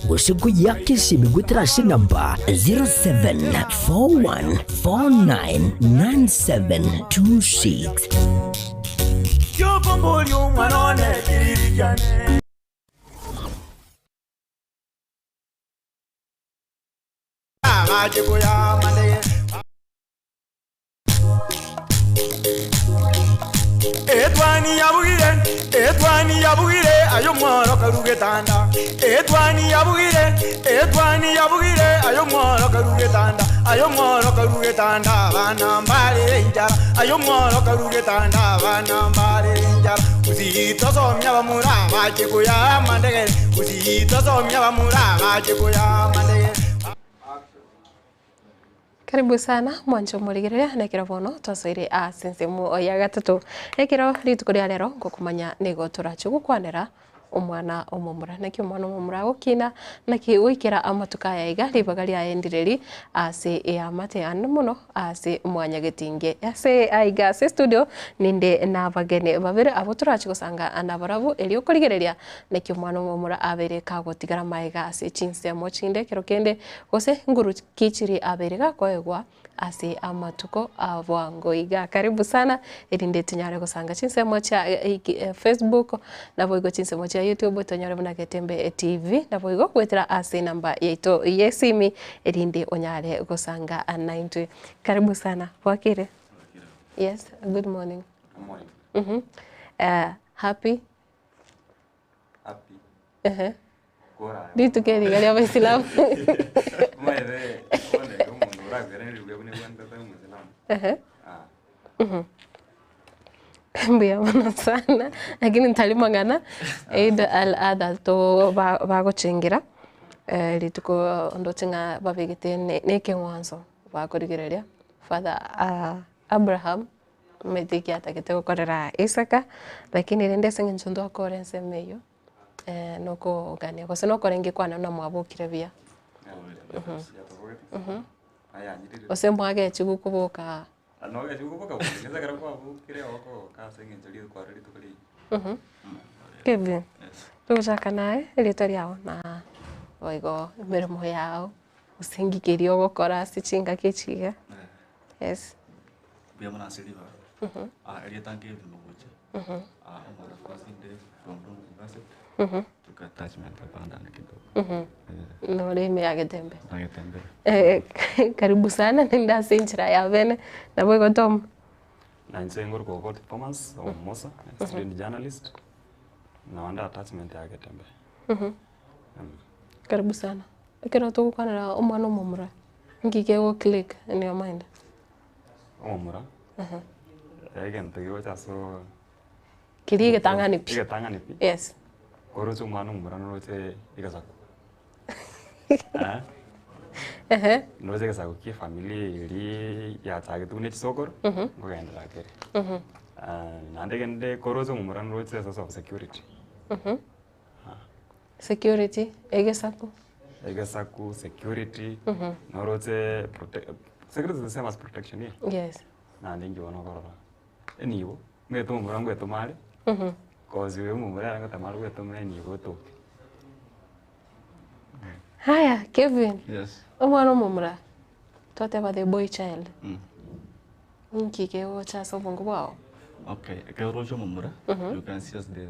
gose koyiaka esimi goetera ase enamba 0741499726. Kiokomboria omwana one kiriri kiane. Etwani yabugire, etwani yabugire, aye omworo karu getanda. Etwani yabugire, etwani yabugire, aye omworo karu getanda. Aye omworo karu getanda, abana mbarire enchara. Aye omworo karu getanda, abana mbarire enchara. Gusii tosomia abamura bache koyaa amandegere. Gusii tosomia abamura bache koyaa amandegere. Karibu sana mwanche omorigereria na ekero bono twasoire ase ensemo ya gatato. Ekero rituko ria rero ngokomanya nigo torache gokwanera omwana omomura. Naki omwana omomura agokina, naki goikera amatuko aya iga ribaga riaye ndireri ase eamate ande mono ase mwanyagetinge. Ase aiga ase estudio ninde nabageni babere abwo torache gosanga nabarabwo erio okorigereria naki omwana omomura abeire kagotigara magega ase chinsemo chinde ekero kende gose nguru ki chiri abeire gakoegwa ase amatuko a bwango iga. Karibu sana erinde tonyare gosanga chinsemo chia Facebook naboigo chinsemo chia YouTube tonyore buna Getembe TV naboigo goetera ase enamba yaito ya esimi erinde onyare gosanga naintwe. Karibu sana, bwakire? Yes, good morning. Good morning. Happy? Happy. Ehe. Rituko eri iga ria abaisilamu. Omanyete bono iga omonto orakwiraneria buya buna ebwate tari omoisilamu. Ehe. Ah. Mbuya mono sana, lakini ntari mang'ana Eid al Adha to ba- bagochengera rituko ndoche ng'a babegete ne na ekeng'wanso bakorigereria father Abraham omanyete eki atagete gokorera Isaka, lakini rende ase eng'encho ntwakora ensemo eywo nokogania gose nokorenge kwane buna mwabokire buya. Gose mwagechigwa koboka. Kevin, togochaka naye erieta riago na boigo emeremo yao, gose ng'iki eria ogokora ase chingaki echi iga, yes. Mbuya mono ase ribaga. Erieta Kevin Mogocha, omwanafunzi inde from Rongo University, tuko attachment hapa ndani kidogo. Nore ime ya Getembe. Na Getembe. Karibu sana naende ase enchera ya bene, naboigo Tom. Na inche ngorokwa Ogot Thomas Omosa, student journalist, nonde attachment ya Getembe. Karibu sana. Ekero togokwanera omwana omomura, nki kego click in your mind? Omomura, egento gegocha ase oo. Keria egetang'ani pi. Egetang'ani pi. Yes. Oroche omwana omomura noroche egesaku. Ehe. Noroche egesaku kia efamiri eria yachagete buna echisokoro, nkogenderera kere. Naende kende koroche omomura noroche a source of security. Security, egesaku. Egesaku, security, noroche prote- security is the same as protection eh. Yes. Naende inki bono okorora, enibo, omanyete omomura ngoetoma are, cause oyo omomura ere ngotema are goetoma enibo etoke. Haya, Kevin. Yes. Omwana omomura, twateba the boy child. Ninki kegocha ase obongo bwao? Okay, ekero oroche omomura, you can see as the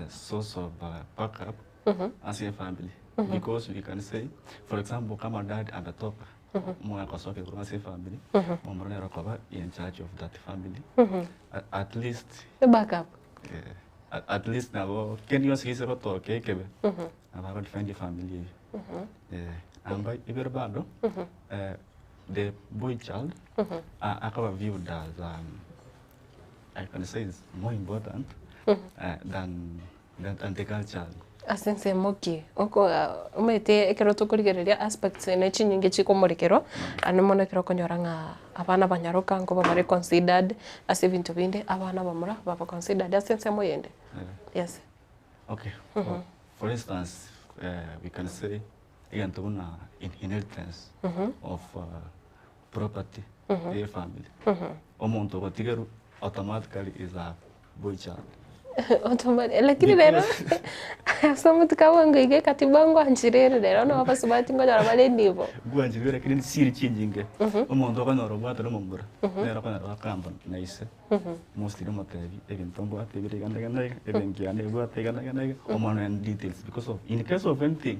source of backup ase efamily because we can say for example kama dad ametoka omogaka osoke korwa ase efamily omomura nere okoba in charge of that family at least Ebackup. at least nabo kende gionsi gese gotoka ekebe nabo ago defend efamily eywo. Namba ibere bado the boy child akoba viewed as I can say is more important than than the girl child. Ase ensemo ki? Oko omanyete ekero tokorigereria aspects ne chinyinge chikomorekerwa, naende mono ekero okonyora ng'a abana banyaroka nkoba bare considered ase ebinto binde, abana bamura baba considered ase ensemo eyende. Yes. Okay, for instance we can say egento buna inheritance of property ya efamily, omonto ogotigerwa automatically is a boy child. Automatic, lakini rero ase omotuko abwo iga ekatiba ngwanchire ere rero nabo abasubati nkonyora bare nibo. Ngwanchire lakini chisiri chinyinge, omonto okonyora obwate na omomura, nere okonyora bakamba na ise, mostly omotebi ebinto mbwate ebire iga na iga na iga, ebenki yane ebwate iga na iga na iga, omwana oye details because of in case of anything,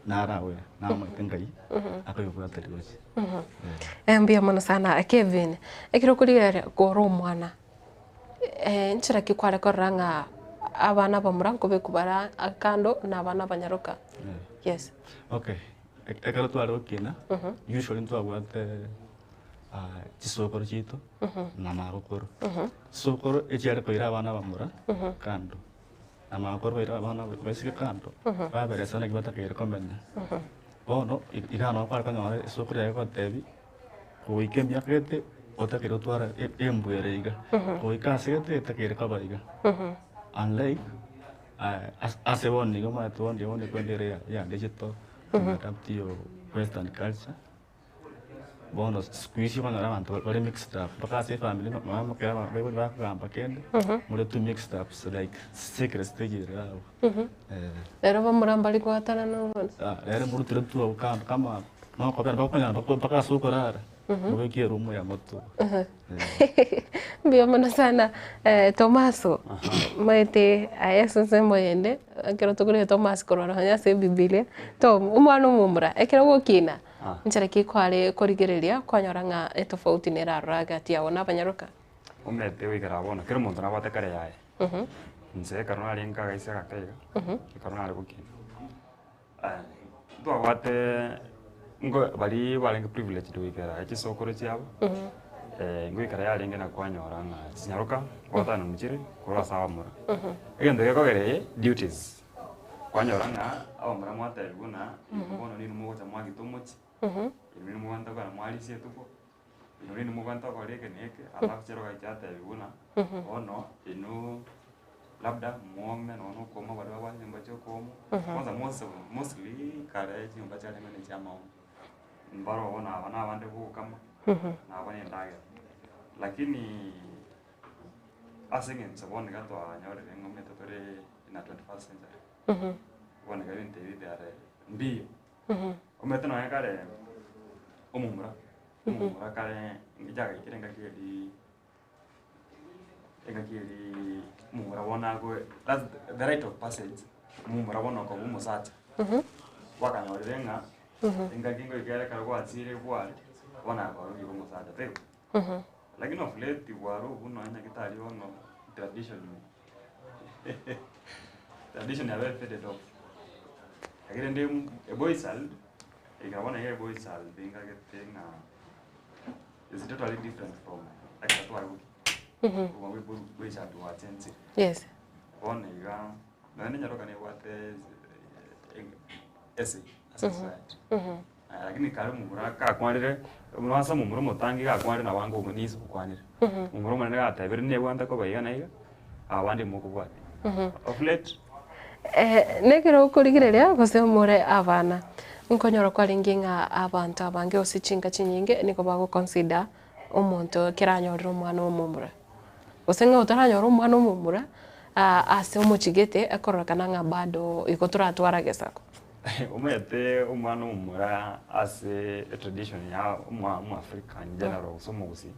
naro aware, namaete ngai akoyobwata rirochio. Mbuya mono sana Kevin, ekero okorigereria kore omwana, nchera ki kware korora ng'a abana abamura nkobekwa bare kando na abana abanyaroka? Yes. Okay, ekero tware gokina, usually ntwabwate chisokoro chiaito na magokoro. Chisokoro echiare koira abana abamura kando, na magokoro baira abana abaiseke kando, baberesa naki batakeire komenya. Bono iga nabo kware konyora esokoro yaye egotebia, goika emiaka gete otakeire gotwara embwa ere iga, goika ase gete etakeire koba iga. Unlike ase bono iga omanyete bono bono ekwenda ere ya digital, adapt your western culture. Bono siku hizi okonyora abanto bare mixed up mpaka ase efamiri mama moke abaibori bakogamba kende more too mixed up so like secret stage ere abwo eh. Rero bamura mbari goatanana bono. Rero morutire tu abwo kando kama nokobera bakonyora mpaka ase okorara mobeke eroom ya motu. Mbuya mono sana Tomaso, omanyete aye ase ensemo eyende, ekero tokoreta Tomas korwa nonye ase ebibiria, Tom, omwana omomura, ekero ogokina, nchera ki kware korigereria kwanyora ng'a etofauti nere aroro agati yao na abanyaroka? Omanyete goikera bono, kera omonto nabwate kare yaye. Inche ekero narenge agaisia gake iga, ekero nare gokina, ntwabwate nko baria barenge privileged goikera chisokoro chiabo. Ngoikara yarenge na kwanyora ng'a chinyaroka gwatananwa chire korwa ase abamura. Egento gekogera eye duties, kwanyora ng'a abamura mwatebiwa ng'a inwe bono ninwe mogocha mwagita omochie, inwe ninwe mobwate kogenda mwarisia etugo, inwe ninwe mobwate gokora eke na eke, alafu chiroka chiatebiwa ng'a bono inwe labda mwome nonya na okooma baria babwate chinyomba chia okooma, kwanza most mostly kare chinyomba chiarenge ne chia amaoma. Mbaroo naba nabande bogokama, naba nendagera. Lakini ase eng'encho bono iga twanyorire ng'a omanyete tore in a 21st century, bono iga ebinto ebi they are mbiyo. Omanyete nonye kare omomura, omomura kare nchagaikire engaki eria engaki eria omomura bono agoe that's the rite of passage, omomura bono okoba omosacha, gwakanyorire ng'a engaki ngoika ere ekero gwachire bware, bono akwarokire omosacha taibo? Lakini of late bware obwo nonya nyagetari bono tradition tradition yabere faded off. Lakini rende a boy child, ekero bono iga a boy child ngagete ng'a. Is totally different from ekero twarugia korwa bwechando gwachenchire. Yes. Bono iga nonya na enyaroka nebwate ase ase society. Lakini kare omomura gakwanire buna ase omomura omotangi gakwanire nabo anga obwo niso okwanire. Omomura omonene gatebire nebwate koba iga na iga, abande mokobwatia. Of late. Nekero okorigereria gose more abana, nkonyora kwarenge ng'a abanto abange gose chinka chinyinge nigo bago consider omonto ekero anyorire omwana omomura. Gose ng'a otaranyora omwana omomura ase omochigete ekororekana ng'a bado igo toratwara gesaku. Omanyete omwana omomura ase etradition ya omoafrica in general gose omogusii,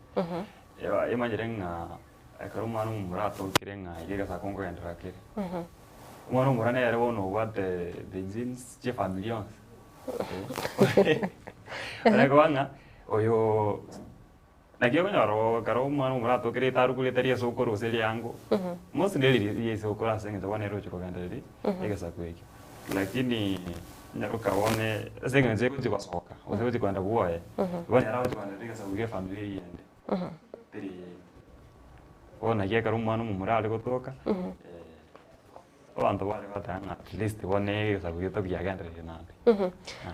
emanyire ng'a Ekero omwana omomura atokire ng'a iga egesaku nkogenderera kere, omwana omomura nere bono obwate the genes chia efamiri yonsi. Ore koba ng'a oyo naki okonyora ekero omwana omomura atokire etaruku ritari esokoro gose riango, mostly riri ria esokoro ase eng'encho bono nere ogochia kogendereria egesaku ekio. Lakini nyaroka bono ase eng'encho egochia gosoka gose egochia kogenda bwoye, bono nere agochia kogendereria egesaku gia efamiri eywo ende. Teri bono naki ekero omwana omomura are gotoka, abanto bare goteba ng'a at least bono egesaku giaito kiagendereire naende.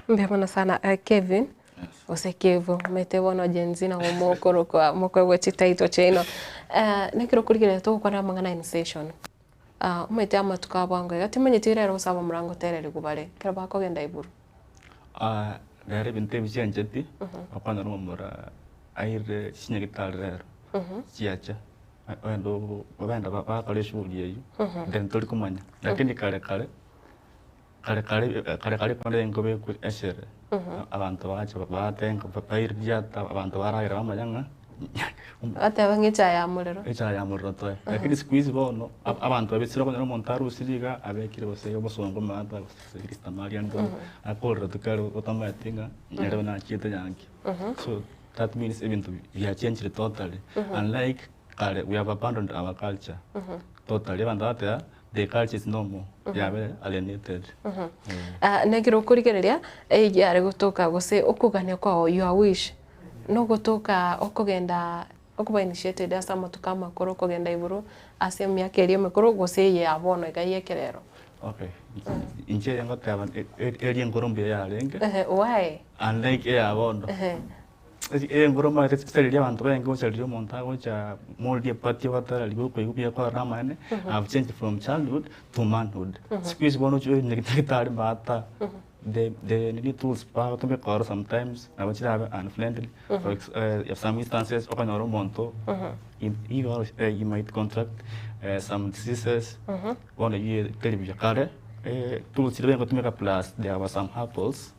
Mbuya mono sana Kevin, gose Kevo, omanyete bono Gen Z nabo mokorokwa mokoegwa chititle chiaino. Nekero okorigereria togokwana amang'ana ya initiation, omanyete amatuko a bwango iga, timanyeti rero gose abamura ngotererigwa bare ekero bakogenda igoro. Rero ebinto ebi chiancheti, okonyora omomura airire chinyagitari rero, chiacha, ogende ogenda bakora eshughuli eywo, then tori komanya. Lakini kare kare, kare kare kare kare ekero nkobekwa eshere, abanto bacha batenga baiririata abanto baragera bamanya ng'a. Bateba ng'a echae ya morero. Echae ya morero toe. Lakini siku hizi bono, abanto babisire okonyora omonto arusire iga abekire gose obosongo maata gose Christamarian bono, akorera tu kare otamanyeti ng'a nere nachiete nyangi. So that means ebinto biachenchire totally. Unlike kare we have abandoned our culture totally. Abanto bagateba the culture is no more, yabere alienated. Nekero okorigereria, eyare gotoka gose okogania kwao, your wish. Nogotoka okogenda okoba initiated ase amatuko amakoro okogenda igoro ase emiaka eria emekoro gose eye ya bono iga y'ekerero. Okay, inche eye ngoteba eria enkoro mbuya yarenge, Ehe, why? unlike eya bono. Ehe. Eye enkoro omanyete chiseri abanto barenge gocha riria omonto agocha morie eparty ogotera riria okoigwa buya kwarora amaene, have changed from childhood to manhood. Siku hizi bono ochwe nyagetari mbata. The the nini tools bagotumeka oro sometimes nabo chirabe unfriendly for ex some instances okonyora omonto igo he might contract some diseases bono eywo teri buya kare tools chiria bagotumeka plus there were some herbals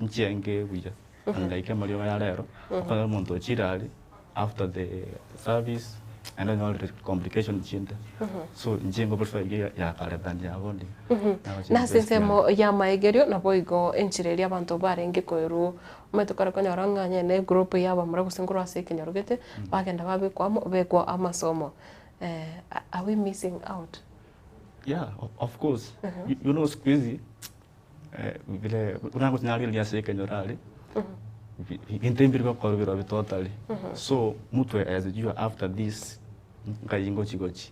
nchienge buya unlike amariogo ya rero okonyora omonto ochire aria after the service naende onyorire complication chinde so inche nigo prefer eria ya kare than ya bono iga. Na ase ensemo y'amaegerio naboigo enchera eria abanto barenge koerwa, omanyete kore konyora ng'a onye ne egroup y'abamura gose nkorwa ase ekenyoro gete, bagenda babekwa amo bekwa amasomo are we missing out? Yeah of course you know siku hizi vile buna ngochinyarigereria ase ekenyoro aria. Binto ebi mbiri gokorwa birobio totally. So mtu aezijua after this nkai ngochi gochi.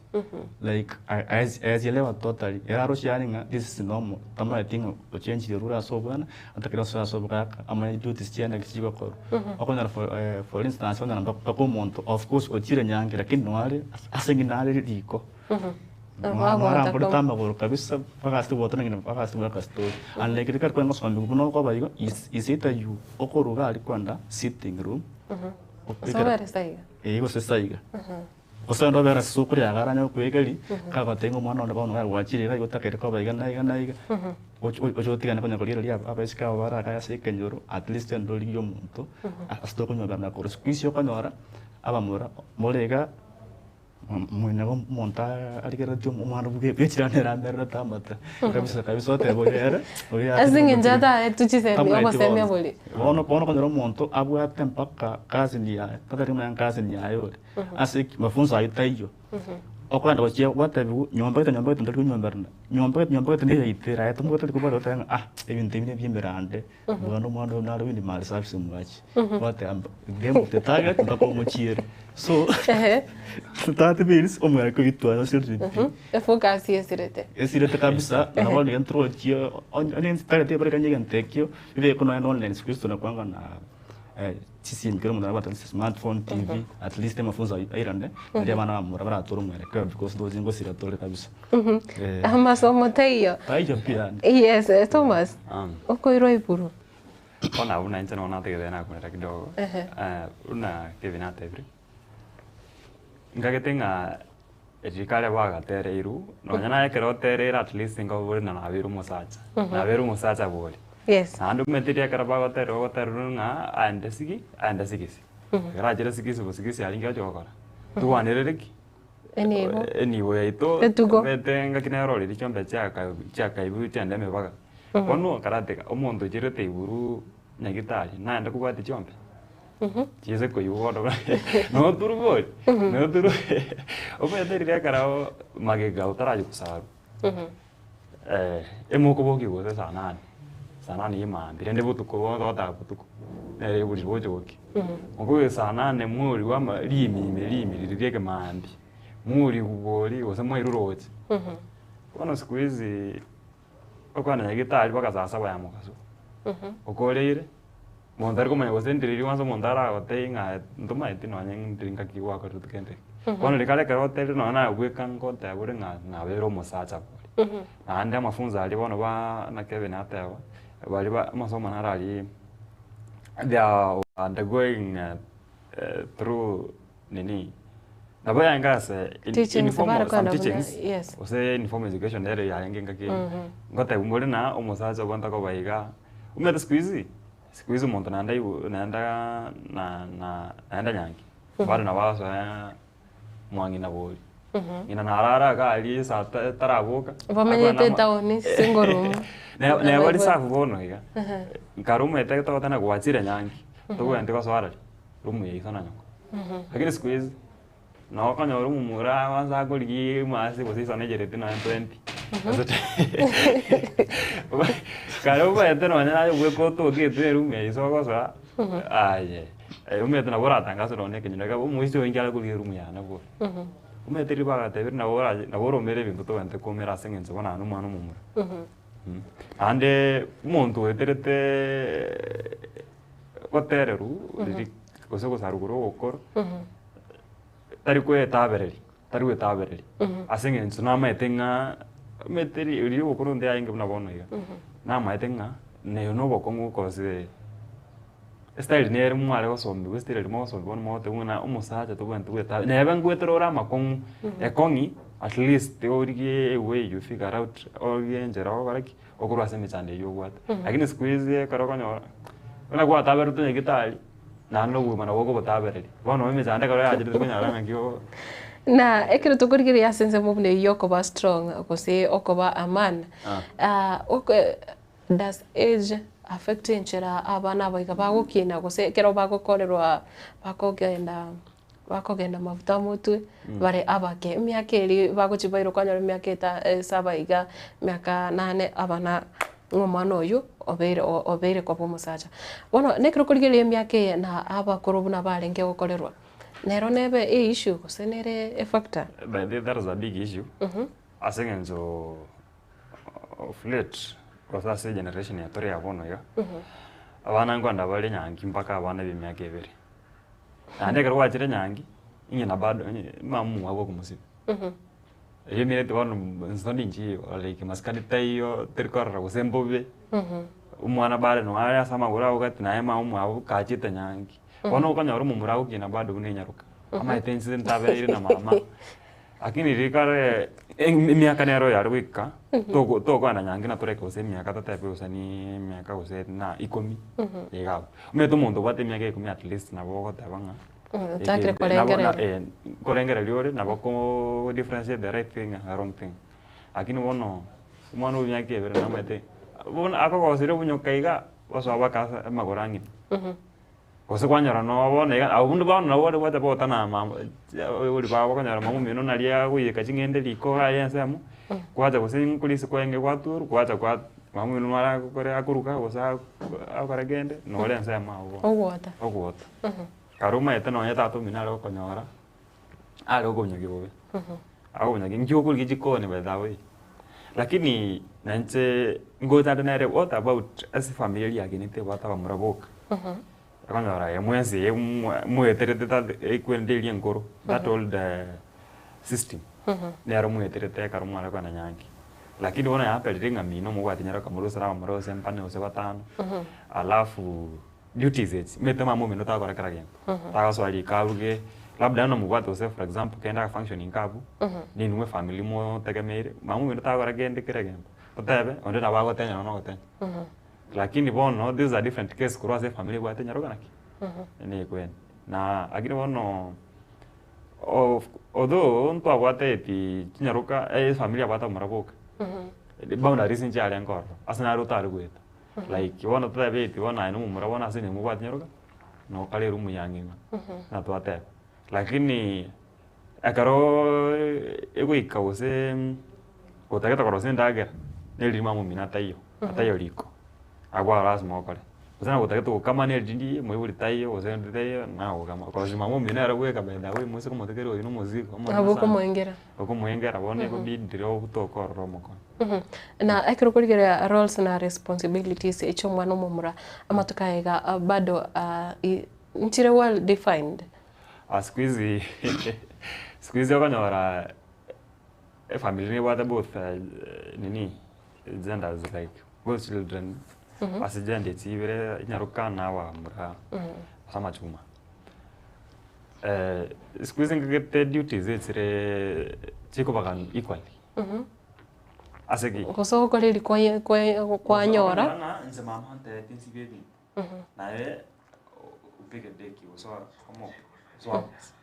Like aezielewa totally. Ere aroche yaani ng'a this is normal. Tamaeti ng'a ochenchire rure ase obwana atakire gosoa ase obogaka amanye duties chiaye naki chigokorwa. Okonyora for for instance okonyora mpaka omonto of course ochire nyangi lakini noare ase ng'ina are riko. Mwaramborete amagoro kabisa mpaka ase gotana ng'ina mpaka ase goaka story. Unlike riria kare gosomigwa buna okoba igo is is either you okoruga aria kwenda sitting room Gose obere saiga. Eh gose saiga. Gose onde obere ase sokoro yago aranye gokoegeria, kagotebia ng'a omwana one bono gwachire iga igo otakeire koba iga na iga na iga, oche oche otigane konya korigereria abaiseke abo bare iga ase ekenyoro at least onde origie omonto ase tokonyoberana korwa. Siku hizi okonyora abamura more iga. Mwene omonto arigereretie omwana bwechirani ere amererete amate kabisa kabisa oteba oyo ere oyo Ase eng'encho ataetwe chisemi Tamaeti obosemia bono. boria. Bono bono okonyora omonto abwate mpaka cousin yaye tatari komanya cousin yaye ore ase ki mafunzo aywo taiyo okogenda gochia gwatebiwa nyomba gete nyomba gete ntori konyomberana nyomba gete nyomba gete neyaito ere aye tobwate kobwata goteba ng'a ah ebinto ebi nebia emerande Omwana omwana oyo nare oinde mali safi simwache. Gwateba mba game of the target mpaka omochiere. So that means omwere koitwa ase pi. Efocus esirete. Esirete kabisa na bono nigo ntrochie onye target ebare kanye egento ekio bibe nonya na online siku hizi tunakuanga na chisimi kera omonto nabwate smartphone, TV at least amafunzo airane naria abana bamura baratore omwerekeo because ntochi ngosira tore kabisa. Amasomo taiyo. Taiyo pi yaani. Yes, eh, Thomas. Okoirwa iburu. Bono abwo nainche nonya natagete nakunera kidogo. Ehe. Buna Kevin atebire, nkagete ng'a rikare bagatereirwe, nonya naye ekero otereire at least nkobore ng'a nabeire omosacha, nabeire omosacha bori. Yes. Naende omanyete riria ekero bagotererwa ogotererwa ng'a aende sigi, aende sigisi. Ekero achire sigisi bosigisi arenge gochia gokora, togwanerere ki? Enibo. Enibo yaito, Etugo. omanyete ngaki nere ororire chiombe chiaka chiakaibirwe chiaenda emebaga. Bono karateka, omonto ocherete iguru nyagitari, naende kobwate chiombe, chiise koigwa bono noturwe bori, noturwe omanyete riria ekero magega otarachia kosarwa, emokobokia gose saa nane, saa nane ya emambia rende botuko bono togoteba botuko, nere oboriri bogocha gokia. Okoigwa saa nane mworigwa ama rimi ime rimi riria ria ekemaambia, mworigwa bori gose mwairwa roche. Bono siku hizi, okwana nyagetari mpaka saa saba ya mogaso, okoreire, monto tari komanya gose ndiri kwanza omonto aragotebie ng'a ntomaeti nonye ndiri ngaki gwakorire kende ki. Bono rikare ekero oterire nonye naye bweka ngoteba ore ng'a nabeire omosacha bori. Naende amafunzo aria bono ba na Kevin ateba, baria ba amasomo naro aria they are undergoing through nini, nabo yarenge ase in- Teachings, informal bare some kogenda buna- teachings, yes. gose informal education nere yarenge engaki eyio. Ngotebiwa mbore na omosacha obwate koba iga, omanyete siku hizi, siku hizi omonto naende aibu naendaa na na naende nyangi, bado nabo agosoa mwang'ina bori. Ng'ina narara iga aria ase ata taraboka, Bamenyete akwana ama- etaoni, single room. Ne- neba risafu bono iga, Ehe. nkare omanyete togotana gwachire nyangi, tobwenereti gosoa arari, room ya iso na nyoko. Lakini siku hizi, nabo okonyora omomura kwanza akorigia emasi gose iso naichereti nonye 20. Kare omanyete nonye naye bweka otogetwe eroom ya iso ogosoa, aye, omanyete nabo oratangaswe nonye na ekenyoro ekero omoisia oyo inki are korigia eroom yane bori. Omanyete riria bagatebire nabo orache nabo oromere ebinto tobwenerete komera ase eng'encho bono aye na omwana omomura. Naende omonto oeterete gotererwa riria gose gosarwa korwa ogokoro, tari koetabereri, tari goetabereri ase eng'encho namaete ng'a omanyete riria ogokoro onde arenge buna bono iga, namaete ng'a nere na obokong'u gose estyle nere mware gosomiwa estyle eria mogosomigwa bono mogotebwa buna omosacha tobwenereti goeta neba ngoetera ore amakong'u ekong'i at least origie eway you figure out origie enchera ogokora ki. Okorwa ase emechando eyio obwate. Lakini siku hizi ekero okonyora, buna gwataberete onye gitari, naende na obogima nabo okobotabereria. Bono emechando ekero yachire tokonyora ng'aki oo. Na ekero tokorigereria ase ensemo buna eyio okoba strong gose okoba a man, oke does age affect enchera abana aba iga bagokina gose ekero bagokorerwa bakogenda Bakogenda mafuta amotwe bare abake, emiaka eria bagochia bairwe kwanyora emiaka eta esaba iga, emiaka nane abana. Ng'a omwana oyio obeire obeire koba omosacha. Bono nekero okorigereria emiaka eye na abakoro buna barenge gokorerwa, nero nebe e issue gose nere e factor? By the way that is a big issue, ase eng'encho of late gose ase egeneration eye tore ya bono iga, abana nkoenda bare nyangi mpaka abana ba emiaka ebere. Naende ekero gwachire nyangi, ng'ina bado mama omwabo okomosibia. Eyio emineti bono nsoni nchiyo like masikani taiyo tori korora gose mbobe, omwana bare noo are ase amagoro agwo gati naye mama omwabo kachete nyangi. Bono okonyora omomura agokina bado buna enyaroka, amaete inse ntabereire na mama, lakini rikare emiaka nero yare goika, toko tokogenda nyangi natoreke gose emiaka totebe gose niii emiaka gose na ikomi, iga abwo. Omanyete omonto obwate emiaka ikomi at least nabo ogoteba ng'a. Ochakire korengereria. Nkorengereria ore nabo ko differentiate the right thing and the wrong thing. Lakini bono omwana o miaka ebere namanyete bono akogosire obonyoka iga osoa mpaka ase amagoro ang'ina. Gose kwanyora noo bono iga abwo buna bono nabo bare gocha gotana mama abaibori babo okonyora mama omino naria agoiyeka ching'ende riko iga aye ensemo, gwacha gose nkorisia kwenge gwatwerwa gwacha kwa mama omino nare agokore akoruga gose akore kende nore ensemo abwo bono. Ogwota. Ogwota. Kare omanyete nonye tata omino are gokonyora, are gokobunyakia bobe, agokobunyakia inki okorigia jikoni by the way. Lakini nainche ngocha ande nere what about ase efamiri eria yakinete ebwate abamura boka, okonyora aye mwensi eye mwa mweterete that ekwende eria enkoro that old system, nero mweterete ekero mware kogenda nyangi. Lakini bono yaperire ng'a mino mobwate nyaroka morosere abamura gose mbane gose batano, alafu. Duties echi, omanyete mama omino tagokora kera gento, tagosoa riko aruge, labda onye nomobwate gose for example kende aga function nka abwo, ninwe efamiri motegemeire, mama omino tagokora kende kera gento, totebe onde nabo agotenya nonya nogotenya. Lakini bono this is a different case korwa ase efamiri ebwate nyaroka naki? Nekwene. Na lakini bono of although ntwabwate eti chinyaroka efamiri yabwate abamura boka, boundaries nchiarenge ororo, ase naro otare goeta. Like bono totabeti bono aye nomomura bono ase enyomba obwate nyaroka, nokare eroom ya ng'ina, buna twateba. Lakini ekeroooo egoika gose otagete korosia endagera, neri mama omino ataiyo, ataiyo riko, abwo aro lasima okore. Gose nabo otagete gokama neri moibori taiyo gose onde taiyo, nagokama. Korosia mama omino ere bweka by the way moise komotekeria oywo nomozigo omonene Nabo sana. okomoengera. Okomoengera bono ekobidi riria ogotoka ororo omokonye. Na ekero okorigereria roles na responsibilities echia omwana omomura, amatuko aya iga bado nchire well defined? Siku hizi siku hizi okonyora efamiri nebwate both nini genders like both children ase gender echi ibere nyaroka na abamura ase amachuma. Siku hizi nkagete duties echire chikobagana equally. Ase ki? Gose ogokora kwaye kwaye kwanyora. Okonyora ng'a inche mama antebetie nsibe ebinto, naye opige deki gose omope gose oabuse.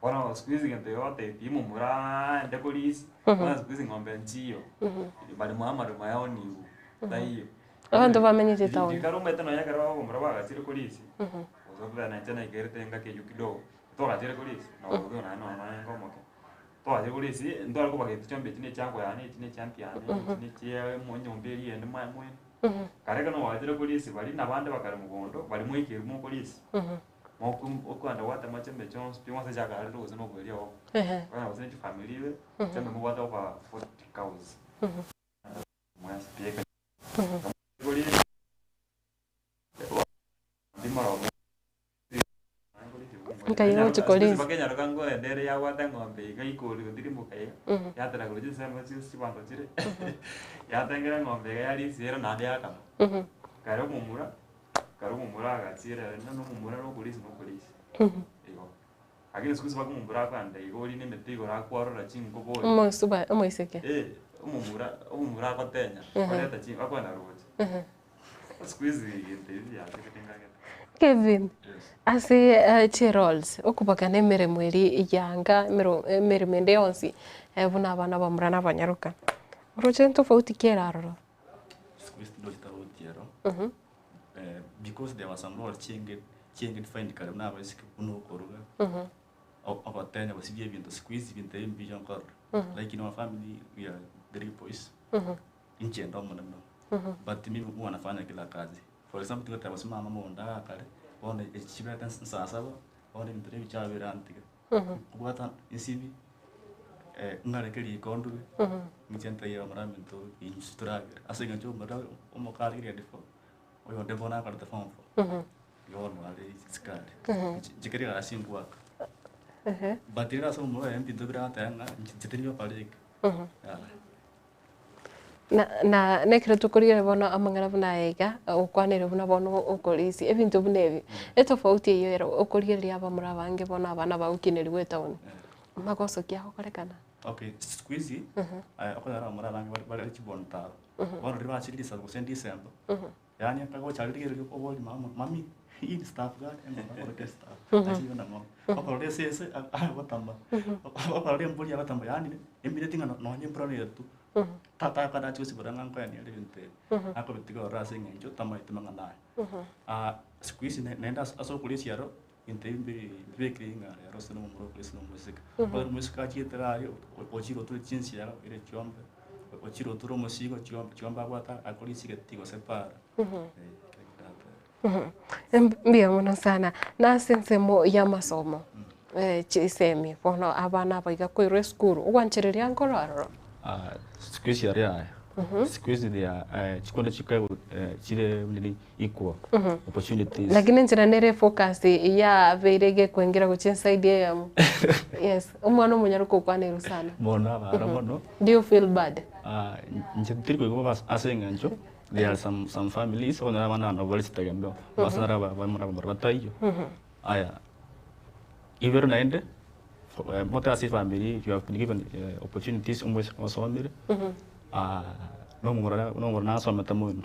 Bono siku hizi gento igo ogotebi momura aende korisia, bono siku hizi ng'ombe nchiyo, barimo amaremo yaonigwe, taiyo. Abanto bamenyete etown. Rikare omanyete nonya ekero abamura bagachire korisia, gose obe nainche naikerete engaki eywo kidogo, twagachire korisia, na obobe naende nonya narenge omoke. Twachire korisia, ntware kobageti chiombe echi ne chiango yane, echi ne chianti yane, echi ne chia enyomba eria ende mwaye mwene. Kare ekero gwachire korisia baria na abande bakare mogondo, baria mwaikeirwe mokorisia, moko okogenda gwatema chiombe chionsi pi gose chiakarire gose na oboerio obo. Okonyora gose ne chifamiri ibe, chiombe mobwate over 40 cows. Mwensi pi eke korisia. Nkai gochi korisia. Bakenyaroka ngoenda ere yabwate eng'ombe iga ikori gotirimboka iga, yatera korwa chinsemo chionsi chibanto chire, yatengera eng'ombe iga yarisia ere naende yakama. Kare omomura, kare omomura agachira ere na omomura na okorisia na okorisia, igo. Lakini siku hizi mpaka omomura akogenda iga oria na emete igoro akwarora chinkobo oria. Omosuba omoiseke. Eh, omomura, omomura agotenya, oreta chi akogenda roche. Kevin, ase chiroles, okobakana emeremo eria yanga, emero emeremo ende yonsi buna abana abamura na abanyaroka, oroche ntofauti ki ere aroro? Siku hizi tindochi tofauti ero, because there were some roles chienge chienge defined kare buna abaiseke buna okoruga, ogotenya gosibia ebinto, siku hizi ebinto ebi mbiyo nkorora. Like in our family we are three boys, inche inde omonene. But mimi huwa nafanya kila kazi. For example, tingoteba gose mama mogondo agakare, bono echi chibete nsaa saba, bono ebinto ebi chiabere antiga. Kobwata nsibi, ng'areke riko nduge, inche ntaiyo abamura baminto intwe toragere. Ase eng'encho omura omoka are grade four, oyonde bono akorete form four, igo bono are sikari. Inche keri egasi ngoaka. But rero ase omomura oye ebinto bire agoteba ng'a inche tindi gokora eke. Na na nekero tokorigereria bono amang'ana buna aya iga, okwanire buna bono okorisia ebinto buna ebi, etofauti eywo ero okorigereria abamura abange bono abana bagokinerigwa etown, magoso ki agokorekana? Okay, siku hizi okonyora abamura abange bare bare chibontaro, bono riria bachire risabu gose December, Yaani akagocha rigereria oborie mama, mami hii ni staff gani? Eng'ombe akoroka estaff, achibe na ng'ombe. Okorora esese agotama, okorora embori agotama yaani emineti ng'a nonye embura netu, tata akare achie gosibora ng'a nkoenia ere ebinto ebi, akobitiga ororo ase eng'encho tamaeti mang'ana aya. Siku hizi naende ase okoria esiaro, ebinto ebi mbiri mbibekire ng'a rero ase nomomura okore ase nomoiseke. Ekero omoiseke achiete iga aria, ochire oture chinsiaga oire chiombe, ochire oture omosigo chiombe chiombe abwate akore isigeti gose para. Mbuya mono sana. Na ase ensemo y'amasomo, chisemi bono abana aba iga koirwa esukuru, ogwanchereria nkoro aroro? Siku hizi aria yaya, siku hizi they are chikonde chikaegwa chire nini equal opportunities. Lakini enchera nere efocus yabeire gekoengera gochia eside eyemo. Yes, omwana omonyaroka okwanerwe sana. Mono abara mono. Do you feel bad? Inche tiri koigwa bobe ase eng'encho there are some some families okonyora abana nabo bare chitegemeo, basara abamura bataiyo. Aya, ibere naende mote ase efamiri you have been given opportunities omoiseke osomire, nomomura nomomura nasomete mono.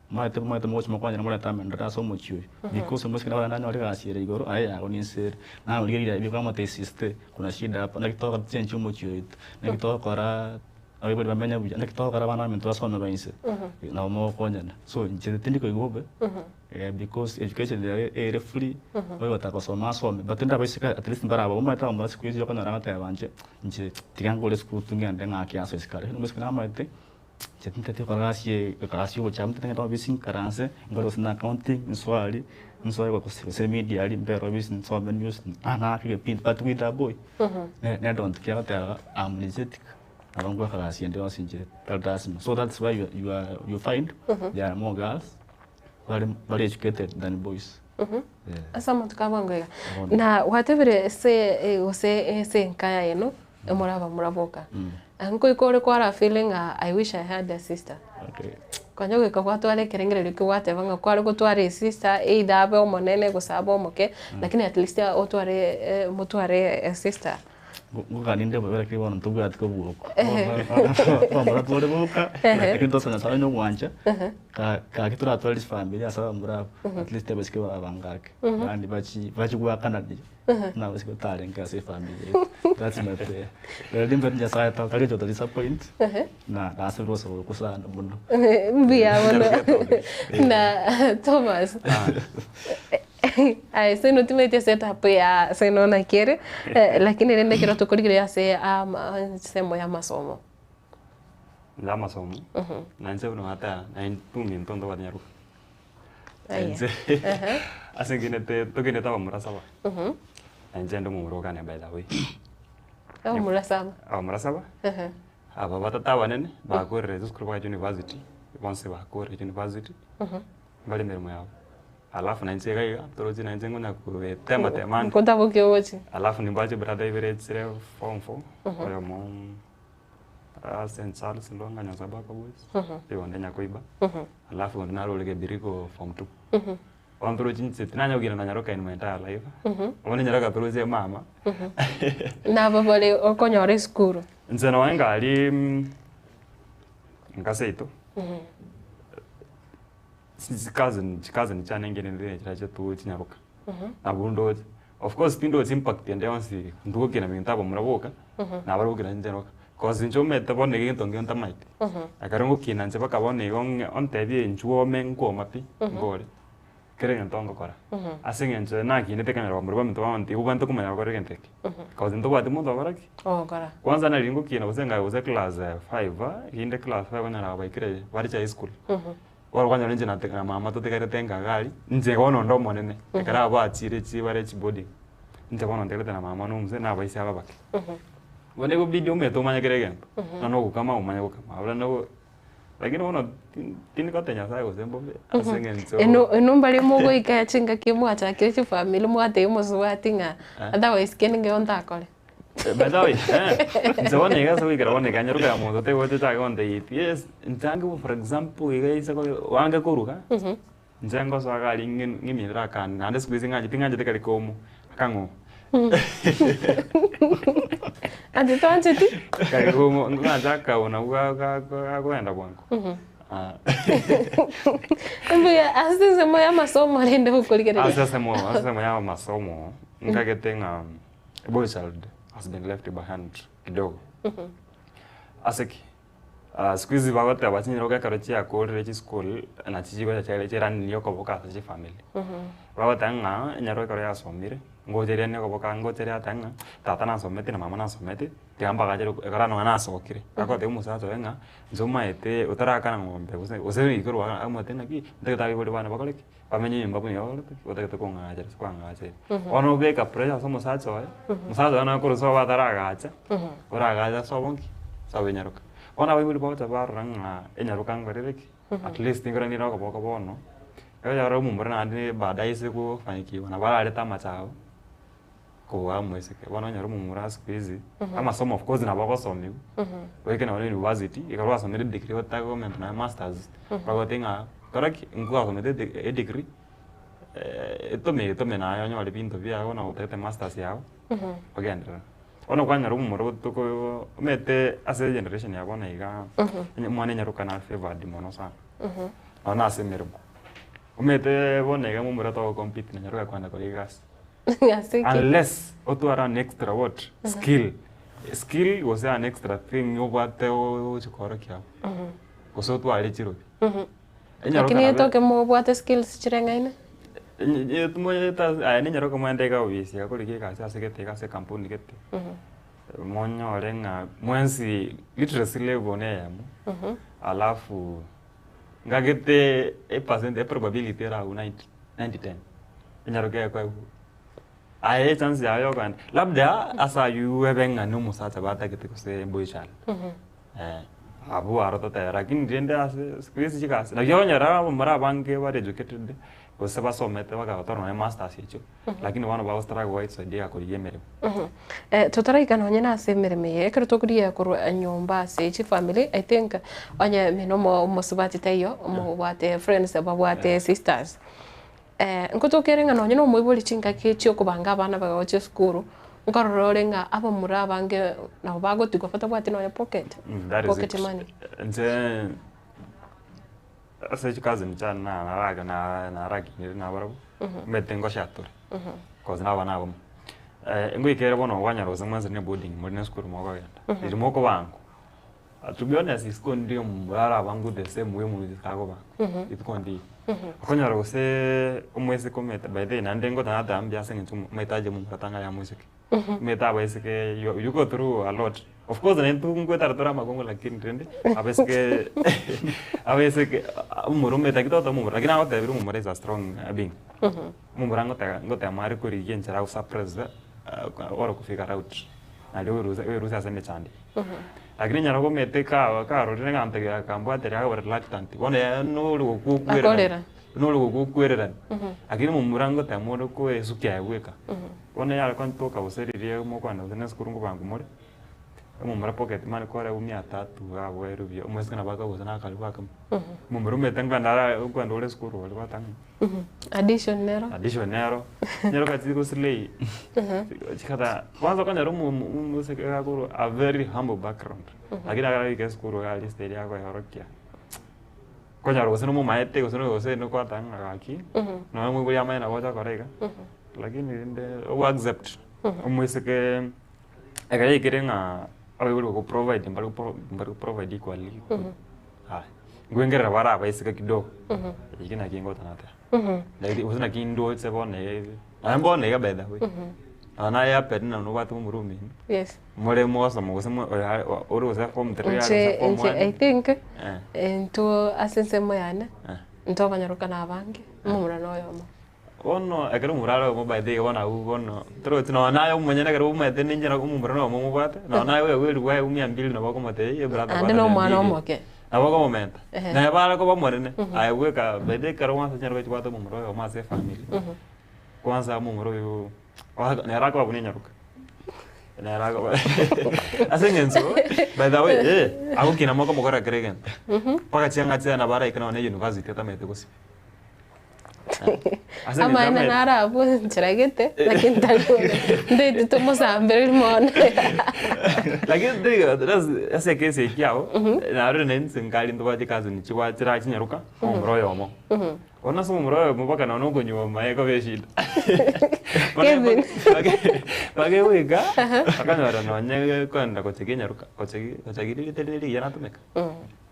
Omanyete omanyete mogochi mokonyene morete amaenderero ase omochie oyo, because omoiseke nabo aranyore egasi ere igoro aye yago ninse ere. Naye origereria ebi kwamotebia sister kuna shida hapa naki togokora tochenchie omochie oito, naki togokora abaibori bamenye buya, naki togokora abana baminto basome ba inse, nabo mogokonyana. So inche tindi koigwa bobe because education ere ere free, oyogotaka gosoma asome, but rende abaiseke at least mbare abwo omanyete abamura siku hizi okonyora agoteba inche, inche tiga nkore esukuru tu ngende ng'ake ase isiko aria, lakini omoiseke namanyete. Inche tintagete gokora egasi eye, egasi ya ogochaka ntagete ngende ofisi nkaranse, nkore gose na accounting, nsoe aria, nsoe gose gose media aria, mbere ofisi nsome news, ng'ake egepindi but with a boy, ne don't care agoteba am energetic, nabo ngoaka gasi ende yonsi inche tari lasima. So that's why you you are you find there are more girls bare bare educated than boys. Yeah. Ase amatuko a bwango iga. Na gwatebire ase gose ase enka yaino, emore abamura boka. Nkoika ore kwara feel ng'a I wish I had a sister. Okay. Konya goika gwatwara ekerengererio ekio gwateba ng'a kware gotwara esister either abe omonene gose abe omoke, lakini at least otware motware esister. Ngokania inde bobe lakini bono ntobwati kobua okwo. Abamura tore boka, lakini tosa Nyasaye onye ogwancha, gaki toratware chifamiri ase abamura abwo, at least abaiseke babange ake, yaani bachi bachi goakanania buna abaiseke totarenge ase efamiri yaito. That's my prayer. Rirorio nimbwate Nyasaye tari goto disappoint, na nasabire ogosaba okwo sana mono. Mbuya mono. Na Thomas, Aye seino timanyeti esetup ya seino naki ere, lakini rende ekero tokorigereria ase ama ensemo ya amasomo. Inche amasomo, na inche buna nateba, naye ntuminto ntobwate nyaroka. Aya. Inche, ase nkinete tokinete abamura saba, na inche inde omomura okane by the way. Abamura saba. Abamura saba, aba batato abanene, bakorire esukuru bagacha university, bonsi bakorire university, mbare emeremo yabo. Alafu nainche iga iga, torochi nainche ngonya koetema tema ande. Nkotabokia ogochia. Alafu nimbwate chibrother ibere chire form four, oyomo St Charles Lwanga Nyasabaka Boys, oyonde Nyakoiba, alafu onde naro ore Kebiriko form two. Bono torochi inche tinanya kogenda na nyaroka in my entire life, bono nyaroka toroche mama. Nabo bare okonyora esukuru. Inche nonye nkari nka seito, Chicousin chicousin chiane ngenderere chiria chiato chinyaroka, nabwo ndoche. Of course tindochi impact ende yonsi ntogokina minto abamura boka, nabarabwo gokina chinyaroka. Cause inche omanyete bono iga egento nkio ntamaeti, ekero ngokina inche mpaka bono igo ng'e ontebie inchuo ome nkwoma pi, nkore. Kera egento ngokora. Mhm. Ase eng'encho nakinete ekanyora bamura baminto bamonto igo bwante komanya gokora egento eke. Cause ntobwati monto ogokora ki? Ogokora. Kwanza nari ngokina gose ngaye gose class five, rinde class five onyora baikire bare chia high school. Bono kwanyora inche nate na mama totigarete nka iga aria, inche bono onde omonene, ekero abwo bachire chi bare chiboarding, inche bono ntigarete na mama na omosee na abaisia aba abake. Bono egobidi omanyete omanye kera egento, nonya na ogokama omanye gokama, abwo rende lakini bono tindi gotebia Nyasaye gose mbobe ase eng'encho. Eno eno mbare mogoika chingaki mwachakire chifamiri mwatebia omosubati ng'a otherwise kende nkeiyo ntakore. By the way, inche bono iga ase goikera bono iga nyaruka ya monto taigocha ochake gontebia eti yes, inche ange for example iga ase oange koruga, inche ngosoa iga aria ng'iminyore akande naende siku hizi ng'ancheti ting'ancheti kari komo, akang'o Ati toancheti? Kari komo ng'anche akabo nabwo gakoenda bwango. Mbuya ase ensemo ya amasomo rende gokorigereria. Ase ensemo ase ensemo ya amasomo, nkagete ng'a boy child has been left behind kidogo. Ase ki? Siku hizi bagoteba chinyiroka ekero chiakorire chisukuru nachi chigocha chiare chiranire okoboka ase chifamiri. Bagoteba ng'a enyaroka ekero yasomire, ngocha eriane okoboka ngocha ere atebe ng'a tata nasomete na mama nasomete, tiga mbagachere ekero nonya nasokire. Agotebia omosacha oye ng'a inche omanyete otarakana ng'ombe gose gose rikorwa amanyete ng'aki, ntagete abaibori bane bakore ki? Bamenye nyomba buna igo bakorete ki? Otagete kong'achera ase kwang'acheire. Bono obeka pressure ase omosacha oye, omosacha oye naye korwa sobo ataragacha, oragache sobo nki? Sobo enyaroka. Bono abaibori bagocha barora ng'a enyaroka nkorere ki? At least nkore nere okoboko bono, ekero omomura naende baadaye ase kofanikiwa nabo ararete amache abo, kobua omoiseke. Bono onyore omomura siku hizi, amasomo of course nabo agosomiwa, oike nonye university, ekero gwasomire edegree otake komenta nonye masters, bagotebia ng'a kora ki? Nkwasomete ede edegree, etome etome naye onyore ebinto biago na otagete masters yago, ogenderere. Bono kwanyora omomura otoka omanyete ase egeneration ya bono igaa, onye omwana enyaroka nare favoured mono sana, nonya ase emeremo. Omanyete bono iga momura togo compete na nyaroka kwenda korigia egasi. Ase ki? Unless otware an extra what? Skill. Skill gose an extra thing obwate ogochi koorokia abwo. Gose otware chirobi. Enyaroka Lakini nabo etoke mobwate skills chireng'aine? Aye nenyaroka mwende iga obisi iga korigia egasi ase gete iga ase ekampuni gete, monyore ng'a mwensi literacy level neyemo, alafu ngagete epercent eprobability ere agwo 90 90 10, enyaroka ekoegwa. Aye echance yago ya okogenda labda ase aywo ebe ng'a na omosacha batagete gose boy child. Abwo aro totebe lakini rende ase siku hizi chigasi naki okonyora abamura abange bare educated gose basomete bakagotora nonye masters echio lakini bono bago struggle goisaidie korigia emeremo. Totaraika nonye na ase emeremo eye, ekero tokorigia korwa nyomba ase chifamiri, I think onye mino omosubati taiyo, mobwate friends babwate sisters, Nkotokere ng'a nonye nomoibori chingaki chi'okobanga abana baye gochia esukuru, nkorora ore ng'a abamura abange nabo bagotigwa batabwati nonye pocket, That is pocket it. money. Inche ase chicousin chiane na narage na narakinire nabarabwo, omanyete ngoshatore, cause na abana abamo. Ngoika ere bono kwanyora gose mwensi ne boarding more na esukuru mokogenda, riria mokobangwa. To be honest isiko ndire omomura arabangwe the same way omoiseke akobangwa, rituko ndire. Okonyora gose omoiseke omanyete by the way naende ngoteba nateba mbuya ase eng'encho omanyete aye omomura tanga ya moiseke. Omanyete abaiseke you you go through a lot. Of course naintwe nkoetara tore amakongo lakini rende abaiseke abaiseke omomura omanyete lakini togoteba omomura lakini nagotebirie omomura is a strong being. Omomura ngoteba ngotema are korigia enchera ago suppress ore ko figure out nario oerusia oerusie ase emechando eye. Lakini nyara komete ka karorire ng'a ntoki akambwateria akaba reluctant bono ere nore gokwa Akorera. okwererani nore gokwa okwererani lakini momura ngotema ore koesukia aye bweka. Bono yare kontoka gose riria mokogenda gose na esukuru nkobangwa more, omomura pocket money kore mia tatu iga abwo erubia omoiseke nabo akoa gose na akaribu akamo. Omomura omanyete nkogenda are nkogenda ore esukuru ore gwatang'ana. Addition nero. Addition nero, nero gati gosilei chikata kwanza okonyora omoseke gakorwa a very humble background lakini ekero aika esukuru iga aria estage akoeorokia, okonyora gose nomomaete gose gose nokwatanga ng'a gaki, nonya omoibori amanye nabo ocha gokora iga, lakini rende ogo accept omoiseke ekero yaikire ng'a abaibori bago provide mbari mbari go provide equally. Aya, nkwengerera bare abaiseke kidogo, ekio nakio ngotanatera. Like gose naki ndoche bono iga iga, nonye bono iga by the way, nonye naye happen na nobwate omorwa omino, Yes. more mogosoma gose mo oyo ore gose form three are Inche gose form inche one, I think, eh. intwe ase ensemo yane, Eh. intwe abanyaroka na abange, omomura na oyomo. Bono ekero omomura are oyomo by the way bono abwo bono torochi nonye naye omonyene ekero omanyete ninche nabo omomura na oyomo omobwate, nonye naye oyoigweri bwaye mia mbili nabo okomotebia eh brother Naende bwata na mia omwana mbili. omoke. Nabo okomomenta. Ehe. Naye bare koba omonene, aye bweka by the way ekero kwanza chinyara gochibwata omomura oyomo ase efamiri, kwanza omomura oyo nere akoba buna enyaroka. Nere akoba ase eng'encho by the way eh, agokina mokomokora kera egento, mpaka chianga chiaye nabo araike nonye na university atamanyete gosibia. Ase eng'encho Amaene amanyete naro abwo nchera gete, lakini tari ntaeti tomosambereri mono. Lakini teigo ase ekesi eye kiabo, narorire na inse nkare ntobwate chicousin chigwachera chinyaroka, omomura oyomo. Bono ase omomura oyomo mpaka nonya okonyuoma ekoba eshida. Kevin. Bagegoika, bakanyora nonye kogenda gochegi enyaroka, gochegi gochegi riria tari rigiya natumeka,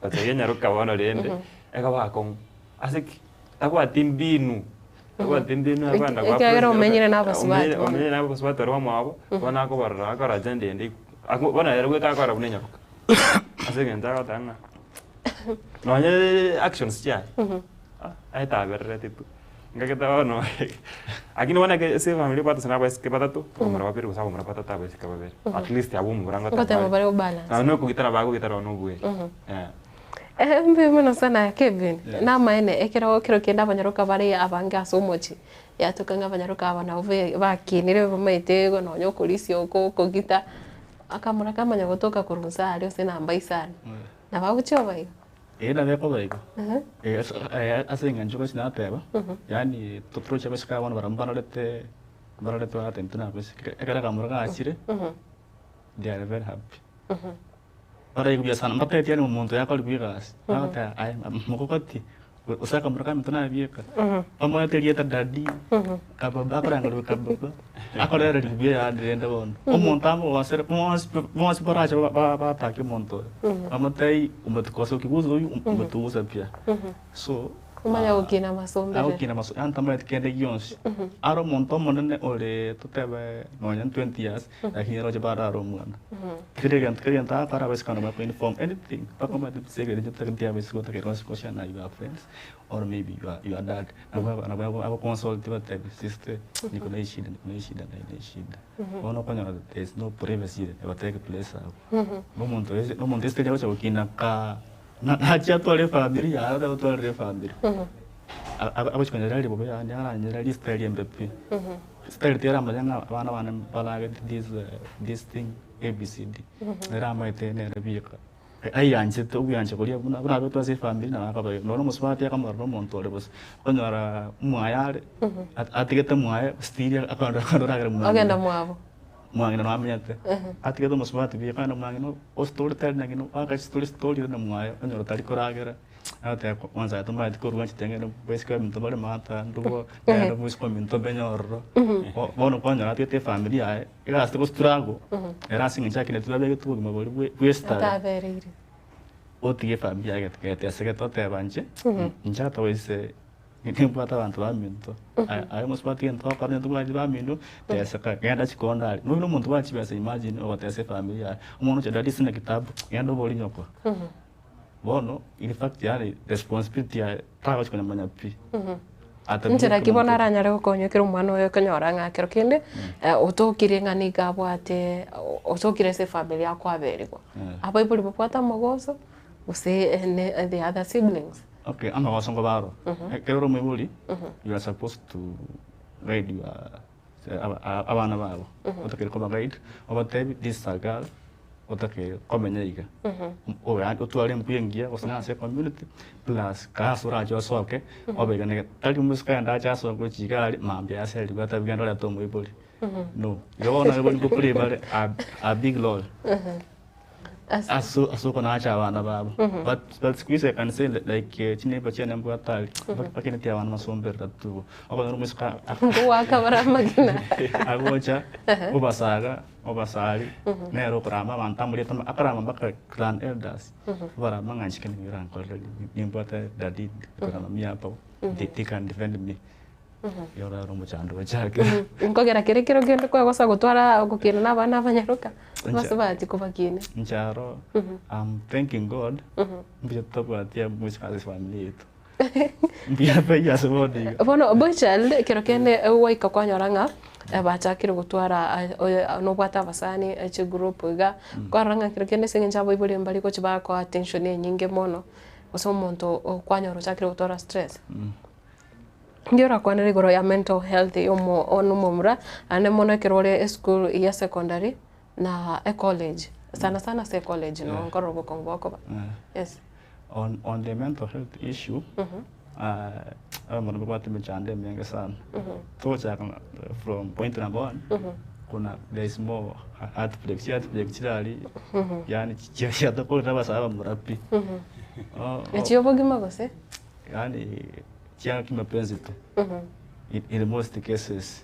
gochegi enyaroka bono rende, ekoba akong'u. Ase ki? Tabwati mbinu, tabwati mbinu akogenda goa Ekiagera omenyire na abasubati bono. Omenyire na abasubati baria bamwabo, bono akobarora akora agenda ende ako bono ere bweka akora buna enyaroka. Ase eng'encho agoteba ng'a nonye actions chiaye, aetaberereti tu. Ngakete bono lakini bono eke ase efamiri obwate na abaiseke batato, abamura babere gose abamura batato abaiseke babere. At least abwo omomura ngoteba Ngoteba bare. bare obalance. Nonye na okogitara bagogitara nonye na obweri. Eh. Eeh mbuya mono sana Kevin, namaene ekero kero kende abanyaroka bare abange ase omochie, yatoka ng'a abanyaroka aba nabo be bakinire bamaete nonya okorisia oko okogita, akamura kamanya gotoka korwa inse aria ase enamba isano, nabo agochia oba igo. Eeh nabo ekoba igo, ase eng'encho gose nateba, yaani totoroche gosika abana barabwo mbarorete mbarorete bagoteba intwe nabasike, ekero akamura gachire, they are very happy. Baraigwa sana, mbatebi yaani omonto yakorigwa egasi, bagoteba aye mokogoti gose akamura kaminto nabieka, bamoete erieta daddy, kababa akorangerigwa kababa, akorererigwa buya yaani rende bono. Omonto amogosere bonsi pi bonsi barache ba batake omonto oyo, bamotebi umetukosa ukiguza huyu umetuguza pia. So Omanya gokina amasombere. Agokina amaso yaani tamanyeti kende gionsi. Are omonto omonene ore totebe nonya 20 years, lakini ere oche bado are omwana. Kera egento kera egento agokora abaiseke abande bako inform anything mpaka omanyete gose egento otagete abaiseke otakeire gose goshare na your friends or maybe your your dad. Nabo nabo ago consult batebi sister niko na eshida niko na eshida na ine eshida. Bono okonyora there is no privacy ego take place abwo. Na omonto na omonto esitari agocha gokina kaa. Nachia atware efamiri yaye ore gotwarera efamiri. Agochia konyerera ribobe yaani aranyerere style embe pi. Style teramanya ng'a abana bane mbaragete this this thing ABCD. Nere amaete nere bieka. Aianchete obuyancha boria buna buna abetwe ase efamiri nabo akaba igo. Nonya omosubati akamorora omonto ore bosa, okonyora mwaye are, atigete mwaye still akogenda koragera mwaye. Ogenda mwabo. Mwang'ina namenyete, atigete omosubati buya, kandi omwang'ina ostori tari na ng'ina, oaka chistori story ere na mwaye, onyora otari koragera, agoteba kwanza aye tomaeti korwa chiteng'e boisiko ebinto bare maata ndubo, nere boisiko ominto mbenye ororo, bono kwanyora atigete efamiri yaye, egasi tegostruggle, ere ase eng'encho akinetwe abegete obogima boria bwe bwesitare. Atabereire. Otige efamiri yaye getesegete oteba inche, inche atoise. Nimbwate abanto baminto, aye omosubati gento ogokora onye tobwati baminto, teseka, genda chikondo aria. Nonya omonto bwa chibesa imagine ogotesa efamiri yaye, omwana oche daddy sina kitabu, genda oborie nyoko. Bono in fact yaani responsibility yaye tagochi konyamanya pi. Nchera ki bono aranyare gokonywa ekero omwana oyo okonyora ng'a ekero kende otokire ng'a nigo abwate otokire ase efamiri akwaberigwa. Abaibori babwate amagoso gose the other siblings. Okay, amagoso nkoba aro. Ekero ore omoibori, you are supposed to guide your abana bago. Otakeire koba guide, obatebi this is a girl, otakeire komenya iga. Yaani otware embwa engiya gose na ase ecommunity, plus kaa ase orache osoke, obe iga na iga. Tari omosike ogende ache asoke gochia iga aria, mambia aserigwe atebi genda orete omoibori. No. Igo bono abaibori nko play bare a big role. Ase ase okonacha abana babo. But but siku hizi I can say like eh, chineighbour chiane mbwate aria, bakineti abana basomberera tu. Okonyora omoiseke Ngoaka bare amagena. agocha, obasaga, obasari, nere okorama abanto amarieta akarama mpaka clan elders, obarama ng'a inche kende nirankorere nimbwate daddy na mami hapa, they can defend me. Igo orare omochando ochake. Nkogera kere kero kende kwagosa gotwara ogokina na abana abanyaroka, basubati kobakina. Inche aro, I'm thanking God, mbuya totabwati omoiseke ase efamiri yaito. Mbuya taiyo ase bono iga. Bono boy child ekero kende gwaika kwanyora ng'a bachakire gotwara nobwate abasani chigroup iga, kwarora ng'a ekero kende ase eng'encho abaibori mbari gochia bakoa attention enyinge mono, gose omonto kwanyora ochakire gotwara stress. Inki orakwanere igoro ya mental health ya omo one omomura, naende mono ekero ore esukuru ya secondary na ecollege, sana sana ase ecollege noo nkorora obokong'u bokoba. Yes. On, on the mental health issue, abamura mbabwate emechando emenge sana. Togochaka from point number one, kuna there is more heartbreak, chiheartbreak chirari, yaani chiatokorire abasae abamura pi. Oh, oh. Echia obogima gose? Yaani chia kimapenzi tu in most cases.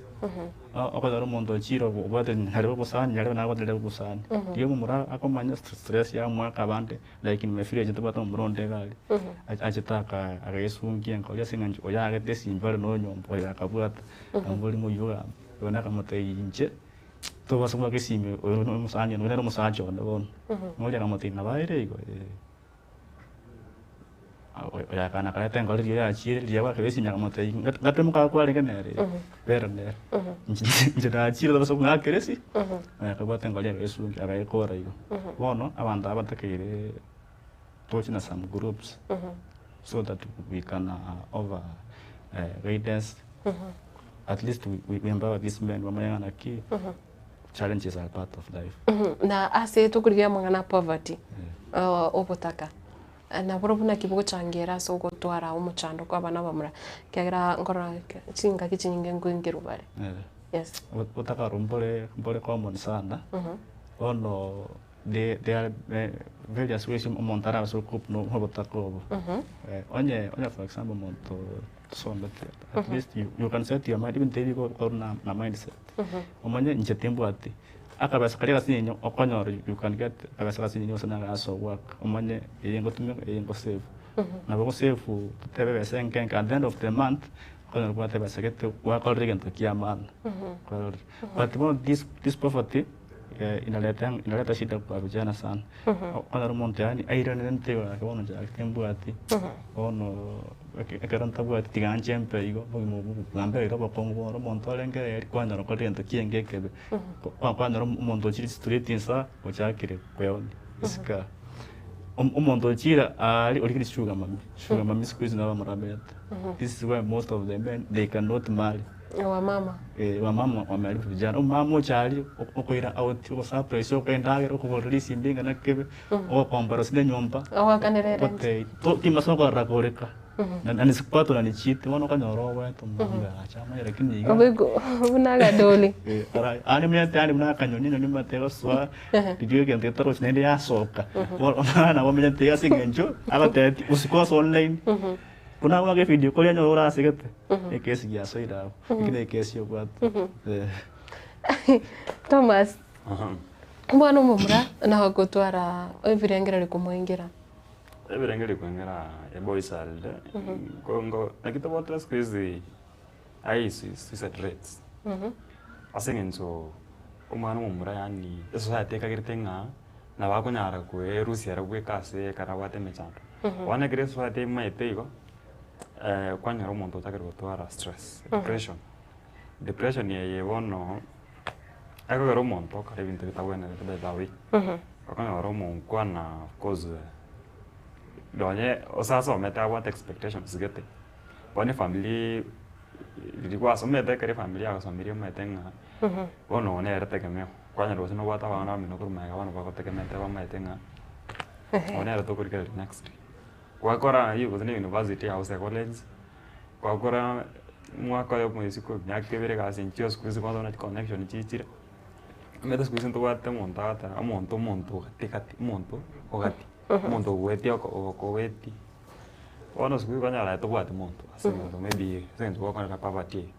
Okonyora omonto ochire obwate nare obosani nare nabwate obosani. Riria omomura akomanya stress yamoaka abande like in my village ntobwate omomura onde iga aria achete agaesungia enkori ase eng'encho oyo aagete esimba ore nonyomba oyo akabwata akamboria ng'a oyio ogamba. Oyo nakamotebia inche tobasa goaka esimi oyo nomosani one oyo nere omosacha one bono. Noria akamotebia nabo aere igo eh. Oyo akana akareta enkoro riria yachiire riria gwakera esimi akamotebia ng'a ng'ate moka kwarenge nere bera nere inche nachiire tobasa kong'akera esi oyo akabwata enkoro agaesungia agaekora igo. Bono abanto aba batakeire toche na some groups so that we can over guidance at least we empower these men bamanye ng'a naki challenges are part of life. Na ase tokorigia amang'ana a poverty, obotaka, naborobwo naki bogochangera ase ogotwara omochando kwa abana abamura, ekiagera nkorora chingaki chinyinge nkoinkerwa bare. Yes. Obotaka oro mbore mbore common sana, bono there there are various ways omonto arabase gocope na obotaka obo. Onye onye for example omonto tosomete at least you can set your mind ebinto ebi bigokorwa na mindset. Omanye inche timbwati akabesa karia gasinini okonyora you can get akabesa gasinini gose naro ase ogoaka omanye eye ngotumeka eye ngosave. Nabo ogosave totebe ebesa enke enke at the end of the month okonyora obwate ebesa gete gwakorire egento kia maana kwarorire. But bono this this poverty inaleta inaleta shida kwa vijana sana. Okonyora omonto yaani airanire igoro ake bono inche gaki timbwati bono Ekero ntabwati tiga nche mpe igo obogima obwo bwambereire obokong'u bono omonto orenge eri kwanyora okore egento kiaenge ekebe, kwanyora omonto ochire street insa ochakire kweonia isiko aa. Omonto ochire aria origire sugar mummy, sugar mummy siku hizi nabo bamoramete, this is why most of the men they cannot marry. Wamama. Wamama wameharibu vijana, omomama ocha aria okoira out, ogosurprise, okoa endagera, okogorera risimba ing'ana kebe, ogokombora gose na enyomba, Ogoakanera erent. ogotebia to timasa okorora koreka, na na nisikupata unanicheat bono okonyora ogoeta omomama agacha amanye lakini iga. Obeko buna agadoli. Aria omanyete yaani buna akanyoni enyoni omanyete egosoa, riria egento getarochi naende yasoka, bono nabo omanyete iga ase eng'encho agotebetie usikose online. Buna agwaka evidio koria onye orasegete, ekesi giasoire abwo, eki ne ekesi obwate. Eh. Thomas, omwana omomura nabo agotwara ebirengererio komoingera. Ebirengererio koingera eboys arire, ngo naki tobwate siku hizi high suicide rates, ase eng'encho omwana omomura yaani esociety ekagerete ng'a nabo akonyara koerusia ere bweka ase ekero abwate emechando. Bono ekero esociety emaete igo, kwanyora omonto ochakire gotwara stress, depression. Depression eye bono, ekogera omonto okora ebinto bitabwenereti by the way. Okonyora omonkwana of course nonye osasomete abwate expectations gete, bono efamiri riria gwasomete ekero efamiri yagosomirie omanyete ng'a bono oyo nere tegemeo. Kwanyora gose nobwate abana bamino korwa magega bono bagotegemete bamaete ng'a oyo nere tokorigereria next. Gwakora aywo gose na university gose college, gwakora omwaka oyomo isiko emiaka ebere egasi enchio siku hizi kwanza buna chiconnection chichire. Omanyete siku hizi ntobwate omonto agoteba omonto omonto gati gati omonto ogati, omonto ogoetia oko ogoetia. Bono siku hizi okonyora aye tobwati monto ase eng'encho maybe ase eng'encho gwakorera poverty eye,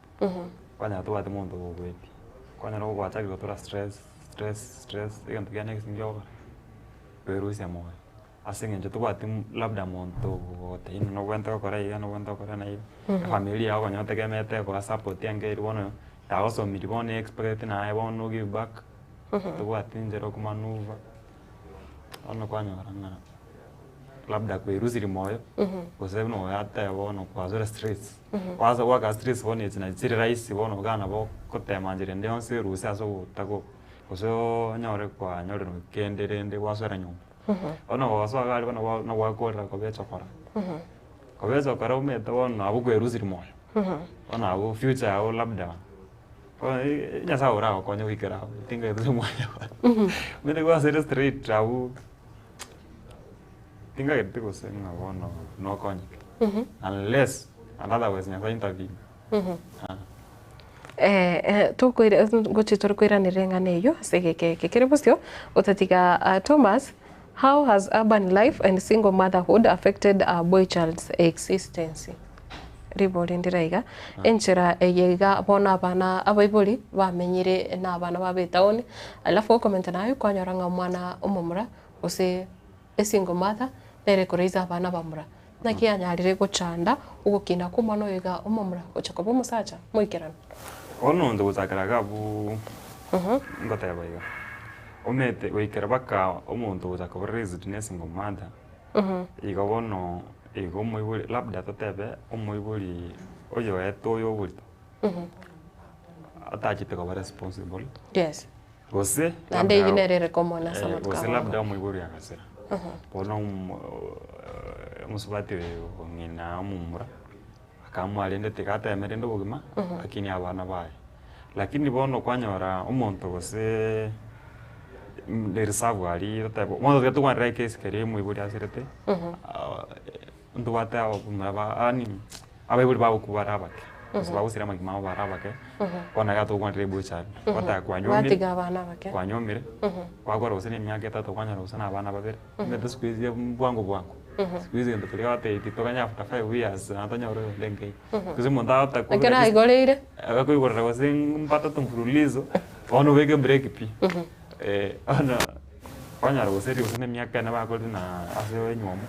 okonyora tobwati monto ogogoetia. Okonyora gwachakire gotura stress stress stress egento kiane gose ninki ogokora, kwerusia moyo. Ase eng'encho tobwati labda monto ogotebia ng'a nobwenerete gokora iga nobwenerete gokora na iga, efamiri yago okonyora otegemeete ekoa support enke eria bono yagosomirie bono e expect naye bono o give back, tobwati enchera okomanuva, bono kwanyora ng'a labda kwerusirie moyo, gose buna oyateba bono kwasore stress, kwanza goaka stress bono echi nachi chire rahisi bono iga nabo okotema nchera ende yonsi orusie ase ogotago gose onyore kwanyorire kende rende gwasoera nyomba. Bono gosoa iga aria bono gwa nogwakorera koba echokora, koba echokora omanyete bono abwo kwerusiri moyo, bono abwo future yago labda bono nyasaye oragokonye goikera abwo ting'aeti ase omwanya omanyete gwasoire straight abwo ting'aeti gose ng'a bono nokonyeke unless and otherwise nyasaye intervene. Tokoira ngochia tore koiraneria eng'ana eyio ase egeka eke kere bosio, otatiga Thomas, how has urban life and single motherhood affected a boy child's existence? Ribori ndire iga, enchera eye iga bono abana abaibori bamenyire na abana babo etaoni, alafu okomenta naye kwanyora ng'a omwana omomura gose esingle mother nere ekoraise abana abamura. Naki yanyarire gochanda ogokina kw'omwana oyo iga omomura gocha koba omosacha moikeranu? Bono onto gochakera iga abwo ngoteba iga, omanyete goikera mpaka omonto ogocha koba raised na esingle mother, igo bono igo omoibori labda totebe omoibori oyoete oyo oborito, atachete koba responsible. Yes. Gose Naende eyio nere ere common ase amatuko gose aya labda bono. omoibori agasira, bono omosubati oyo ng'ina omomura, akamwarende tiga ateme rende obogima, akinie abana baye. Lakini bono kwanyora omonto gose risabu aria totebe bono tiga tokwanere ecase keria omoibori asirete, Ntobwate abamura ba yaani abaibori bagokwa bare abake, gose bagosiria amagima abo bare abake, bono iga togokwanera ebuchari, gotaka kwanyomire, Batiga abana abake. kwanyomire, kwakora gose na emiaka etato kwanyora gose na abana babere, omanyete siku hizi bwango bwango, siku hizi egento keria batebi toganye after five years naende tonyore oyonde nkei. Gose omonto agotaka Ekero aigoreire. Agakoigorera gose mpatatu mfululizo, bono obeke break pi. Bono kwanyora gose riria gose na emiaka ene bakorire na ase enywomo,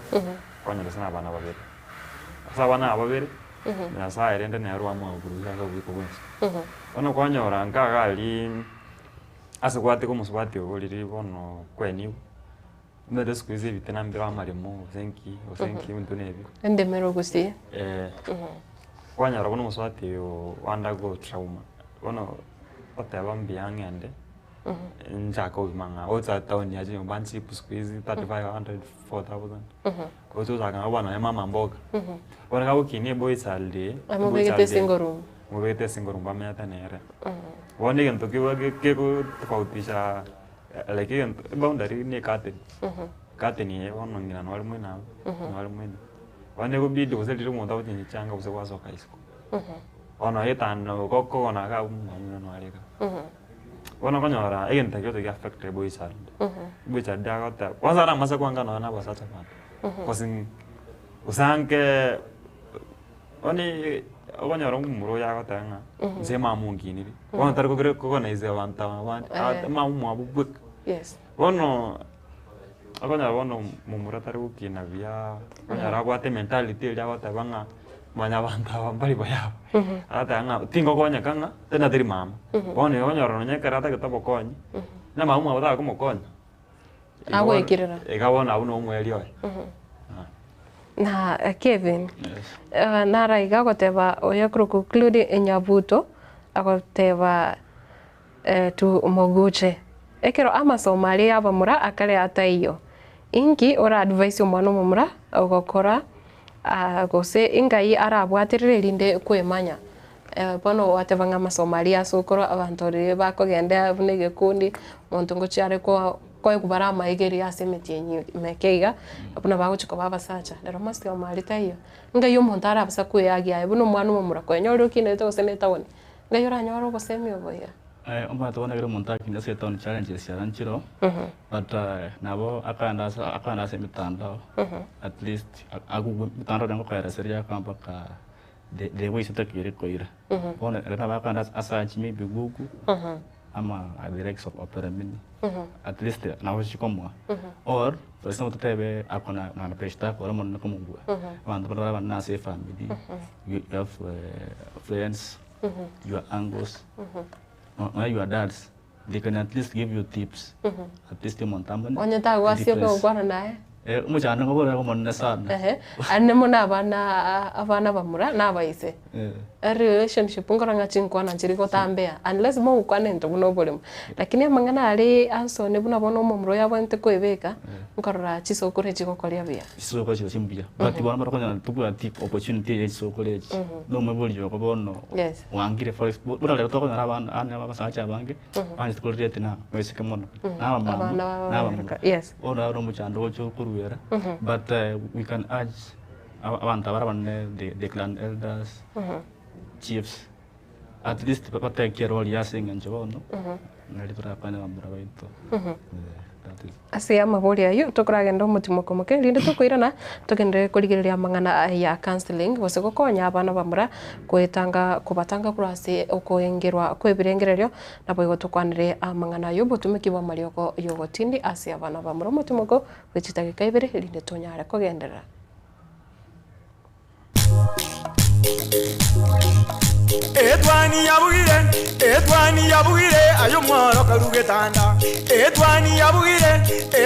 kwanyora gose na abana babere. Ase abana aba babere, Nyasaye rende nere oamua gokorusia ase oboiko bwensi. Bono kwanyora nka iga aria ase gwatiga omosubati obo riria bono kwenigwa, omanyete siku hizi ebitina mbire amaremo gose nki gose nki ebinto na ebi. Endemero gusii. Kwanyora bono omosubati oyo undergo trauma, bono oteba mbuya ng'ende. Nchake obogima ng'a ocha town ya chinyomba nchipu siku hizi 3500, 4000 oche ochake ng'a bono aye mama mboga. Bono iga agokinia eboy child eye, eboy Amobegete child eye, esingle room. amobegete esingle room bamenyete nere. Bono egento keba kegotofautisha like egento eboundary na ecurtain, curtain eye bono ng'ina nore moino abwo, nore moino. Bono egobidi gose riria omonto agochengi chianga gose gwasoka isiko. Bono etanda gokogona iga abwo omong'ina nore igaa. Bono okonyora egento ekio gose giaffectire boy child, boy child agoteba kwanza are amasaku anga nonya na abasacha bande, gose gose ange bono okonyora omomura oyo agoteba ng'a inche mama onkiniri, bono tari kogere recognize abanto aba bande, agoteba mama omwabo bweka. Yes. Bono okonyora bono momura tari gokina buya, okonyora abwate ementality eria agoteba ng'a manya abanto aba mbari buya aba, agoteba ng'a tingokonyeka ng'a tari tari mama. Bono igo okonyora nonye ekero atagete obokonyi, na mama omwabo takomokonya, igo bono Agoikirera. iga bono abwo na omweri oye. Na Kevin, nara iga agoteba oyo okorokwa Claude Nyabuto, agoteba To mogoche. Ekero amasomo aria y'abamura akare ataiyo, inki ora advise omwana omomura ogokora gose ingai arabwaterere erinde kwemanya? Bono gwateba ng'a amasomo aria ase okoro abanto riria bakogenda buna egekundi, omonto ngochia are koegwa bare amaigerio ase emetienyi emeke iga, buna bagochia koba abasacha. Rero amasomo aria taiyo, ngai omonto arabasa koeagia aye buna omwana omomura kwenyorire okinete gose na etaoni, Ngai oranyore obosemia obo iga. Eh, omanyete bono ekero omonto akinire ase etown challenges chiaye nchiroo, but nabo akaenda ase akaenda ase emitandao, at least agugwe emitandao ere ngokoereseria aka mpaka the the way ase koira. Bono ere nabo akaenda ase asearch maybe google, ama the likes of opera mini, at least nabo chikomoa. Or for example totebe ako na na beshte akore omonene komobua, abanto bare abanene ase efamiri, you have friends. your uncles, nonya your dads, they can at least give you tips, at least omonto amanye Onye tagwasia difference. okogokwana naye. Eh, omochando nigo ore omonene sana. Ehe, ande mono abana abana bamura na abaise. Eh. Erelationship nkorora ng'a chinkwana nchiri gotambea unless mogokwana egento buna oboremo. Lakini amang'ana aria asone buna bono omomura oyo abwenerete koebeka, nkorora chisokoro echigokoria buya. Chisokoro chiria chimbuya but bono barokonyora tobwati opportunity eye chisokoro echi na omoibori ogo bono Yes. oangire for ex buna rero tokonyora abana abana abasacha abange banchete korelate na abaiseke mono na abamama Abana babo na abamura babereka, yes. bono naro omochando ogocha okoruera but we can urge aba abanto aba abanene the the clan elders, chiefs at least bateke erori ase eng'encho bono nari torakwane abamura baito that is. Ase amabori ayio tokoragenda omotimoko omoke, rinde tokoirana togenderere korigereria amang'ana ya counselling gose gokonya abana bamura goetanga kobatanga korwa ase okoengerwa kw'ebirengererio, naboigo tokwanere amang'ana y'obotumiki bw'amariogo y'ogotindi ase abana bamura omotimoko bwe chidageka ibere rinde tonyare kogenderera. Etwani yabugire, etwani yabugire, aye omworo karu getanda. Etwani yabugire,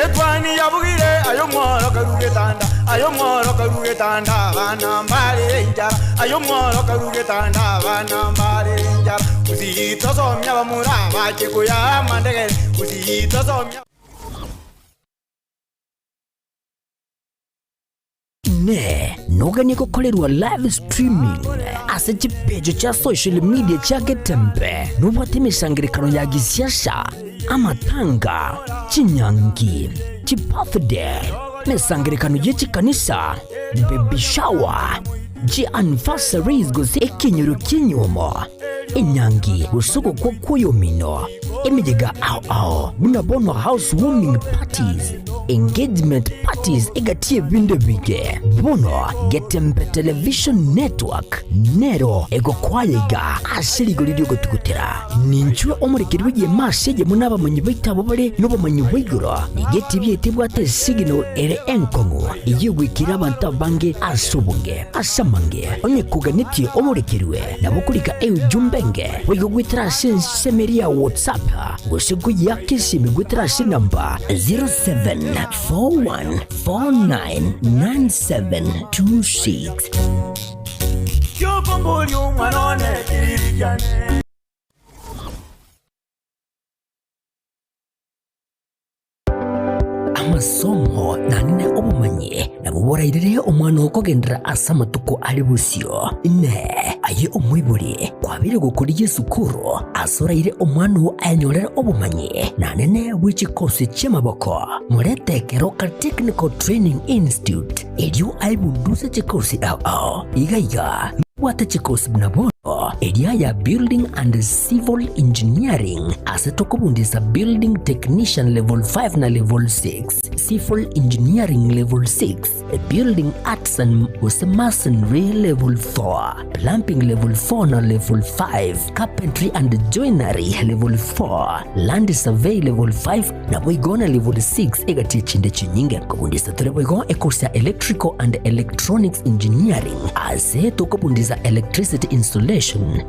etwani yabugire, aye omworo karu getanda. Aye omworo karu getanda, abana mbare enchara. Aye omworo karu getanda, abana mbare enchara. Gusii tosomia bamura bache koya amandegere, gusii tosomia. Inee! Noganie gokorerwa live streaming ase chipeji chia social media chia Getembe? Nobwate emesangererekano ya gisiasa, amatanga, chinyangi, chibirthday, emesangererekano ye chikanisa, baby shower, chianniversaries gose ekenyoro ki'enyuomo, enyangi gose ogokwa kw'oyomino, emeyega ao ao buna bono house warming parties, engagement parties egati y'ebinto ebinge. Bono Getembe Television Network nero egokwaya iga ase rigori ri'ogotugutera. Ninchwe omorekeri bw'egeema ase eyemo n'abamanyi baito abwo bare nobomanyi bwa igoro. Nigo etibi yaito ebwate esignal ere enkong'u eyio egoikera abanto abange ase obonge. Ase amange, onye koganetie omorekerwe, nabo okorika eujumbe enge boigo goetera ase ensemo eria ya WhatsApp gose koyeaka esimi goetera ase enamba 0741499726. Kiokomboria omwana one kiriri kiane. Amasomo naende obomanyi nabwo borairere omwana oo kogenderera ase amatuko are bosio. Inee! Aye omoibori, kwabeire gokorigia esukuru ase oraire omwana oo ayenyorere obomanyi naende bwe chikosi chi'amaboko? Morete Keroka Technical Training Institute, erio aebunduse chikosi ao ao. Iga iga nobwate chikosi buna bono eria ya Building and Civil Engineering ase tokobundisa Building Technician Level 5 na Level 6, Civil Engineering Level 6, Building Arts and gose Masonry Level 4, Plumbing Level 4 na Level 5, Carpentry and Joinery Level 4, Land Survey Level 5 naboigo na Level 6 egati echinde chinyinge. Kobundisa tore boigo ecourse ya Electrical and Electronics Engineering ase tokobundisa Electricity Installation,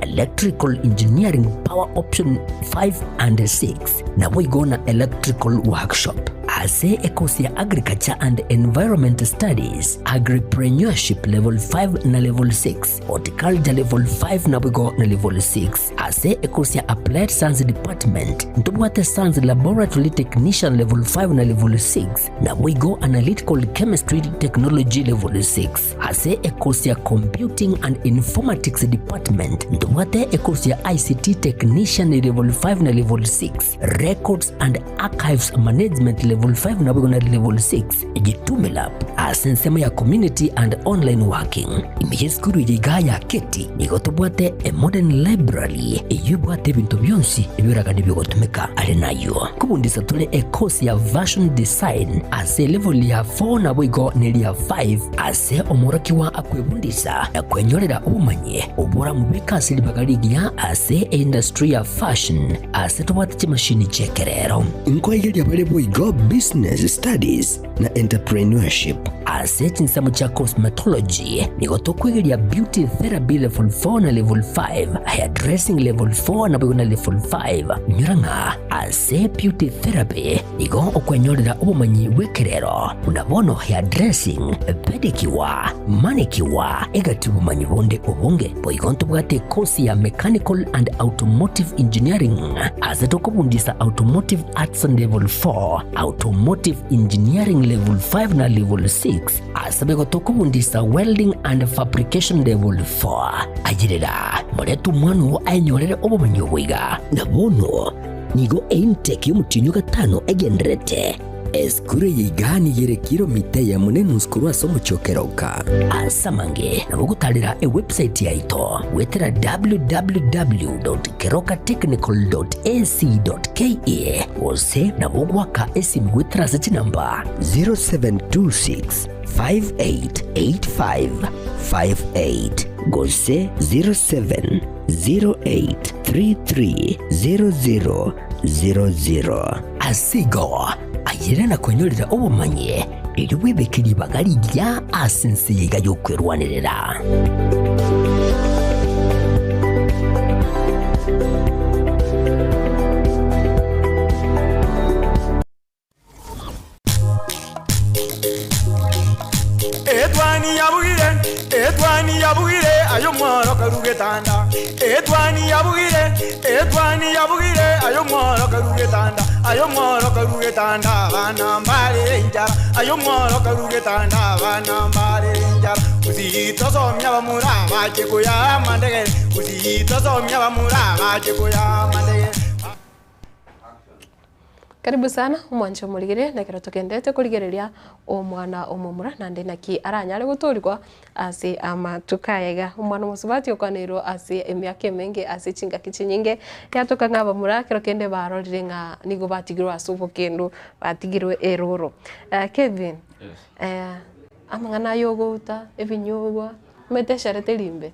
Electrical Engineering Power Option 5 and 6 naboigo na Electrical Workshop. Ase ecourse ya Agriculture and Environment Studies, Agripreneurship Level 5 na Level 6, Horticulture Level 5 naboigo na Level 6. Ase ekosi ya Applied Science Department ntobwate Science Laboratory Technician Level 5 na Level 6, naboigo Analytical Chemistry Technology Level 6. Ase ekosi ya Computing and Informatics Department ntobwate ekosi ya ICT Technician Level 5 na Level 6, Records and Archives Management Level. level 5 naboigo na level 6 Jitume Lab ase ensemo ya Community and Online Working. Ime y'esukuru eye igaa ya Keti nigo tobwate a modern library eyio ebwate ebinto bionsi ebioragani bigotumeka are nayio. Kobundisa tore e course ya Fashion Design ase elevel ya 4 naboigo neria 5 ase omworokigwa akwebundisa na kwenyorera obomanyi oboramobeke ase ribaga rigiya ase eindustry ya fashion ase tobwate chimashini chi'ekerero. Nkoigeria bare boigo Business Studies na Entrepreneurship. Ase chinsemo chia Cosmetology nigo tokwegeria Beauty Therapy Level 4 na Level 5, Hairdressing Level 4 naboigo na Level 5. Inyora ng'a ase Beauty Therapy nigo okwenyorera obomanyi bw'ekerero buna bono hairdressing, pedicure, manicure, egati obomanyi bonde obonge. Boigo ntobwate ekosi ya Mechanical and Automotive Engineering ase tokobundisa Automotive Arts Level 4, Automotive Engineering Level 5 na Level 6 ase boigo tokobundisa Welding and Fabrication Level 4. Ayerera, morete omwana oo aenyorere obomanyi obo iga. Na bono nigo eintake y'omotienyi o gatano egendererete. Esukuru eye iga nigo ere kilomita eyemo na enusu korwa ase omochie o Keroka. Ase amange nabo ogotarera ewebsite yaito goetera www.kerokatechnical.ac.ke gose nabo ogoaka esimi goetera ase chinamba 0726 588558 gose 0708330000. Ase igo, ayere na kwenyorera obomanyi, erio bwebeke ribaga rigiya ase ense eye iga y'okwerwanerera. Etwani yabugire, etwani yabugire, aye omworo karu getanda. Etwani yabugire, etwani yabugire, aye omworo karu getanda. Aye omworo karu getanda, abana mbare enchara. Aye omworo karu getanda, abana mbare enchara. Gusii tosomia bamura bache koya amandegere. Gusii tosomia bamura bache koya amandegere. Karibu sana omwanche omorigere nekero togendete korigereria omwana omomura naende naki aranyare gotorigwa ase amatuko aya iga. Omwana omosubati okwaneirwe ase emiaka emenge ase chingaki chinyinge yatoka ng'a abamura kero kende barorire ng'a nigo batigirwe ase obokendo batigirwe eroro. Kevin, amang'ana aya ogouta, ebinyugwa, omanyete eshere teri mbe,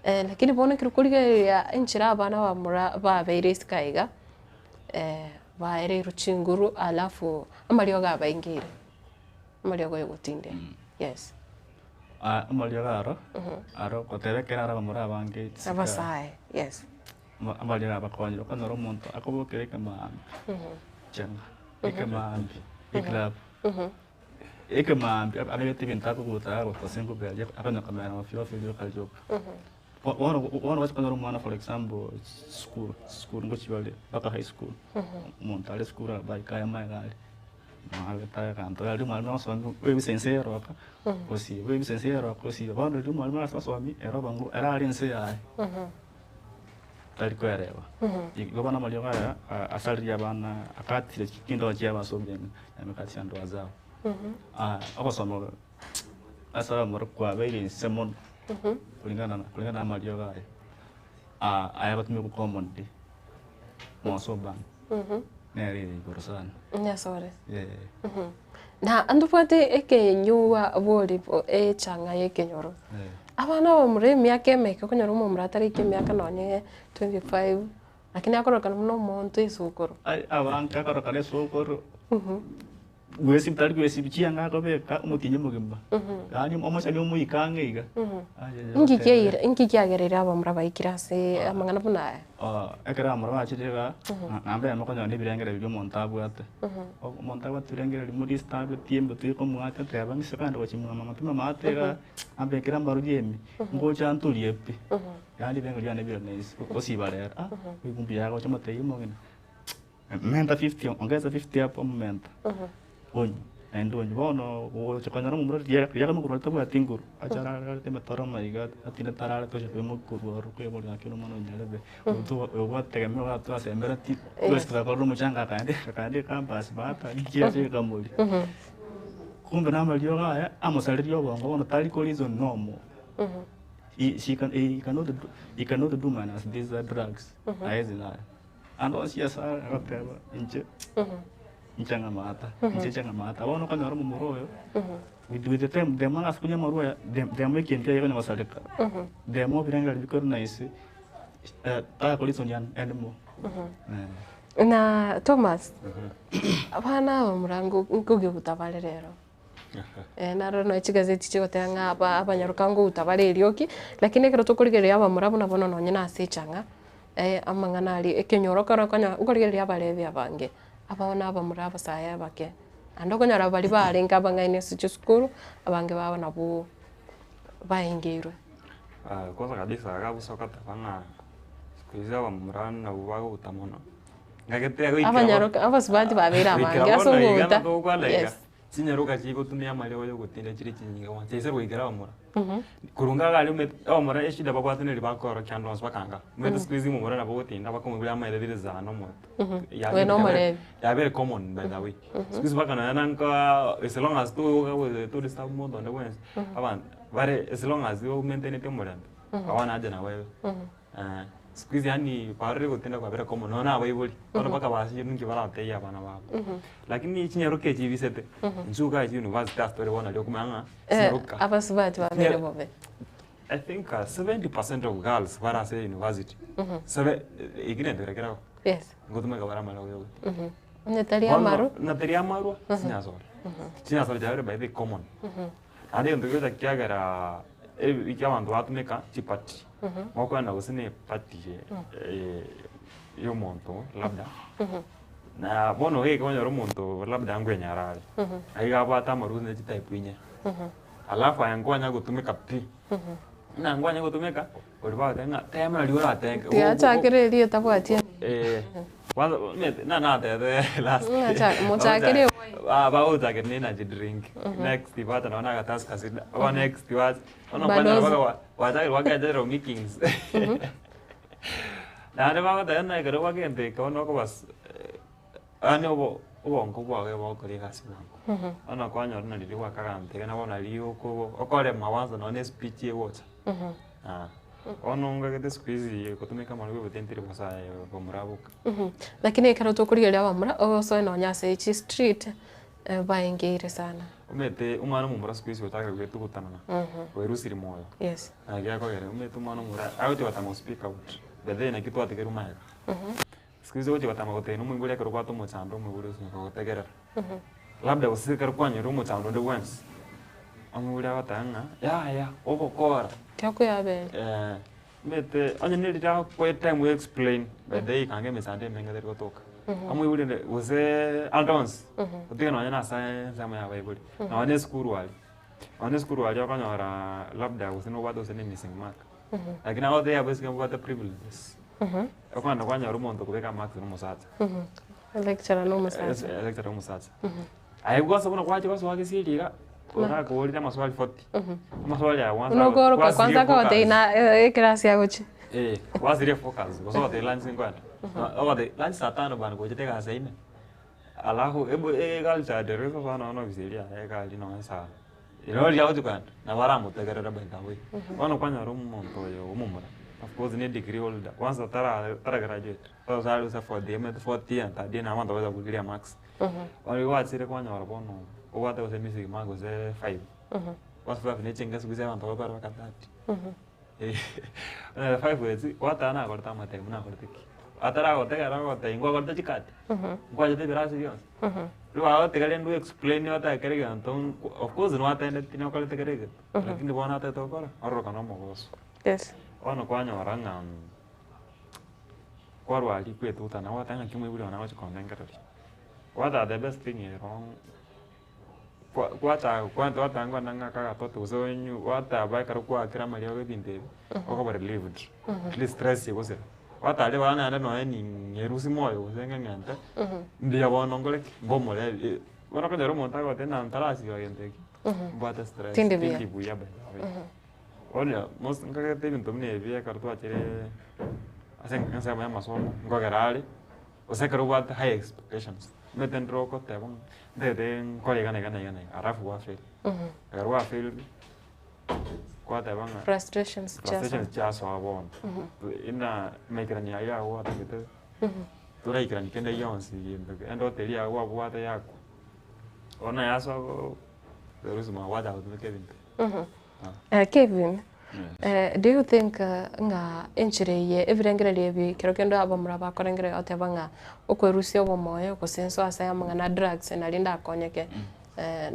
lakini bono ekero okorigereria enchera abana abamura babeire isiko aya iga, baereirwe chinguru alafu amariogo abaingeire, amariogo ya ogotindia, yes. Ah, amariogo aro, aro goteba ekero aro abamura abange chisika, Abasae, yes. amariogo abakonyire, okonyora omonto akobokera ekemaambia, chang'a, ekemaambia, eclub, ekemaambia abegete ebinto akoguta agotosa engubo eria akonya komera ofio ofio rioka rioka. Bono bono gocha konyora omwana for example sukuru, sukuru ngochia bare mpaka high school, omonto are sukuru abaika aya amaega are, maabete aganto aria omwalimu agosomia oebisa ense eroka, osiba oebisa ense eroka osiba, bono riria omwalimu ase gosomia ere oba ng'o ere are ense yaye, tari koerewa. Igo bono amariogo aya asaririe abana akatire chindoa chiabo ase oboyeni, amekatia ndoa zabo. Ogosoma ase abamura kwabeire inse mono. Kulingana na kulingana na amariogo aya, aya agotumekwa commonly mosoban nere ere igoro sana. Nyasore. Eh. Na ntobwate ekenyugwa bori echang'a ya ekenyoro. Abana abamura emiaka emeke okonyora omomura atariki emiaka nonye 25 lakini akorokana buna omonto esukuru. Ai abanto akorokana esukuru. Gwesibia tari gwesibia chianga akobeka omotienyi omogima, yaani omochani omoika ang'e iga. Ayaya Inki otebe. kiaira inki kiagereire abamura baikire ase amang'ana buna aya? Ekero abamura bachire iga, namba eyemo okonyora na ebirengererio bia omonto abwate. Omonto abwate ebirengererio modisturbeti embe ekomoacha oteba ng'ise kande gochia mwa mama pi mama ate iga, ambekere amaroria ime, ngocha ntorie pi. Yaani ebirengererio biane bire nahisi, gosiba rero, ah, oigwe mbuya agocha omotebia omong'ina. Menta 50 ongeza 50 hapo menta. Onywe. Naende onye bono gocha konyora omomura riria riria akamokora tabwati nguru, ache ararete emetoro amaiga atindete ararete ocha koimoka korwa ororo kweboria ng'aki ore omwana onyarebe, omonto oyo gwategemea ogwasemereti, twesi togakorera omochanga akaenda akaenda ecampus baata ninki ase ekamoria. Kumbe na amariogo aya amosarerie obongo bono tari ko reason no more. He she can he cannot do he cannot do minus these drugs aye naye. Ande onsi ase are agoteba inche. Inche ng'amata, inche inche ng'amata. Bono okonyora omomura oyo, with with the time, the more ase konywa amarwa aya, the the more ekinto kiaye konya gosareka, the more ebirengererio bikore nice, takorisonia anymore. Eh. Na Thomas, abana abamura nko nkogebuta bare rero. Naro nonya chigazeti chigoteba ng'a aba abanyaroka ngouta bare erioki, lakini ekero tokorigereria abamura buna bono nonye na ase echang'a, amang'ana aria ekenyoro ekero okonyora okorigereria abarebi abange, abana abamura abasae abake, naende okonyora baria barenge abang'aini ase chisukuru, abange babo nabwo baengeirwe. Kwanza kabisa iga bosa ogoteba ng'a siku hizi abamura nabwo bagouta mono, ng'agete goikera bo- Abanyaroka abasubati babeire goikera abange ase bono iga ogouta, togokwana iga. yes. Chinyaroka chigotumia amariogo yogotinda chire chinyinge bono, chiaisa goikera abamura. Korwa iga aria omanyete abamura eshida babwate neri bakorokia ande onsi bakanga. Omanyete siku hizi omomura nabo ogotinda bakomoiboria amaete rire sana omote. Oye na omorebi. Yabere common by the way. Siku hizi mpaka nonya na nkaa as long as tu to disturb monto onde bwensi, abanto bare as long as o maintaineti omorembe, hawana haja na wewe. Siku hizi yaani kwarorire gotinda kwabera common nonya na abaibori, bono mpaka basinyire ninki baratebie abana babo. Lakini chinyaroka echi chibisete, inchuo iga ase university ase tore bono nario okomanya ng'a chinyaroka. Abasubati babere bobe. I think 70% of girls bare ase university, seve eki nento kere kerago, Yes. ngotumeka bare amarwa ya ogotinda. Onye tari Bono, amarwa. na tari amarwa, chinyasore. Chinyasore chiabere by the way common. Naende egento kegocha kiagera ebi abanto batumeka chipati, gokogenda gose na epati ya omonto labda, na bono iga okonyora omonto labda nkwenyara are, iga abwate amarwa gose ne chitype inye, alafu aye nkwanya gotumeka pi, buna nkwanya gotumeka. Oria bagoteba ng'a tema nario oratenge. Tiga achakere erio etabwati Eh, kwanza omanyete na natebete last. Ng'a cha- mochakere ewine. Ba- bagochakera na energy drink. Next bacha nonye na agatusker soda. Aba next bacha. Bono Balozi. kwanyora mpaka wa- wachakire gwakechera meetings. Naende bagoteba ng'a ekero gwakente eke bono okobas yaani obo obongo bwago bogokora egasi bwango. Bono kwanyora buna riria gwakagambete iga nabo nario oko okorema kwanza nonye na espeech egocha. Bono ngagete siku hizi gotumeka amarwa gotentiri bosa aye bomura boka. Lakini ekero tokorigereria abamura, ogosoe nonya ase chistreet, baengeire sana. Omanyete omwana omomura siku hizi ochakire goetugutanana, oerusiri moyo. Yes. Naki akogera, omanyete omwana omomura agochia gotama go speak out, by the way naki twatigerwe magega. Siku hizi ogochia gotama gotebia omoibori ekero obwate omochando omoibori ase ogotegerera. Labda gose ekero kwanyorire omochando onde bwensi, omoibori agoteba ng'a yaya ogokora. Tiakoyabera. Eh, omanyete onye ne riria agokoa etime o explain, by the way kanga emechando emenge teri gotoka. Omoibori onde gose ande onsi, otige nonye na ase ensemo ya abaibori, nonye na esukuru aria, nonye na esukuru aria okonyora labda gose nobwate gose na emissing mark, lakini agotebia abaiseke mbabwate privileges, okogenda kwanyora omonto okobeka amarks na omosacha. Lecturer na omosacha. Eh, lecturer na omosacha. Aye gose buna gwachia gosoa gesieri iga, orakoborie amaswali 40. Amaswali aya kwanza Buna okoroka gwasirie kwanza akogotebia focus. na eclass agochia. Eh, gwasirie focus, gose ogotebia lunch nkoenda. Ogotebia lunch saa tano bana gochete egasi saa ine. Alafu ebu eculture ya dereva bono bono ofisi eria yaye egari nonye saa ero riria agochi kogenda nabo aramotegerere by the way. Bono kwanyora omonto oyo omomura, of course ne edegree holder, kwanza tara tara graduate. Bono are gose fourth year omanyete fourth year and third year nabo abanto bagocha korigereria marks. Bono igo gwachire kwanyora bono obwate gose missing mark gose five, gose five na echinga siku hizi abanto bagotwara mpaka 30. Onye five esi gwateba nakorete amatemo nakorete ki, ataragotegerera agotebia nkwakorete chikati, nkwachete ebirasi bionsi, rirorio agotiga rende o explain otebe kera egento of course nwatendeti nokorete kera egento, lakini bono atagete gokora ororokane omogoso. Bono kwanyora ng'a. Kwarwa aria kwetuta nabo ogoteba ng'aki omoibori one agochi kondengereria. Gwateba the best thing ero kwa gwachaka gwateba ng'a ng'ake agatoto gose onywe gwateba ekero kwakire amariogo ebinto ebi, okoba relieved, at least stress egosira. Gwateba ribaga naende nonye ning'erusia moyo gose ng'eng'ente, mbuya bono nkore ki? Mbe omorebi. Bono okonyora omonto agoteba ng'a ntarasiba gento eki, mbwate stress, Tindi buya. tindi buya by the way. Bono most nkagete ebinto buna ebi ekero twachire ase ensemo ya amasomo, nkogera are, gose ekero obwate high expectations, omanyete ndire ogoteba ng'a ntagete nkore iga na iga na iga na iga, alafu gwafail. Ekero gwafailire, kwateba ng'a Frustrations chiasoa. frustrations chiasoa bono, ina amaikerania aywo ago gwatagete. Toraikerani kende gionsi gento endoto eria yago kwabwate yakwa, bono yasoa go erusima gwachaka gotumeka ebinto. Kevin, do you think ng'a enchera eye ebirengererio ebi ekero kende abamura bakorengereria goteba ng'a okwerusia obomoyo gose nsoe ase amang'ana a drugs nario ndakonyeke,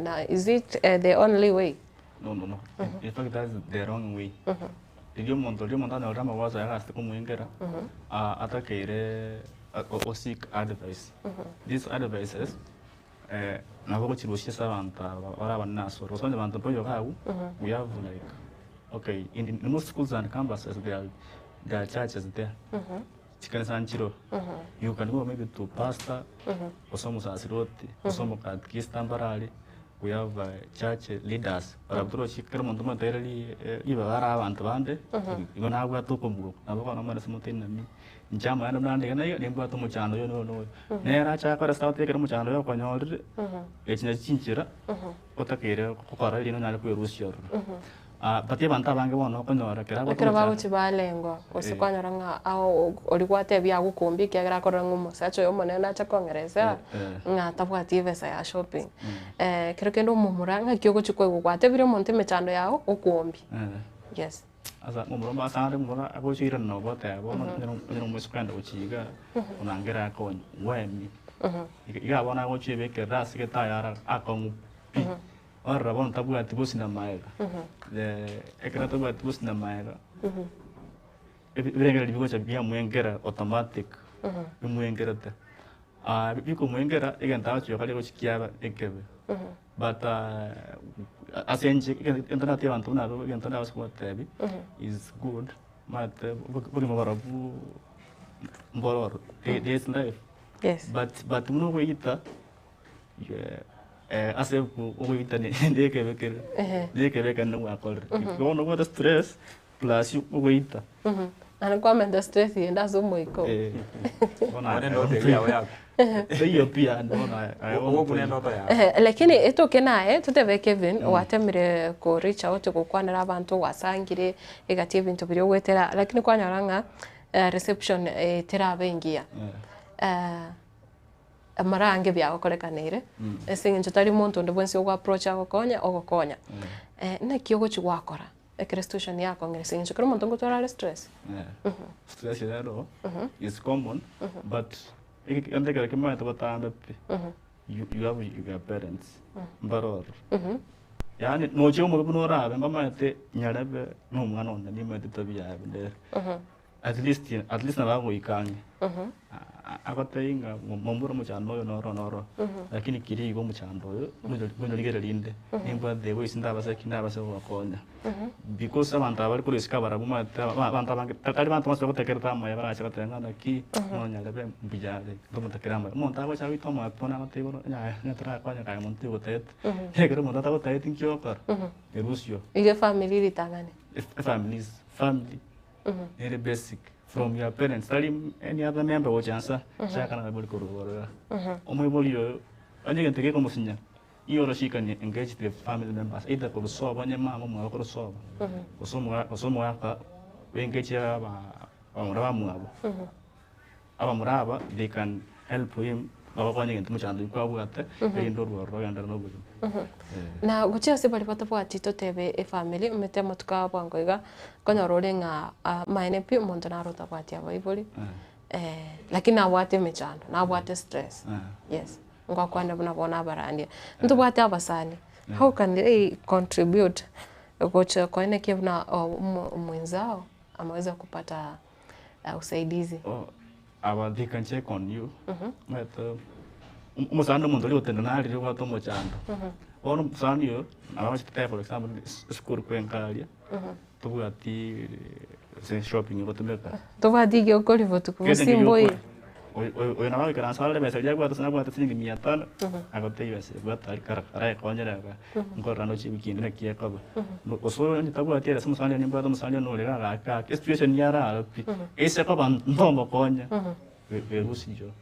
na is it the only way? No no no, in fact that's the wrong way. Riria omonto riria omonto anyorire amawazo aye agasete komoengera, atakeire o seek advice. These advices nabo ogochirusia ase abanto aba bare abanene ase ore. Gose onye banto mboiyo iga abwo, we have like okay in most schools and campuses there are there are churches there. Chikanisa nchiroo, you can go maybe to pastor, gose omosasiroti, gose omokatikista mbare aria, we have church leaders barabwo torochi ekero omonto omoteire ribaga are abanto bande, igo nabwate okobuga nabo bono omanyete ase motenenani, inche amaene buna nde iga na iga nimbwate omochando oyo na oyo na oyo. Nere ache akore ase agotebi ekero omochando oyo okonyorire, echi nachi chinchera otakeire gokora erinde onyare kwerusia ororo. But abanto abange bono okonyora ekero abwate Ekero omochando. bagochia barengwa, gose kwanyora ng'a ao oria gwatebia agokombia ekiagera akorora ng'a omosacha oyo omonene nache kong'eresera, ng'a tabwati ebesa ya shopping. Ekero kende omomura ng'aki ogochia koigwa gwatebirie omonto emechando yago, okombia. Yes. Asa momura omwe ase are momura agochia oirana nabo goteba bono onye omoiseke okogenda gochia igaa, onangere akonye, why me? Iga bono agochia oebekerera ase getayara akong'u pi. Ororo bono tabwati bosi na maega, ekero atabwati bosi na maega, ebirengererio bigocha biamwengera automatic, bimwengerete. Bikomwengera egento agochia gokora egochia kiaba ekebe. But ase inche egento ndatebie abanto buna abwo egento ndabase kobatebia is good, omanyete obogima barobwo mbororo, there is life. But but buna ogoita. Ase ogoita nekebe kere, nekebe ekero gwakorire. Bono obwate stress plus ogoita. Naende kwamenta stress eyende ase omoika oo. Taiyo pi yaani bono aye bono taiyo. Lakini etoke naye totebe Kevin gwatemire ko reach out gokwanera abanto gwasangire egati ebinto biria ogoetera lakini kwanyora ng'a reception terabe engiya. Amarange biagokorekanire, ase eng'encho tari monto onde bwensi ogo approach agokonye, ogokonya. Naki ogochia gwakora ekero situation yakong'ire ase eng'encho kera omonto ngotwara are stress. Stress rero is common but egento ekero kimanyete botambe pi, you you have your parents mbare ororo. Yaani nochia omobe buna orabe mbamaete nyarebe na omwana one nimanyete etabia yaye buna ere. At least at least nabo agoika ang'e agotebi ng'a momura omochando oyo noro noro lakini kiri iga omochando oyo ngonyorigereria inde nimbwate voice ndabase ki ndabase gogokonya because abanto aba bari korwa isiko abarabwo omanyete abanto abange tari banto bonsi bagotekerete amaya barache goteba ng'a naki nonyarebe mbuya are ntomotakere amaya. Omonto agocha agoite omoyo bono agotebi bono yaya onye torakonya aye monto ogotaete ekero omonto atagotaeti nki ogokora erusio. Iga efamiri ritang'ani. Efamilies family. Ere basic from your parents tari any other member gocha nsa chaka na abaibori korwa igoro iga. Omoibori oyo onye egento gekomosinya he or she can engage the family members either korwa sobo onye mama omwabo korwa sobo gose omoga gose omogaka ba engage aba abamura bamwabo. Abamura aba they can help him bagokonye egento mochando oyio kwabwate erinde orworo rogenderere na obogima. Na gochia ase baria batabwati totebe efamiri omanyete amatuko aya bwango iga, okonyora ore ng'a amaene pi omonto naro otabwati abaibori, lakini nabwate emechando, nabwate stress, yes, ngokwane buna bono abarandia. Ntobwate abasani, how can they contribute gocha koenekia buna omwenzao ameweza kupata usaidizi. Aba they can check on you omanyete omosani na omonto oria ogotenena arire obwate omochando bono omosani oyo nabo agochete tebe for example esukuru kwenka aria tobwati gose shopping egotumeka Tobwati egeokori botuko Kende gose mboi. egeokori. Oyo nabo agoikaransa arore ebesa eria abwate ase nabwate siringi mia tano, agotebia ebesa eye bwata aria kara araekonyere iga, nkorora ndoche ewiki ende naki ekoba. Gose oyo onye tabwati ebesa omosani one nimbwate omosani one ore iga gaki gaki, esituation yare aro pi, ase ekoba ntomokonya, werusie.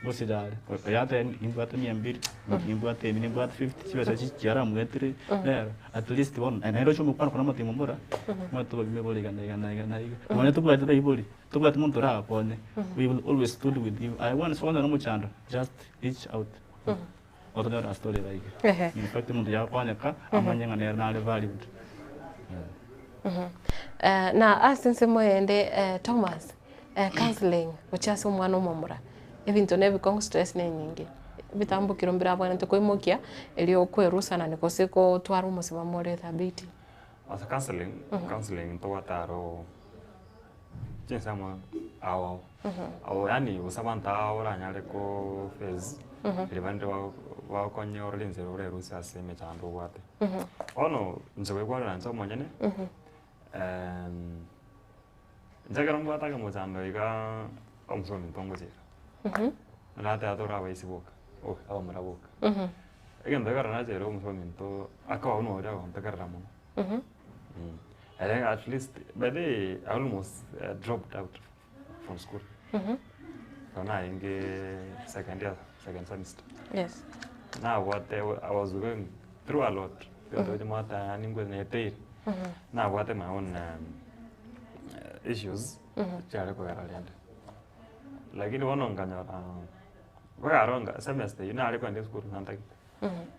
Gose are oyatebia nimbwate mia mbiri, nimbwate emi, nimbwate fifty, chibesa echi chiaramwetire rero, at least bono naende oche omokwana kore omotebia momura, omanyete obogima bore iga na iga na iga na iga. Nonya tobwati baibori, tobwati monto oragokonye, we will always stood with you. Aye bono ase okonyora omochando, just reach out, otonyore ase tore iga iga. In fact omonto yagokonyeka, amanye ng'a nere nare valued. Na ase ensemo eyende Thomas, Counselling gochia ase omwana omomura, ebinto na ebikong'u stress na enyinge, ebitambokero mbirabwenerete koimokia erio okwerusanani gose gotwara omosimamo ore thabiti. Ase counselling, counselling ntobwate aro chinsemo ao ao, ao yaani gose abanto aba oranyare ko face, riria bande bagokonye orore enchera orerusie ase emechando obwate. Bono inche goikwarera inche omonyene. Inche ekero mbwate akamochando iga omosa ominto ngochera, nateba tore abaisi boka, oh abamura boka. Egento ekero nachera omosa ominto akaba buna oria ogontegerera mono. Ere at least by the way I almost dropped out from school. Ekero narenge second year, second semester. Yes. Nabwate I was going through a lot, egento mwate yaani naeteire. Nabwate my own issues chiare kogera rende. Lakini bono nkanyora mpaka aro nka semester eywo nare kogenda esukuru nantagete.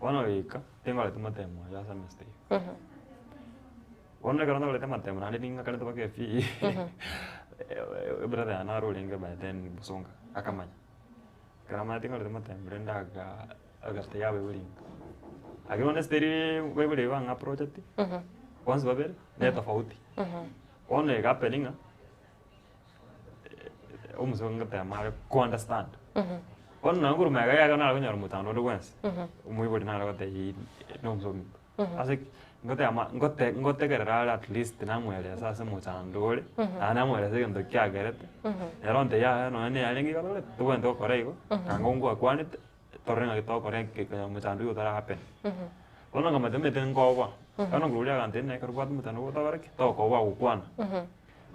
Bono goika tingoreti matemo aywo a semester eywo. Bono ekero nagorete amatemo naende ning'akanete mpaka efee, ebrother yane naro orenge by then bosonga akamanya. Ekero amanyete ngorete amatemo rende aka agatebia abaibori inga. Lakini bono esiteri baibori baria bang'a approacheti, bonsi babere, ne tofauti. Bono ega happen ng'a, omosongo ngatema are ko understand. Bono nonye korwa magega yaye nare konyora omotando onde bwensi, omoibori nare gotebia na omosomi. Ase ki? Ngotema ngote ngotegerera are at least namoeresa ase omochando ore, naende namoeresa egento kiagerete, nere ontebia yaya nonye na yarenge igoro ore, tobwenerete gokora igo, nanga ngwakwanete, torore ng'aki togokora eke konya omochando oywo otara happen. Bono nkamanya omanyete nkoboa, bono nkorwa oria agantebia ng'a ekero obwate omochando otogore ki? Tokoboa gokwana.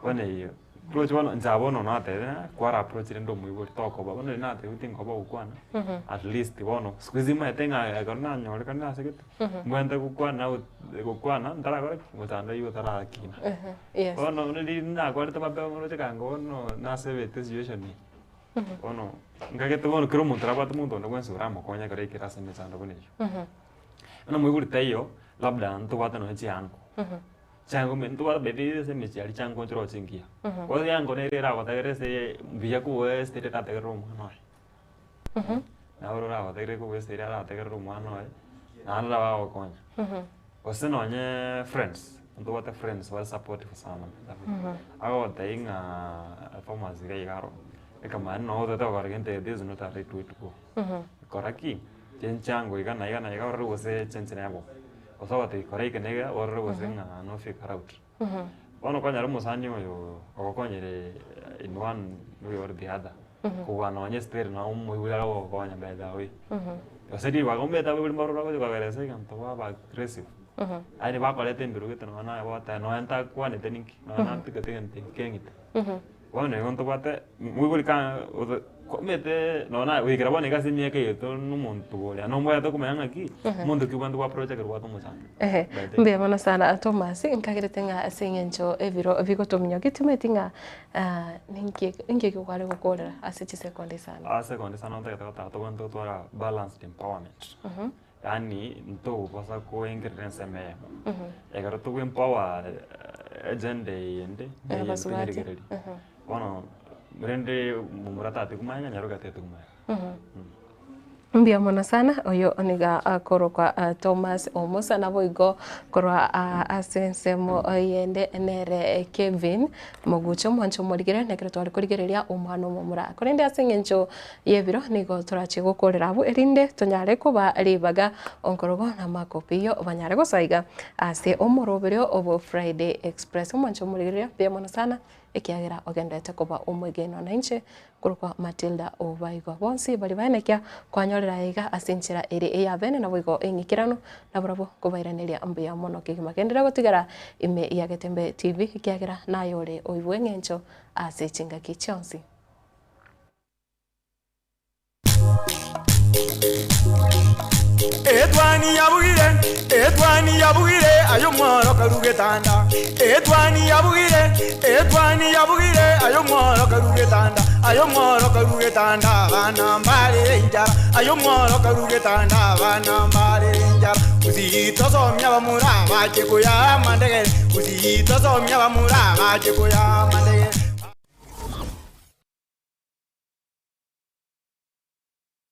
Bono eyio, roche bono inche bono natebire ng'a kwara approach rende omoibori tokoboa, bono riria natebiwe tinkoboa gokwana, at least bono siku hizi omanyete ng'a ekero nanyorekanire ase gete, mbwenerete gokwana gokwana ntarakora ki? Mochando oywo otarakina. Bono riria nakwarete mapema roche kango bono nasebete situation eye. Bono, nkagete bono kera omonto nabwate omonto onde bwensi oramokonye ekero aikire ase emechando buna eyio. Buna moigure taiyo, labda ntobwate nonye chiango, chiango ime ntobwate by the way ase emechie aria chiango nchiroo chingiya. Bono eango nere eragotegerere ase mbuya kobua ase eria erategerere omwana oye. Nabo oragotegerere kobua ase eria arategerere omwana oye, naende nabo agokonya. Gose nonye friends, ntobwate friends bare supportive sana, agogotebia ng'a Thomas iga iga aro, ekamani noo otagete gokora gento eke this is not a right way to go. Kora ki? Chencha ango iga na iga na iga orore gose chenche nabo. Gose ogotebia kora eke na eke orore gose ng'a no figure out. Bono okonyora omosani oyo ogokonyire in one way or the other, kobua nonye still nonye omoibori agogokonya by the way. Gose ribaga omanyete abaibori mbaroro bagocha koberesa egento baba aggressive, yaani bakoreta embiro gete nonye naye goteba nonye ntakwanete ninki, nonye natugete egento eke keng'ite. Bono igo ntobwate moibori ka omanyete nonye naye goikera bono iga ase emiaka eye to nomonto oria nomobwate komanya ng'aki, omonto ki obwenerete goapproacha ekero obwate omochando. Ehe, mbuya mono sana Thomas, nkagerete ng'a ase eng'encho ebiro bigotominyokia timanyeti ng'a ninki ninki ekio kware gokorera ase chisekondi isano. Ase sekondi isano ntagete goteba tobwenerete gotwara balanced empowerment, yaani ntobasa koengerera ensemo eyemo, ekero togo empower agenda eyende, na eyende Abasubati. tonyerigereria. Bono rende momura tati komanya nyaroke tati komanya. Mbuya mono sana, oyo niga akorokwa Thomas Omusa, naboigo korwa ase ensemo eyende nere Kevin Mogucha omwancho omorigere nekero tware korigereria omwana omomura. Korende ase eng'encho y'ebiro nigo torache gokorera abwo erinde tonyare koba ribaga onkorogo na amakopiyo banyare gosoa iga ase omoroberio obo Friday Express. Omwancho omorigereria mbuya mono sana. ekiagera ogenderete koba omwegenwa nainche Korokwa Matilda Obaigwa. Bonsi baria baenekia kwanyorera aiga ase enchera ere ey'abene naboigo eng'ikeranu, nabarabwo nkobairaneria mbuya mono kegima. Genderera gotigara ime ya Getembe TV, ekiagera naye ore oibw'eng'encho ase chingaki chionsi. Etwani yabugire, etwani yabugire, aye omworo karu getanda. Etwani yabugire, etwani yabugire, aye omworo karu getanda. Aye omworo karu getanda, abana mbarere enchara. Aye omworo karu getanda, abana mbarere enchara. Gusii tosomia abamura bache koyaa amandegere, Gusii tosomia abamura bache koyaa amandegere.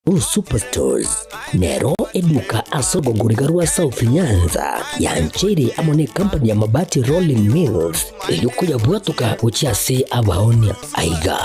Blue Superstores nero eduka ase orogoriga rwa South Nyanza yancheire amo ne company ya Mabati Rolling Mills erio koyabwatoka gochia ase abaonia. Aiga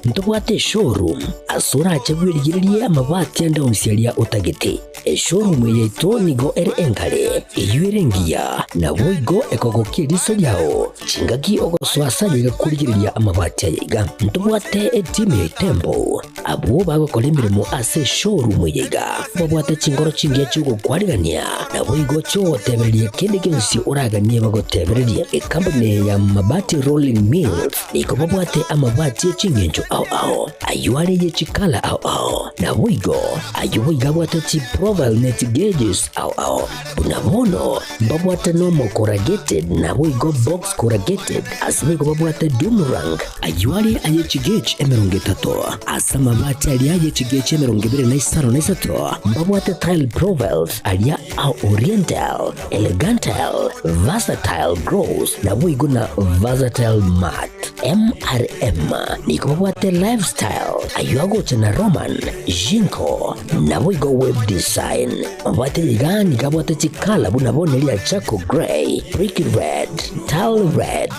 ntobwate eshowroom ase orache bwerigererie amabati ande onsi aria otagete. Eshowroom eye yaito nigo ere engare, eyio ere engiya, naboigo ekogokia eriso riao chingaki ogosoa ase ayaiga korigereria amabati ayaiga. Ntobwate etimu ya Itembo Abwo bagokora emeremo ase eshowroom eye iga, babwate chinkoro chingiya chi'ogokwarigania, naboigo chi'ogotebereria kende gionsi oraganie bagotebererie. Ekampuni eye ya Mabati Rolling Mills nigo babwate amabati e ching'encho ao ao, ayio are ye chikala ao ao, naboigo ayio boigo abwate chiprofile ne chigeges ao ao. Buna bono mbabwate normal corrugated naboigo box corrugated, ase boigo babwate doom rank, Ayio are aye chigechi emerongo etato, ase amabati aria aye chigechi emerongo ebere na isano na isato, mbabwate tile profiles aria a oriental, elegantile, versatile gross, naboigo na versatile matte. MRM nigo babwate lifestyle, ayio agocha na Roman, Jinko, naboigo web design. Mabwate iga nigo abwate chikala buna bono eria charcoal grey, brick red, tile red.